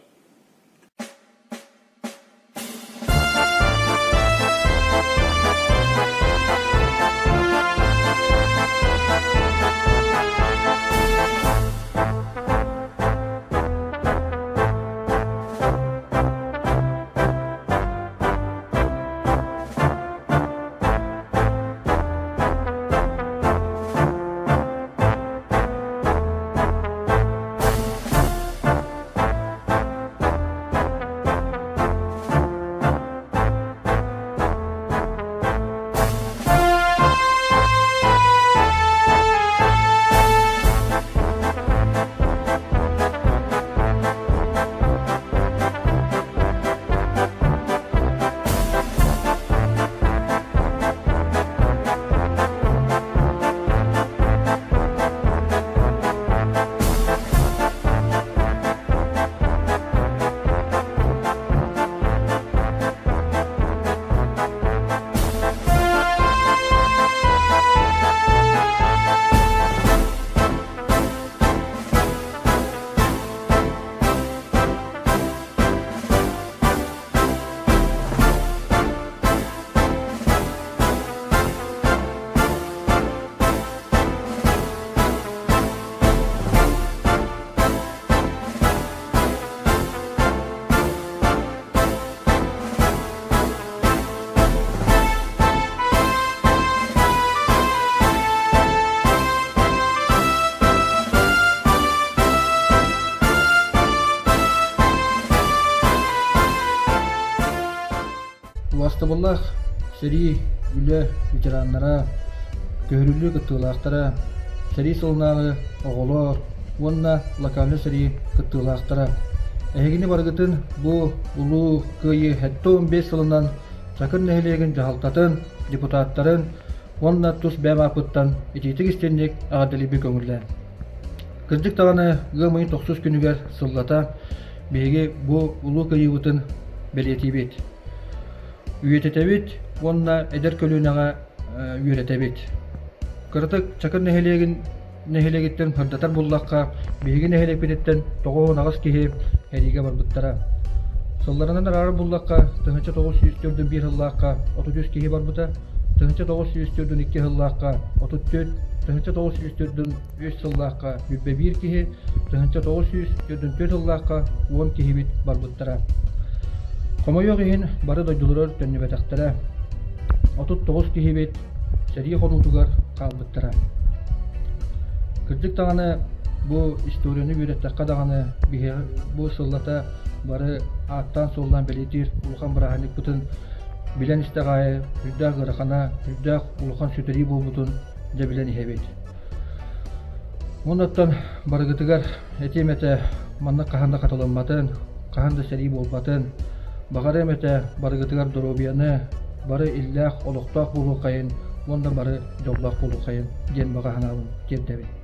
Убаастабыллаах сэрии, үлэ ветераннара, көһөрүллүү кыттыылаахтара, сэрии сылынааҕы оҕолор уонна локальнай сэрии кыттыылаахтара. Эһигини барыгытын бу Улуу Кыайыы 75 сылынан Чакыр нэһилиэгин дьаһалтатын, депутаттарын уонна тус бэйэм ааппыттан итиитик истинник эҕэрдэлиирбин көҥүллээн. Кырдьык даҕаны ыам ыйын тохсус күнүгэр сыллата биһиги бу Улуу Кыайыыбытын бэлиэтиибит. Үйэтитэбит уонна эдэр көлүөнэҕэ үөрэтэбит. Кыратык Чакыр нэһилиэгин нэһилиэгиттэн сырдатар буллахха, биһиги нэһилиэкпититтэн 98 киһи эриигэ барбыттара. Сылларынан араарар буллахха, 1941 сыллаахха 33 киһи барбыта, 1942 сыллаахха 34, 1943 сыллаахха 21 киһи, 1944 сыллаахха 10 киһибит барбыттара. Хомойуох иһин, бары дойдуларыгар төннүбэтэхтэрэ. 39 киһибит сэрии хонуутугар хаалбыттара. Кырдьык даҕаны бу историяны үөрэттэххэ даҕаны биһиэхэ бу сыллата бары ааттаан-суоллаан бэлиэтиир улахан бырааһынньыкпытын билэн истэх аайы үрдээх ыарахана, үрдээх улахан сүтэрии буолбутун дьэ билэн иһэбит. Оннуттан барыгытыгар этиэм этэ маннык хаһан да хатыламматын, хаһан да сэрии буолбатын, баҕарыам этэ барыгытыгар доруобуйаны, бары иллээх олохтоох буолуоххайын уонна бары дьоллоох буолуоххайын диэн баҕа санаабын тиэрдэбин.